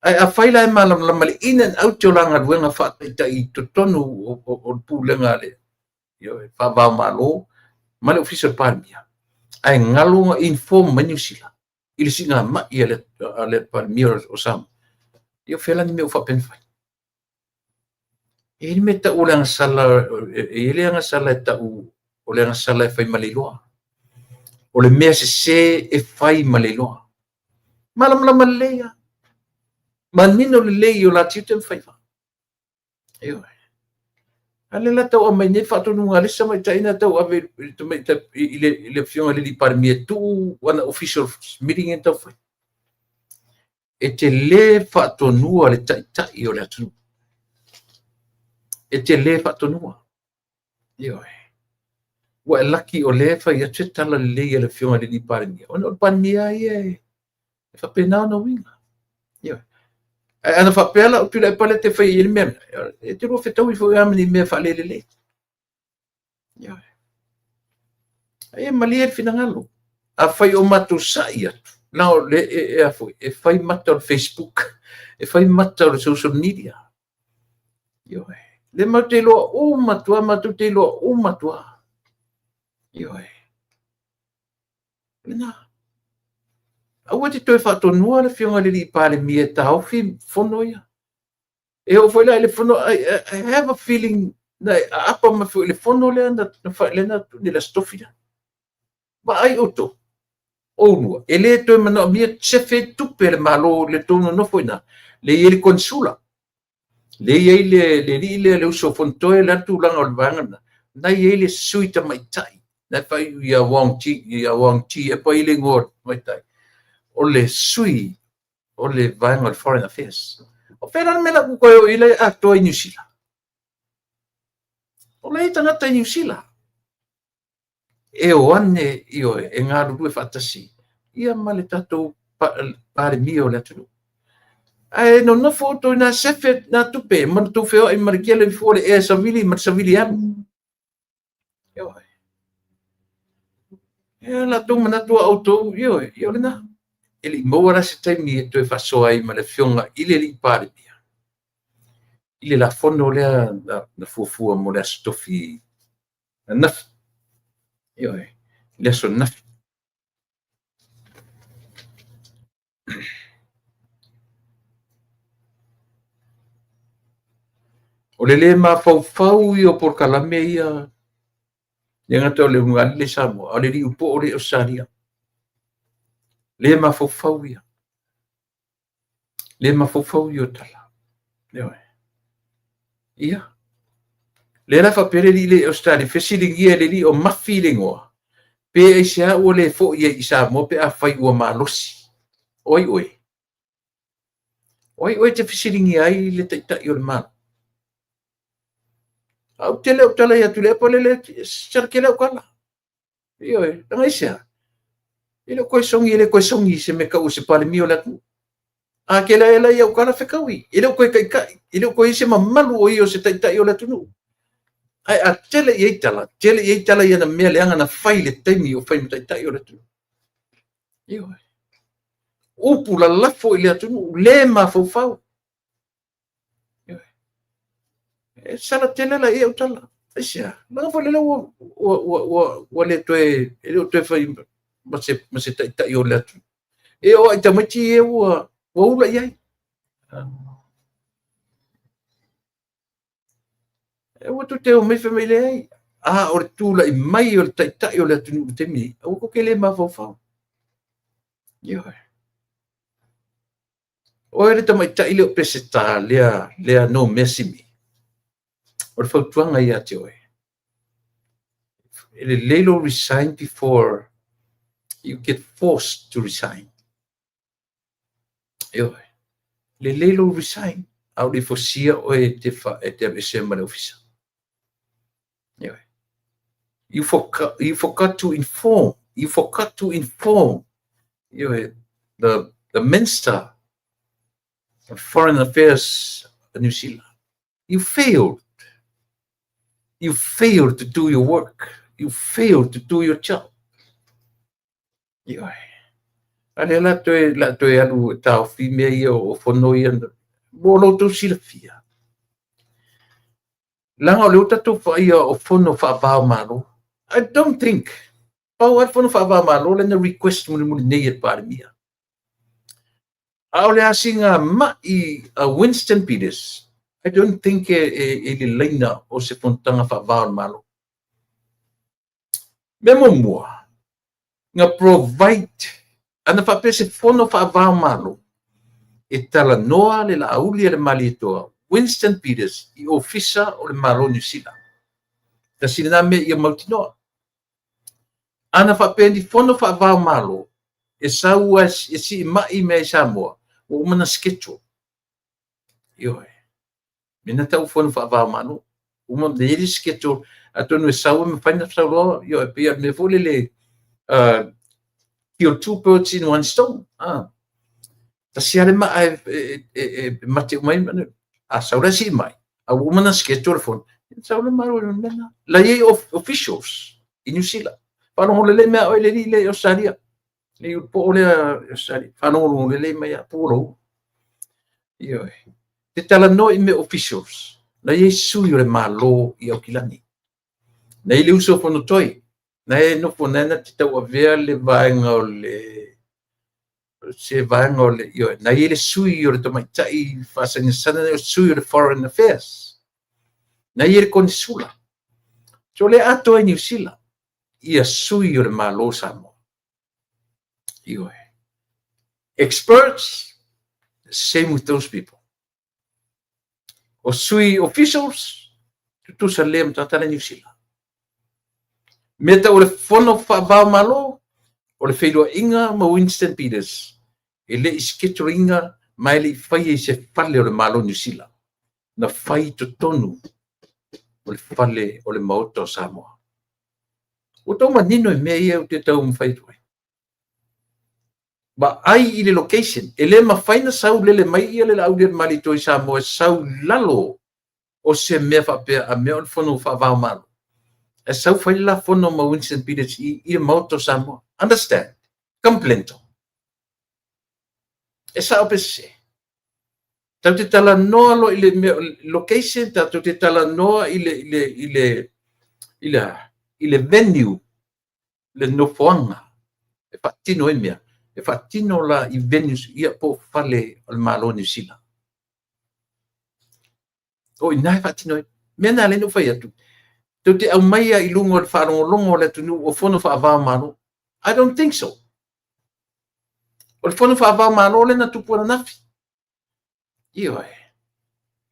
Ae afai la e malamalama i le in and out o la galuega faataitai i totonu o le pulega a le faava o Malo ma le Ofisa o le Palemia, ae galo na inform mai Niu Sila i le siigamai a le Palemia o Samoa, ia o fea la le mea ua faapea ona fai? E i ai le mea e tau o le agasala, e i ai le agasala e tau o le agasala e fai ma le iloa. O le mea sese e fai ma le iloa. Malamalama lelei lava. Manino lelei i o la tiute ma faiva. Ioe. A lea la tau aumai nei faatonuga a le isi tamaitai na tau ave i le afioga i le Palemia e tuu ana official meeting e tau fai. E te le faatonua le taitai o le atunuu. E te le faatonua. Ioe. Ua e laki o lea e fai atu se tala lelei a le afioga i le Palemia, ona o le Palemia ia e faapena ona uiga. Ioe. Ae ana faapea la o Tuilaepa lea te fai i le mea, e te lua fetaui foi lava ma ni mea faalelelei. Ioe. Ai e malie le finagalo. Afai o matou sa'i atu, na o le e a foi, e fai mata o le Facebook, e fai mata o le social media. Ioe. Le matou te iloa uma atu lava, matou te iloa uma atu lava. Ioe. Lena. Aua te toe faatonua le afioga i le Palemia e taofi fono ia. E oo foi la i le fono, I have a feeling na e aapa mai foi i le fono lea na le Aso Tofi lea. Vaai outou, oulua, e le toe manaomia sefe tupe le Malo i le tou nonofo i ina. Le i ai le Konesula, le i ai le alii lea le uso Fonotoe, le a le tulaga o le vaega lena, na i ai le sui tamaitai, na fai ia Wong Chi, ia Wong Chi e pa i le igoa tamaitai, o le sui o le vaega o le Foreign Affairs. O fea la le mea la ku koe o i le atoa i Niu Sila? O le tagata i Niu Sila. E o ane ioe, e galulue faatasi ia ma le tatou Palemia o le atunuu. Ae nonofo outou ina sefe na tupe ma le tou feoai ma le kele fua le ea savili ma le savili alu. Ioe. E la tou manatu a outou, ioe, ia o lena. E le i maua la se taimi e toe faasoa ai ma le afioga i le alii Palemia i le lafono lea na fuafua mo le Aso Tofi ananafi. Ioe, le aso ananafi. O le lē mafaufau ia o polokalame ia, le gata o le ulugalii le Samoa, a o le liupo o le Ausetalia. Le mafaufau ia. Le mafaufau ia o tala. Ioe. Ia. Le la faapea le alii le Ausetalia, fesiligia e le alii o Mafi le igoa, pe aisea ua le foi ai i Samoa pe afai ua malosi. O ai oe? O ai oe te fesiligia ai le taitai o le Malo? Au tele au tala ia Tuilaepa lele, sala tele au tala. Ioe, langa aisea? E le o koe sogi, e le koe sogi i se mea tau o se Palemia o le atunuu. A ke la e la i au tala fetaui, e le o koe taitai, e le o koe i se mamalu o ia o se taitai o le atunuu. Ae a tele i ai tala, tele i ai tala i ana mea leaga na fai i le taimi o fai ma taitai o le atunuu. Ioe. Upu lalafo i le atunuu, le mafaufau. Ioe. E sala tele la i au tala. Aisea, langa foi lele ua le toe, e le o toe fai ma se taitai o le atunuu. E oo lava i tamaiti ia ua ula i ai. E ua tou te omai fai mai leai. A o le tulai mai o le taitai o le atunuu i le taimi nei, aua tou te le mafaufau. Ioe. Oe le tamaitai lea o Peseta lea no mea simi. O le fautuaga ia te oe. E lelei lou resign before you get forced to resign. Ioe. Lelei lou resign. A o le fosia oe e te aveesea ma le ofisa. Ioe. You forgot to inform. You forgot to inform. Ioe, the Minister of Foreign Affairs of New Zealand. You failed. You failed to do your work. You failed to do your job. Ioe. A lea la toe, la toe alu e taofi mea ia o fono ia mo lo outou silafia. Leaga o lea ua tatou vaaia o fono faava-o-Malo. I don't think, pau lava le fono faava-o-Malo lea na request mulimuli nei e le Palemia. A o le asiga mai a Winston Peters, I don't think e i le laina o se fonotaga faava-o-Malo. Mea muamua, na provide, ana faapea se fono faava-o-Malo, e talanoa le Laauli a le Malietoa Winston Peters i ofisa o le Malo o Niu Sila. Tasi lena mea ia mautinoa. Ana faapea ni fono faava-o-Malo, e sau e siimai mea i Samoa, ua uma ona schedule. Ioe. Mea na tau fono faava-o-Malo. Uma ona i ai le schedule, atonu e sau e mafai ona sau loa, ioe, pei o le mea foi lele, kill two birds in one stone. Tasi lava le maa e mate uma ai. A sau la siimai, a ua uma ona schedule le fono, sau le malo i le mea lena. La i ai officials i Niu Sila. Faalogo lelei mai a oe le alii lea i Australia. Le po lea i Australia. Faalogo lelei mai a pu lou. Ioe. Te talanoa i mea officials. La i ai sui o le Malo i Aukilani. Na i le uso Fonotoi. Na e nofo na te tauavea le vaega o le se vaega o le ioe. Na i le sui o le tamaitai faasagisana o sui o le Foreign Affairs. Na i le konesula. So le atoa i Niu Sila ia sui o le Malo Samoa. Ioe. Experts, same with those people. O sui officials, tutusa lea ma tagata Niu Sila. Mea tau o le fono faava-o-Malo, o le feiloaiga ma Winston Peters, e le i schedule ina ma e le i faia i se fale o le Malo Niu Sila. Na fai totonu o le fale o le Maota o Samoa. Ua tau manino i mea ia ou te tau mafai atu ai. Vaai i le location, e le mafai na sau lele mai ia le Laauli a le Malietoa i Samoa e sau lalo o se mea faapea a mea o le fono faava-o-Malo. E sau fai le la fono ma Winston Peters i le Maota o Samoa. Understand? Complento. E sao pe sese. Tau te talanoa lo i le mea, location, tatou te talanoa i le venue, le nofoaga e faatino ai mea. E faatino la i venues ia po fale o le Malo o Niu Sila. O ina e faatino ai. Mea na le no fai atu. Tou te aumaia i luga o le faalogologo o le atunuu o fono faava-o-Malo. I don't think so. O le fono faava-o-Malo lea na tupu ananafi. Ioe.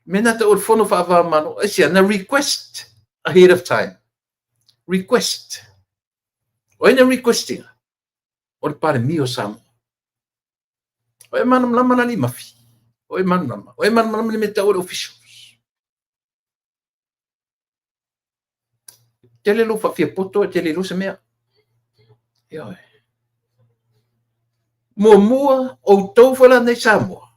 Mea na tau o le fono faava-o-Malo. Aisea, na request ahead of time. Request. O ai na requestinga? O le Palemia o Samoa. O e malamalama la ni mafi. O e malamalama. O e malamalama le mea tau o le officials. Tele lou faafiapoto e tele iloa se mea. Ioe. Muamua, outou foi la nei Samoa.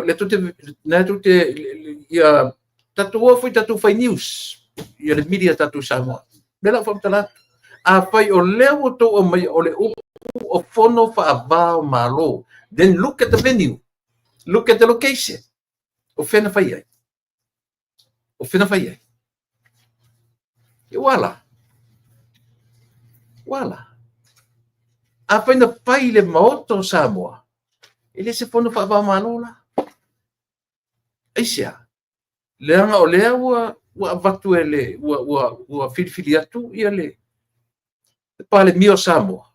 Le tou te, na tou te, ia, tatou o foi tatou fai news. Ia le media tatou Samoa. Me la faamatala atu. Afai o lea ua outou aumaia o le upu o fono faava-o-Malo, then look at the venue. Look at the location. O fea na fai ai. O fea na fai ai. E ua la. Ua la. Afai na fai le Maota o Samoa, e le se fono faava-o-Malo la. Aisea, leaga o lea ua avatu e le, ua filifili atu ia le Palemia o Samoa.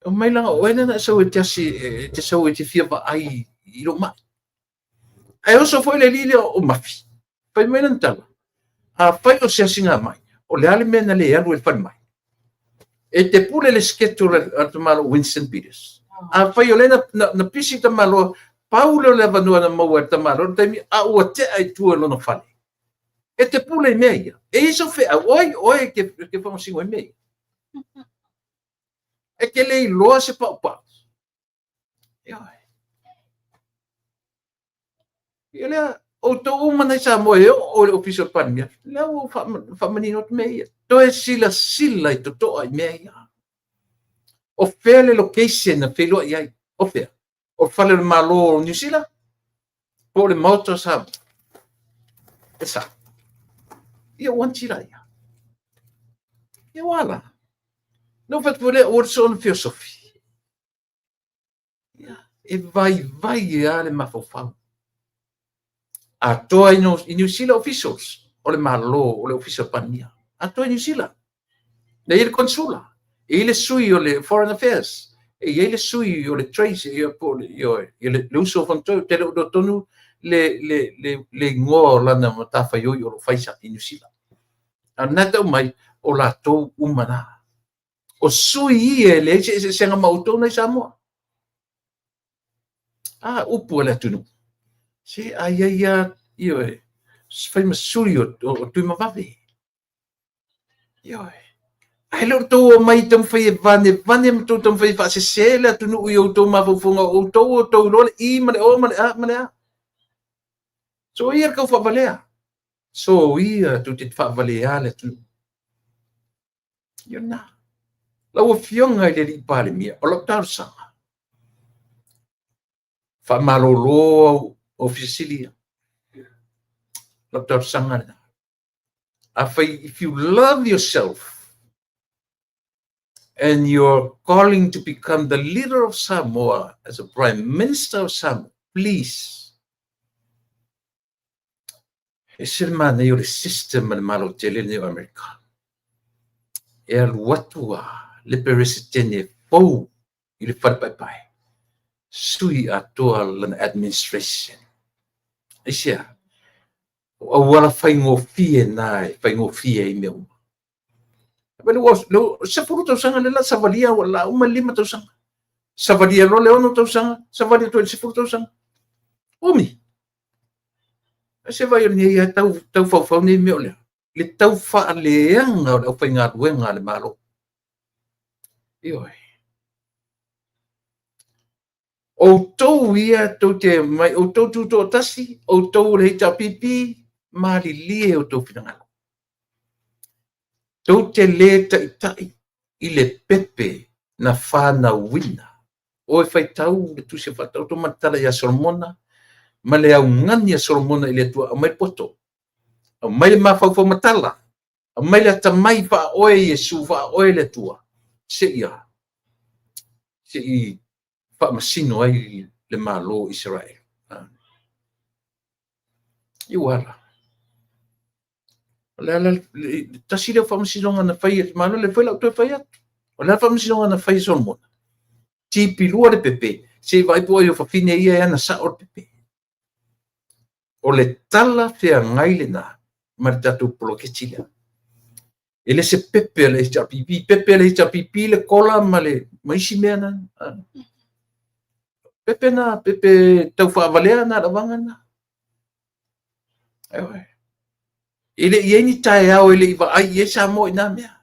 O mai laga o oe lea na e sau e te asi, e te sau e te fia vaai i lou mai. Ae oso foi le alii lea o Mafi. Fai mai lana tala. Afai o se asiga mai, o le a le mea na le alu e le falemai. E te pule le schedule a le tamaloa Winston Peters. Afai o lea na pisi tamaloa, pau lea o le avanoa na maua e le tamaloa le taimi, a ua tea i tua i lona fale. E te pule i mea ia. E i ai sau feau, oi, oe e te faamasino ai mea ia. E te le iloa se paupau. Ioe. Ia lea, outou uma nei Samoa e oo i le ofisa o le Palemia, lea ua faamanino atu mea ia. Toe silasila i totoa i mea ia. O fea le location na feiloai ai? O fea? O le fale o le Malo o Niu Sila? Po o le Maota o Samoa? E sao. Ia ua tira ia. Ia ua la. Na ou fai atu lea, ua soona feosofi. Ia, e vaivai e lava le mafaufau. Atoa i Niu Sila officials o le Malo, o le Ofisa o le Palemia. Atoa i Niu Sila. Na i ai le Consula, e i ai le sui o le Foreign Affairs, e i ai le sui o le Trade, ia po o le, ia le uso o Fonotoe, ou te le o iloa tonu le igoa o lana matafaioi o lo o fai i Niu Sila. A o lena e tau mai, o latou uma na. O sui ia e leai se eseesega ma outou na i Samoa. A, upu a le atunuu. Se a i ai lava, ioe, fai ma sui o Tuimavave. Ioe. Ae le o le tou omai e taumafai e vanevane ma tou taumafai e faasese le atunuu i outou mafaufauga, o outou o outou iloa le I ma le O ma le A ma le A. Soia le tau faavalea. Soia tou te faavalea le atunuu. Ia lena. Lau Afioga i le Alii Palemia, o lau talosaga, faamalolo au Ofisa Sili ia. Lau talosaga lena. Afai, if you love yourself and you're calling to become the leader of Samoa as a Prime Minister of Samoa, please. E ese le manaia o le system a le Malo tele lenei o Amerika. E alu atu a le Peresetene fou i le fale paepae, sui atoa lana administration. Aisea? O auala faigofie na e faigofie ai mea uma. Le 10 tausaga le la savalia la uma 5 tausaga. Savalia loa le 6 tausaga, savalia atu ai le 10 tausaga. Umi. Ai se vai o lenei e tau faufau nei mea o lea. Le tau faaleaga o le aufaigaluega a le Malo. Ioe. Outou ia tou te mai, outou tutoatasi, outou o le HRPP, malilie outou finagalo. Tou te le taitai i le pepe na whanauina. O e faitau le tusi o faataoto ma le tala ia Solomona, ma le augani a Solomona i le Atua, aumai le poto, aumai le mafaufau matala, aumai le atamai faaoe Iesu, faaoe le Atua, se i faamasino ai le Malo o Isaraelu. I ua ala. O le ala, le tasi lea o faamasinoga na fai e le Malo, le foi lau toe fai atu. O le ala faamasinoga na fai e Solomona. Tipi lua le pepe, se i vaai po o ai o fafine ia e ana sao le pepe. O le tala feagai lena ma le tatou poloketi lea. E le se pepe a le HRPP, pepe a le HRPP le kola ma le ma isi mea na. Pepe na, pepe tau faavalea na lauvaga na. E le i ai ni taeao e le i vaai i ai Samoa i nā mea.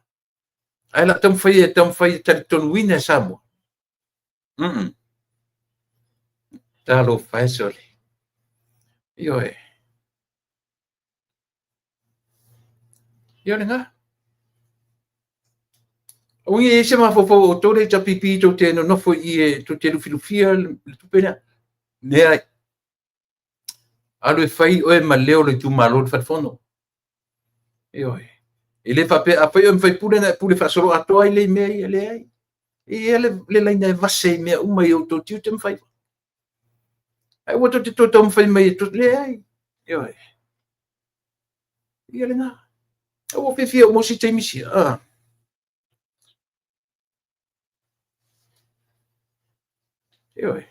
Ae la taumafai e talitonuina e Samoa. Talofa e sole. Ioe. Ia lena. Aua ne i se mafaufau o outou le HRPP tou te nonofo i i tou te lufilufia le tupe lea. Leai. Alu e fai oe ma leo o le itumalo i le fale fono. Ioe. E le faapea a fai oe ma faipule na e pule faasolo atoa ai le i mea ia, leai. E i ai le laina e vase i mea uma i outou tiute ma faiva. Ae ua tou te toe taumafai mai e leai. Ioe. Ia lena. Ua fiafia uma si taimi sia. Ioe.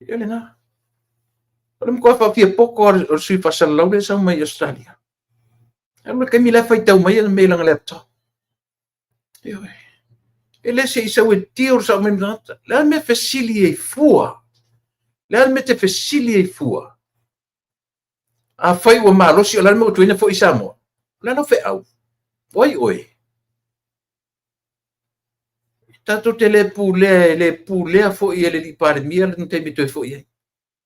Ia lena. O le matua faafia poto o le sui faasalalau lea e sau mai i Australia. Alu le taimi la e faitau mai ana mea i lana laptop. Ioe. E le se i sau e deal sao mai ma tagata. Le a le mea fesili ai fua? Le a le mea te fesili ai fua? Afai ua malosi, o le a le mea ua tuai ona foi i Samoa? O le a lau feau? O ai oe? Tatou te le pulea, e le pulea foi e le Alii Palemia lana taimi e toe foi ai.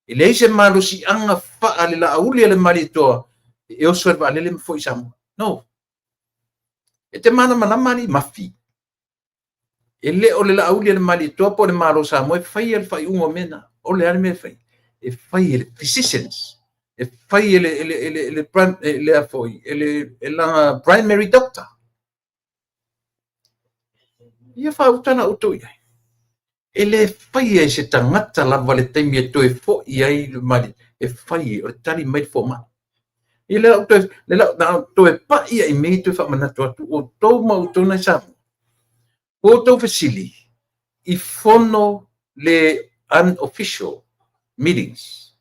E leai se malosiaga faalelaauli a le Malietoa e oso i le vaalele ma foi i Samoa. No. E te malamalama alii mafi. E le o le Laauli a le Malietoa po o le Malo o Samoa e faia le faaiuga o mea na. O le a le mea e fai? E fai e le physicians, e fai e le, e le, e le, e le, e le, a foi, e le, e lana primary doctor. Ia faauta la outou i ai. E le faia e se tagata lava le taimi e toe foi ai le mali, e fai o le tali mai le fomai. Ia le lau toe, le lau na toe pai ai mei toe faamanatu atu, outou ma outou nai Samoa. Ua outou fesili i fono le unofficial meetings.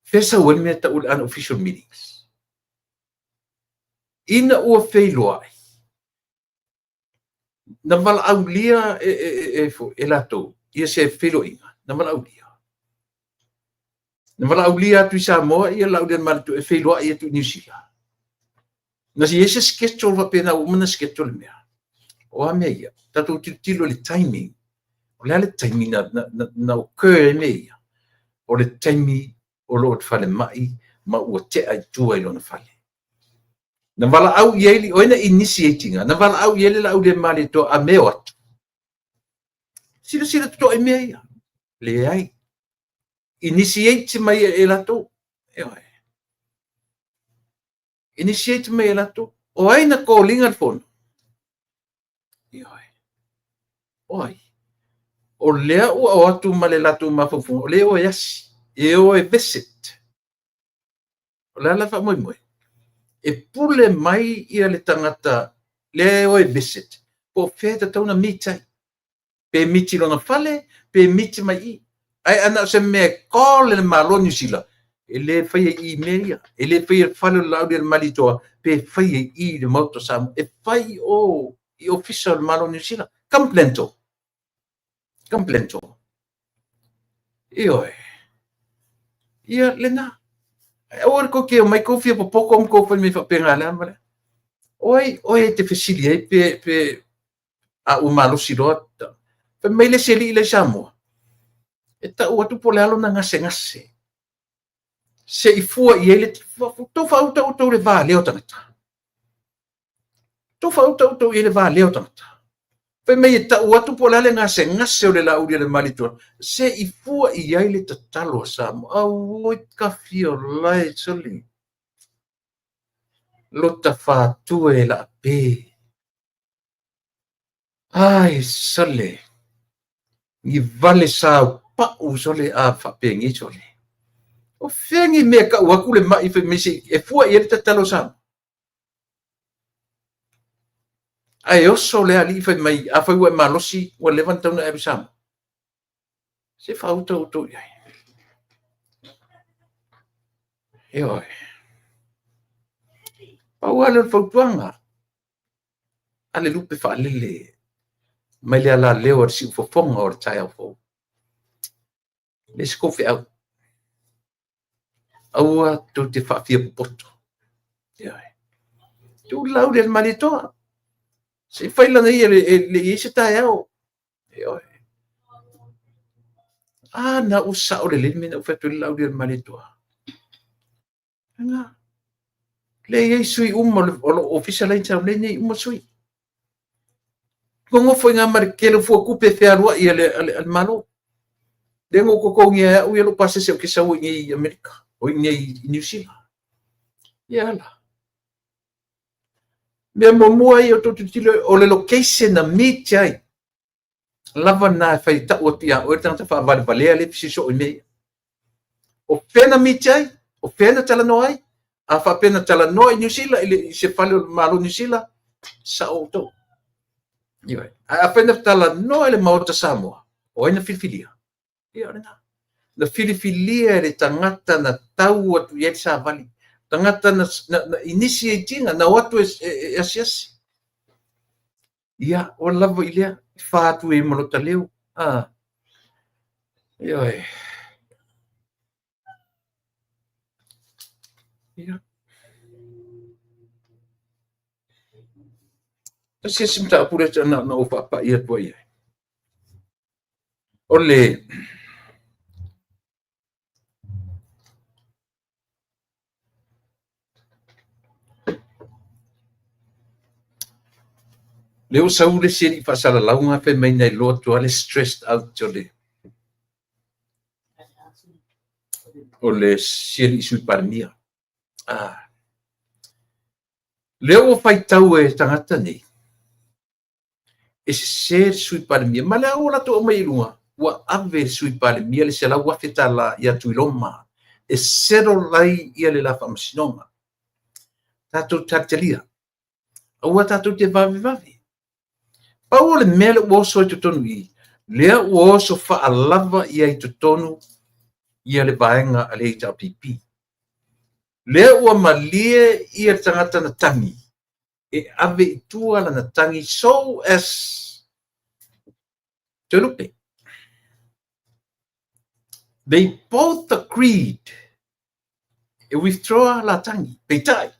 Fea sau ai le mea tau le unofficial meetings? Ina ua feiloai, na valaaulia e, e, e, e, e latou ia se feiloaiga, na valaaulia. Na valaaulia atu i Samoa ia Laauli a le Malietoa e feiloai atu i Niu Sila. Na i ai se schedule faapena ua uma ona schedule le mea. O a mea ia? Tatou tilotilo i le timing. O le a le taimi na, na, na, na occur ai mea ia? O le taimi o lo o falemai ma ua tea i tua i lona fale. Na valaau i ai, o ai na initiate ina? Na valaau i ai le Laauli a le Malietoa a me o atu. Silasila totoa i mea ia. Leai. Initiate mai e latou. Ioe. Initiate mai e latou. O ai na call ina le fono? Ioe. O ai? O lea ua o atu ma le latou mafaufauga, o lea e o e asi, e o e visit. O le a la faamoemoe? E pule mai ia le tagata lea e o e visit, po o fea e tatau ona meet ai. Pe meet i lona fale, pe meet mai i. Ae ana o se mea e call e le Malo o Niu Sila, e le faia i i mea ia. E le faia i le fale o le Laauli a le Malietoa, pe faia i i le Maota o Samoa. E fai i o i ofisa o le Malo o Niu Sila. Complento. Complento. Ioe. Ia, lena. Aua le tou te omai tou fia popoto ma tou fai mai faapena le a ma le a. O ai oe e te fesili ai pe, pe a ua malosi loa. Fai mai le isi alii la i Samoa, e tau atu po o le a lona gasegase. Se i fua i ai le... Tou faauta outou le valea o tagata. Tou faauta outou i ai le valea o tagata. Fai mai e tau atu po o le a le gasegase o le Laauli a le Malietoa, se i fua i ai le tatalo a Samoa. Auoi kafi o lae sole. Lota fatua e laape. Ai sole. Ni vale sa pau sole a faapenei sole. O fea ni mea tau atu le mai fai mai se e fua i ai le tatalo a Samoa. Ae oso le alii fai mai, afai ua e malosi, ua leva ona tatau ona e alu i Samoa. Se faauta outou i ai. Ioe. Pau lava lea o le fautuaga a le lupe faalele mai le alaleo a le siufofoga o le taeao fou. Le se tou feau. Aua tou te faafia popoto. Ioe. Tuu le Laauli a le Malietoa. Se i fai lana ia e le i ai se taeao. Ioe. A na ua sao lelei le mea na ou fai atu ai le Laauli a le Malietoa. Lena. Lea e i ai sui uma o lo ofisa la i sau nei nei uma sui. Nonofo i ngā ma le tele o fuatupe e fealuai a le, a le, a le Malo. Lea na ou totogia e au ia lou pasese ou te sau ai nei i Amerika, o i nei i Niu Sila. Ia ala. Mea muamua ia outou tilotilo, o le location na meet ai. Lava na e fai tau atu ia oe le tagata faavalevalea lea e fesili soo i mea ia. O fea na meet ai? O fea na talanoa ai? A faapea na talanoa i Niu Sila, i, le, i se fale o le Malo Niu Sila, sao outou. Ioe. Ae afai na talanoa i le Maota Samoa, o ai na filifilia? Ia, o lena. Na filifilia e le tagata na tau atu i ai le savali. Tagata na, na, na initiate ina, na o atu e, e, e asiasi. Ia, ua lava i lea, e fa atu e ma lota leo. Ah. Ioe. Ia. Tasi isi mataupu lea na, na ou faapai atu ai ai. O le Lea ua sau le isi alii faasalalauga fai mai na iloa atu lava le stressed out o le o le isi alii Sui Palemia. Ah. Lea ua faitau e tagata nei, e sese le Sui Palemia, ma lea ua latou aumai i luga, ua ave e le Sui Palemia le $100,000 ia Tuiloma e settle ai ia le la faamasinoga. Tatou talitalia, aua tatou te vavevave. Pau o le mea lea ua oso ai totonu i i, lea ua oso faalava ia i totonu ia le vaega a le HRPP. Lea ua malie ia le tagata na tagi e ave i tua lana tagi so as Toelupe. They both agreed e withdraw la tagi. Peitai,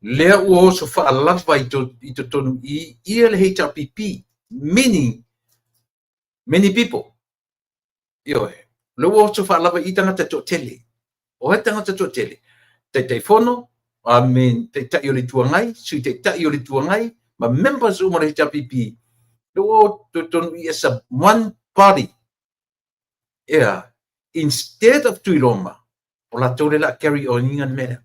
lea ua oso faalava i totonu i ia le HRPP, meaning many people. Ioe, lea ua oso faalava i tagata toatele. O ai tagata toatele? Taitaifono, I mean, Taitai o le Itu Agai, Sui Taitai o le Itu Agai, ma members uma o le HRPP. Lea ua o totonu i as a one body. Yeah. Instead of Tuiloma, o latou le la carry on ina le mea lea.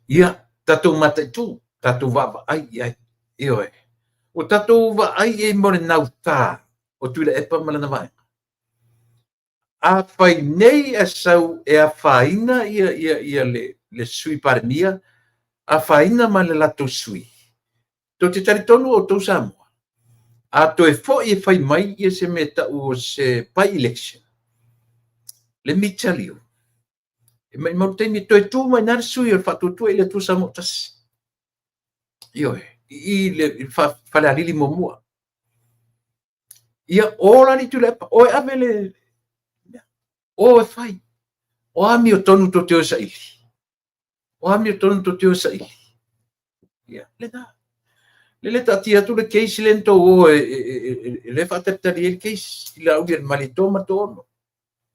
Ia, tatou mataitu, tatou vaavaai i ai. Ioe. Ua tatou vaai i ai mo le nautā o Tuilaepa ma lana vaega. Afai nei e sau e afaina ia, ia, ia le, le Sui Palemia, afaina ma le latou sui, tou te talitonu outou Samoa, a toe foi e fai mai ia se mea tau o se by-election, let me tell you, e maumau le taimi e toe tu mai na le sui o le Faatuatua i le Atua Samoa Tasi. Ioe, i le Falealili muamua. Ia, o la li Tuilaepa, o e ave le, o e fai. O amiotonu tou te o e saili. O amiotonu tou te o e saili. Ia, lena. Le le taatia atu le case lea na tou o e, e, e, e, e le faatalitali ai le case i la uli a le Malietoa ma To'ono.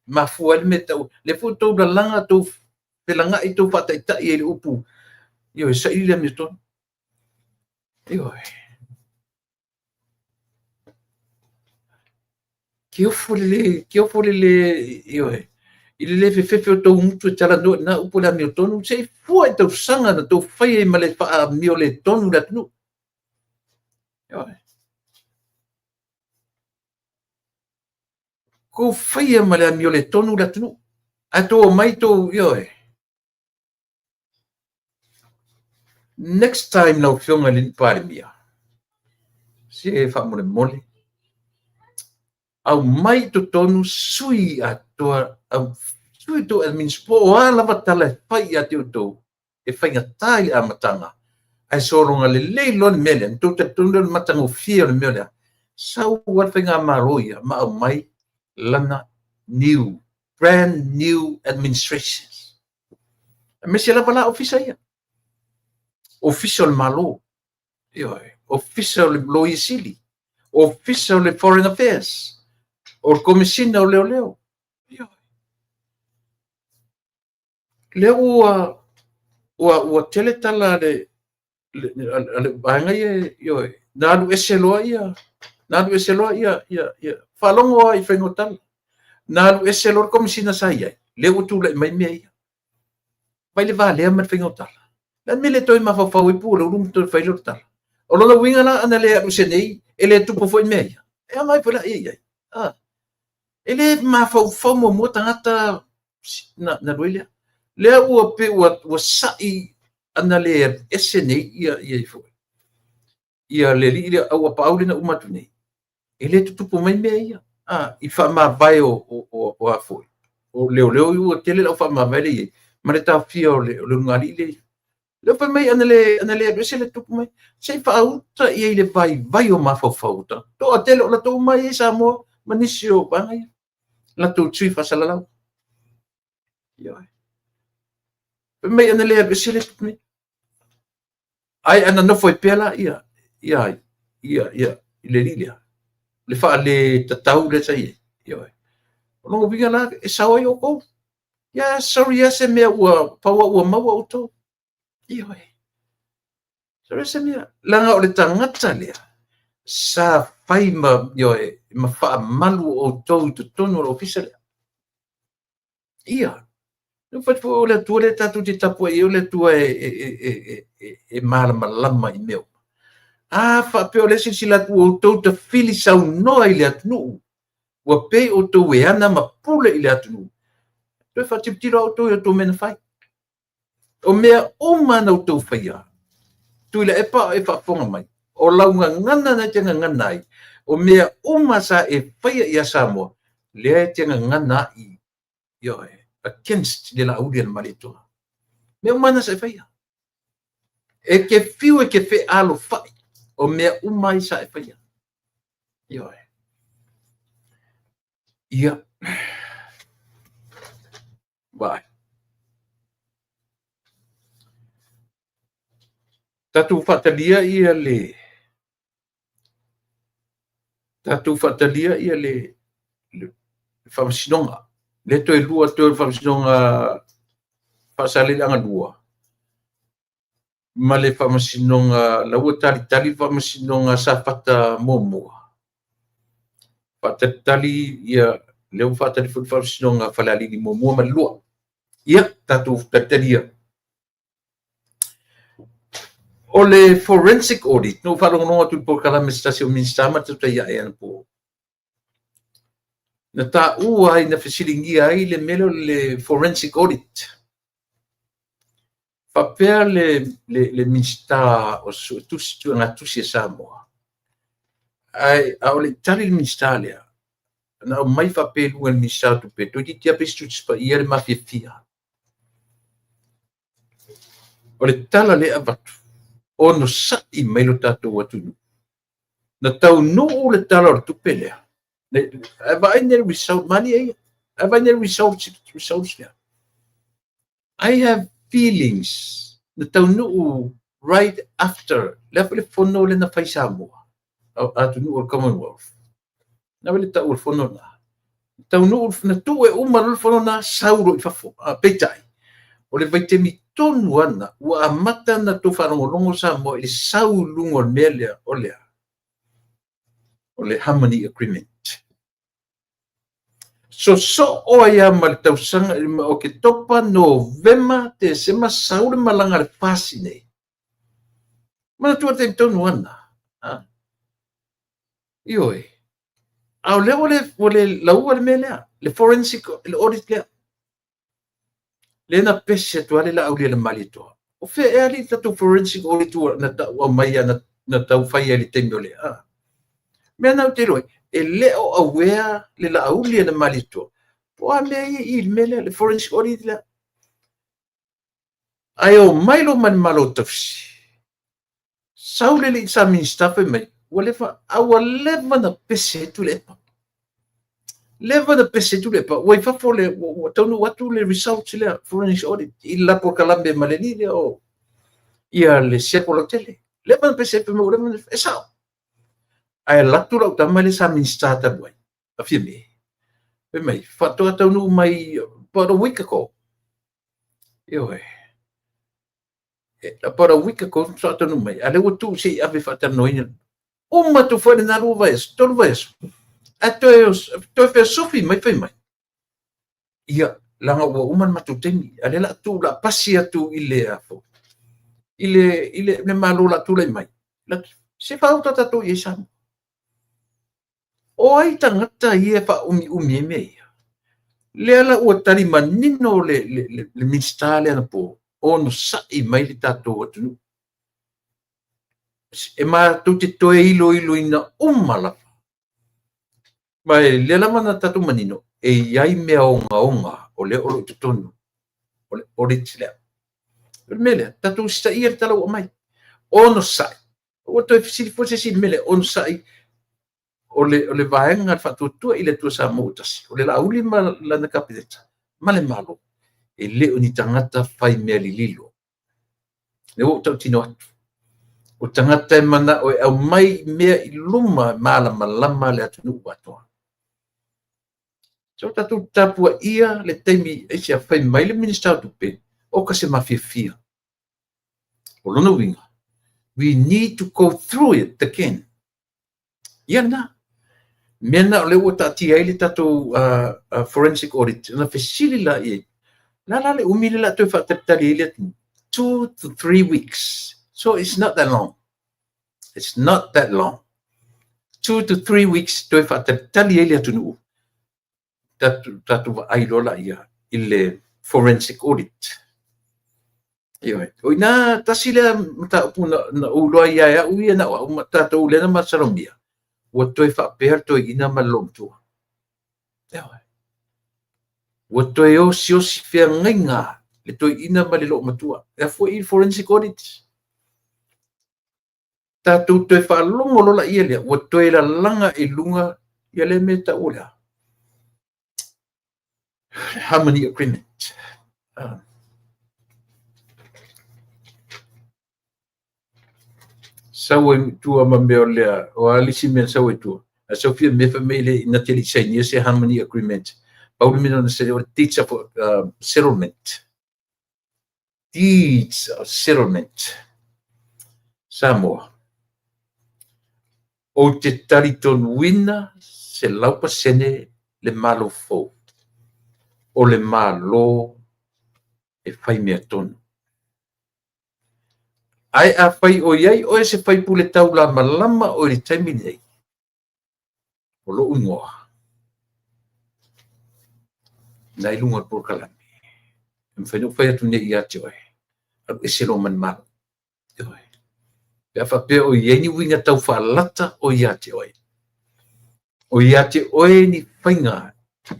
Mafua ai le mea tau, le foi tou lalaga, tou felaga'i, tou faataitai ai le upu, ioe, saili le amiotonu. Ioe. Keofo le le, keofo le le, ioe, i le le fefefe o tou gutu e talanoa i lena upu o le amiotonu, se i fua i tausaga na tou fai ai ma le faamioletonu le atunuu. Ioe. Tou faia ma le amioletonu le atunuu. Ae tou omai tou, ioe. Next time lau Afioga i le Palemia, se faamolemole, aumai i totonu sui atoa, au, sui tou admins, po o a lava tala e fai ia te outou, e faigata i le amataga, ae sologa lelei loa le mea lea, na tou talitonu lea o le matagofie o le mea lea, sau lava le faigamalo ia ma aumai lana new, brand new administrations. Aemaise lava la ofisa ia. Ofisa o le Malo, ioe, ofisa o le Loia Sili, ofisa o le Foreign Affairs, o le Komesina o Leoleo. Ioe. Lea ua ua ua tele tala a le a le vaega ia, ioe, na alu ese loa ia, na alu ese loa ia, ia, ia, faalogo lava i faiga o tala. Na alu ese loa le Komesina sa i ai, lea ua tulai mai mea ia. Vai le valea ma le faiga o tala. Le a le mea le toe mafaufau ai pu o le ulu ma toe fai lea o le tala. O lona uiga la, ana le alu ese nei, e le tupu foi mea ia. E agai foi la ia i ai. Ah. E le mafaufau muamua tagata na, na alu ai lea. Lea ua pe ua, ua sa'i ana le alu ese nei ia, ia foi. Ia le alii lea au apaau lea na uma atu nei. E le tutupu mai mea ia. Ah, i faamavae o, o, o, o a foi. O leoleo ua tele lau faamavae le i ai. Ma le taofia o le, o le ulugalii le Lea fai mai ana le, ana le alu ese le tupu mai. Se i faauta ia i le vaivai o mafaufau o tagata. Toatele o latou uma ia i Samoa ma nisi o vaega ia. Latou sui faasalalau. Ioe. Fai mai ana le alu ese le tupu mai. Ai ana nofo ai pea la ia, ia ai, ia, ia, i le alii lea. Le faale tatau lea sa i ai. Ioe. O lona uiga la, e sao ai outou. Ia, sorry ia se mea ua pau ua maua outou. Ioe. So se mea, leaga o le tagata lea, sa fai ma, ioe, ma faamalu outou i totonu o le ofisa lea. Ia, no fai foi o le Atua lea tatou te tapuai ai, o le Atua e malamalama i mea uma. A faapea o lea e silasila atu ua outou tafili saunoa i le atunuu, ua pei outou e ana ma pule i le atunuu, toe faatilotilo lava outou i outou mea na fai. O mea uma na outou faia, Tuilaepa e faafofoga mai, o lau gagana na e te gagana ai, o mea uma sa e faia ia Samoa, lea e te gagana ai, ioe, against le Laauli a le Malietoa. Mea uma na sa e faia. E te fiu e te fealofai, o mea uma ai sa e faia. Ioe. Ia. Vaai. Tatou faatalia ia le tatou faatalia ia le faamasinoga. Le toe lua toe o le faamasinoga Faasaleleaga 2 ma le faamasinoga la ua talitali le faamasinoga Safata 1. Faatalitali ia lea ua faatali foi le faamasinoga Falealili 1 ma le 2. Ia, tatou talitalia. O le forensic audit, na ou faalogologo atu i le polokalame se tasi o Minisita ma tautai ae anapo. Na taua ai, na fesiligia ai le mea lea o le forensic audit. Faapea le Minisita o Suetusi, Suegatusi a Samoa. Ae a o le i tali le Minisita lea, na aumai faapea i luga e le Minisita o Tupe, toeitiiti lava pei se Tusi Paia le mafiafia. O le tala lea e avatu, onosai mai lo tatou atunuu. Na taunuu le Tala o le Tupe lea. Ae vaai nei le result, malie ia. Ae vaai nei le results lea. I have feelings na taunuu right after le a foi le fono lea na fai Samoa, atunuu o le Commonwealth. Na le tau o le fono na. Taunuu, na tuu e uma loa le fono na, sau loa i fafo. Peitai, o le vaitaimi tonu ana, ua amata na tou faalogologo Samoa i le sau i luga o le mea lea, o le a? O le Harmony Agreement. Sosoo ai lava ma le tausaga o Oketopa, Novema, Tesema, sau le malaga a le FAST nei. Manatua le taimi tonu ana. Ioe. A o lea ua le laua le mea lea, le forensic audit lea. Lea na pese atu lava le Laauli a le Malietoa. O fea ea alii le tatou forensic audit ua na tau aumai na tau fai ai i le taimi o le a. Mea na ou te iloa ai, e le o aware le Laauli a le Malietoa. Po o a mea ia i le mea lea, le forensic audit lea. Ae o mai loa ma le Malo tausi. Sau le alii sa Minisita fai mai, ua leva, a ua leva na pese ai Tuilaepa. Leva na pese ai Tuilaepa, ua i fafo le, ua taunuu atu le results lea, forensic audit, i la polokalame ma le alii lea o, ia le siapo lautele. Leva na pese ai, fai mai, ua leva na, e sao. Ae alu atu lau tama lea sa Minisita talu ai, a Fiame. Fai mai, faatoa taunuu mai about a week ago. Ioe. About a week ago, faatoa taunuu mai. A lea ua tuu se i ave faatalanoaina. Uma atu foi lena 2 vaiaso, 3 vaiaso. Ae toe fesofi mai fai mai. Ia, leaga ua uma le matou taimi. A lea la tuu la pasi atu i le afo. I le Malo la tulai mai. Se faaauta tatou i ai Samoa. O ai tagata ia e faaumiumi ai mea ia? Lea la ua tali manino le Minisita lea anapo, onosai mai le tatou atunuu. E matou te toe iloiloina uma lava. Ma e lea lava na tatou manino, e i ai mea ogaoga o lea o lo o i totonu o le audit lea. O le mea lea, tatou usitaia le tala ua aumai. Onosai. Ua toe fesili foi se isi i le mea lea, onosai o le vaega le faatuatua i le Atua Samoa ua tasi, o le Laauli ma lana Kapeneta ma le Malo, e le o ni tagata fai mea lililo. Lea ua ou tautino atu. O tagata e manao e aumai mea i luma malamalama le atunuu atoa. So tatou tapuaia le taimi aisea fai mai le Minisita o Tupe, o ka se mafiafia. O lona uiga, We need to go through it again. Ia lena. Mea na o lea ua taatia ai le tatou forensic audit, ona fesili la i ai, la la le umi le la toe faatalitali ai le atunuu? 2 to 3 weeks. So it's not that long. It's not that long. 2 to 3 weeks toe faatalitali ai le atunuu. Tatou vaai loa laia i le forensic audit. Ioe. O ina tasi lea mataupu na ou iloa ai ia au ia na o au ma tatou lea na masalomia, ua toe faapea le toeaina ma le loomatua. Ioe. Ua toe osiosi feagaiga le toeaina ma le loomatua. E afua i forensic audit. Tatou toe faalogo loa laia lea, ua toe lalaga i luga ia lea mea taua o le a? Harmony Agreement. Sau ai tua ma mea o lea, o a le isi mea na sau ai tua. Ae sau fia mea fai mai le na te le i sainia se Harmony Agreement. Pau le mea na sainia o le Deeds of Settlement. Deeds of Settlement. Samoa. Ou te talitonuina 100% le Malo fou. O le Malo e fai mea tonu. Ae afai o i ai oe se faipule taulamalama o i le taimi lenei, o lou igoa, na i luga o le polokalame, e mafai ona ou fai atu nei ia te oe, alu ese loa ma le Malo. Ioe. Pe a faapea o i ai ni uiga tau faalata o ia te oe. O ia te oe ni faiga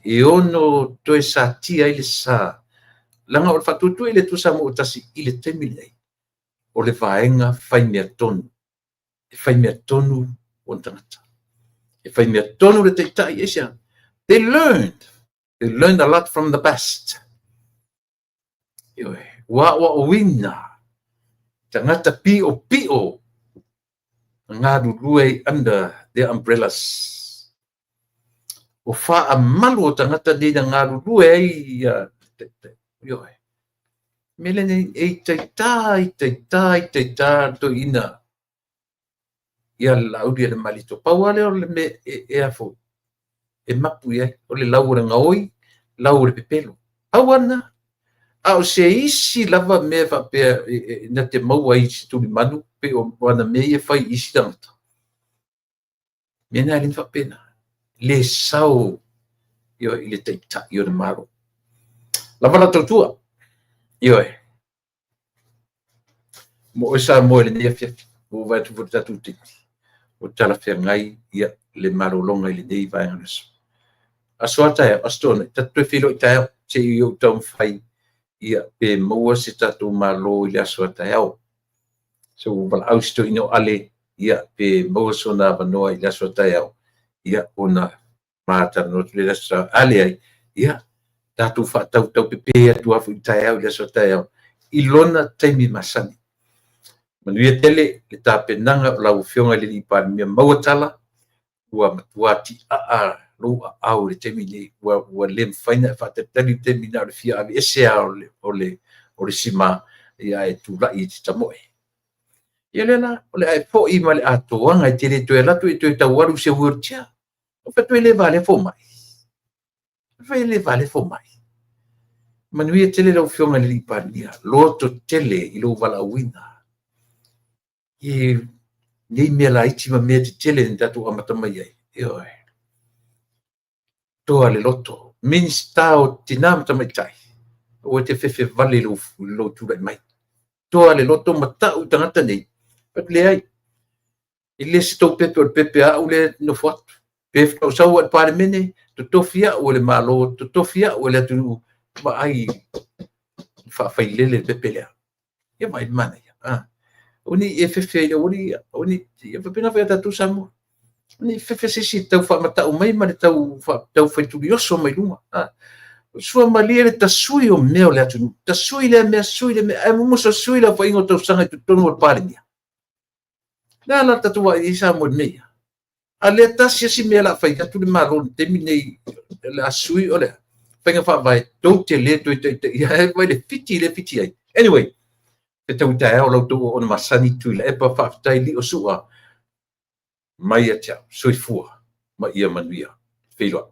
e ono toe satia ai le sa. Leaga o le Faatuatua i le Atua Samoa ua Tasi i le taimi lenei, o le vaega fai mea tonu. E fai mea tonu ona tagata. E fai mea tonu le taitai, aisea? They learned. They learned a lot from the best. Ioe. Ua aoaoina tagata piopio na galulue ai under their umbrellas. O faamalu o tagata nei na galulue ai ia ioe. Mea lenei e itaita, itaita, itaita le toeaina ia le Laauli a le Malietoa. Pau lava lea o le mea e afo e mapu i ai, o le lau o le gaoi, lau o le pepelo. Pau lava lena. A o se isi lava mea faapea na te maua ai se tulimanu pe o ana mea ia e fai i isi tagata. Mea na e le faapena. Le sao ioe i le taitai o le Malo. Lava la tautua. Ioe. Mo oe Samoa i lenei afiafi, ua ou vaai atu foi i le tatou taimi, ua talafeagai ia le malologa i lenei vaega o le aso. Aso a taeao, Aso Toonai, tatou toe feiloai taeao, se i ou taumafai ia pe maua se tatou Malo i le aso a taeao. Se ua valaau si toeaina o Ale, ia pe maua sona avanoa i le aso a taeao, ia ona ma talanoa atu lea i le aso taeao. A leai, ia tatou faatautaupepe atu lava foi i taeao i le aso a taeao i lona taimi masani. Manuia tele le tapenaga o lau Afioga i le Alii Palemia, maua tala, ua matua tiaa lou aao i le taimi lenei, ua le mafai ona e faatalitali le taimi na o le fia aveese lava o le sima, ia ae tulai e te tamoe. Ia lea la, o le a e foi ma le atoaga e te le toe alu atu e toe tau alu i se wheelchair. O fai atu e le valea fomai. Fai e le valea fomai. Manuia tele lau Afioga i le Alii Palemia, loto tele i lou valaauina. I nei mea laiti ma mea tetele na tatou amata mai ai. Ioe. Toa le loto. Minista o Tina ma Tamaitai, aua e te fefe vale i lou tulai mai. Toa le loto ma tau i tagata nei. Fai atu leai. E le se tou pepe o le pepe a au lea e nofo atu. Pe faatoa au i le Palemene, totofi au e le Malo, totofi au e le atunuu, vaai faafailele le pepe lea. Ia vaai le manaia. Aua ne i e fefe ai, aua ne i, aua ne i, ia faapena foi ia tatou Samoa. Aua ne i fefe se isi e tau faamatau mai ma le tau faitulioso mai luga. Sua malie le tasui o mea o le atunuu. Tasui lea mea, sui lea mea. Ae mumusa sui le aofaiga o tausaga i totonu o le Palemia. Le a la le tatou vaai i ai Samoa i le mea ia? A lea tasi asi mea o le a fai atu le Malo i le taimi lenei, o le a sui o le faiga faavae, tou te le toe taitaia ai vai le fiti lea e fiti ai. Anyway, Fetaui taeao la outou auauna masani Tuilaepa, faafetai Liosua mai ia te au. Soifua ma ia manuia. Feiloai.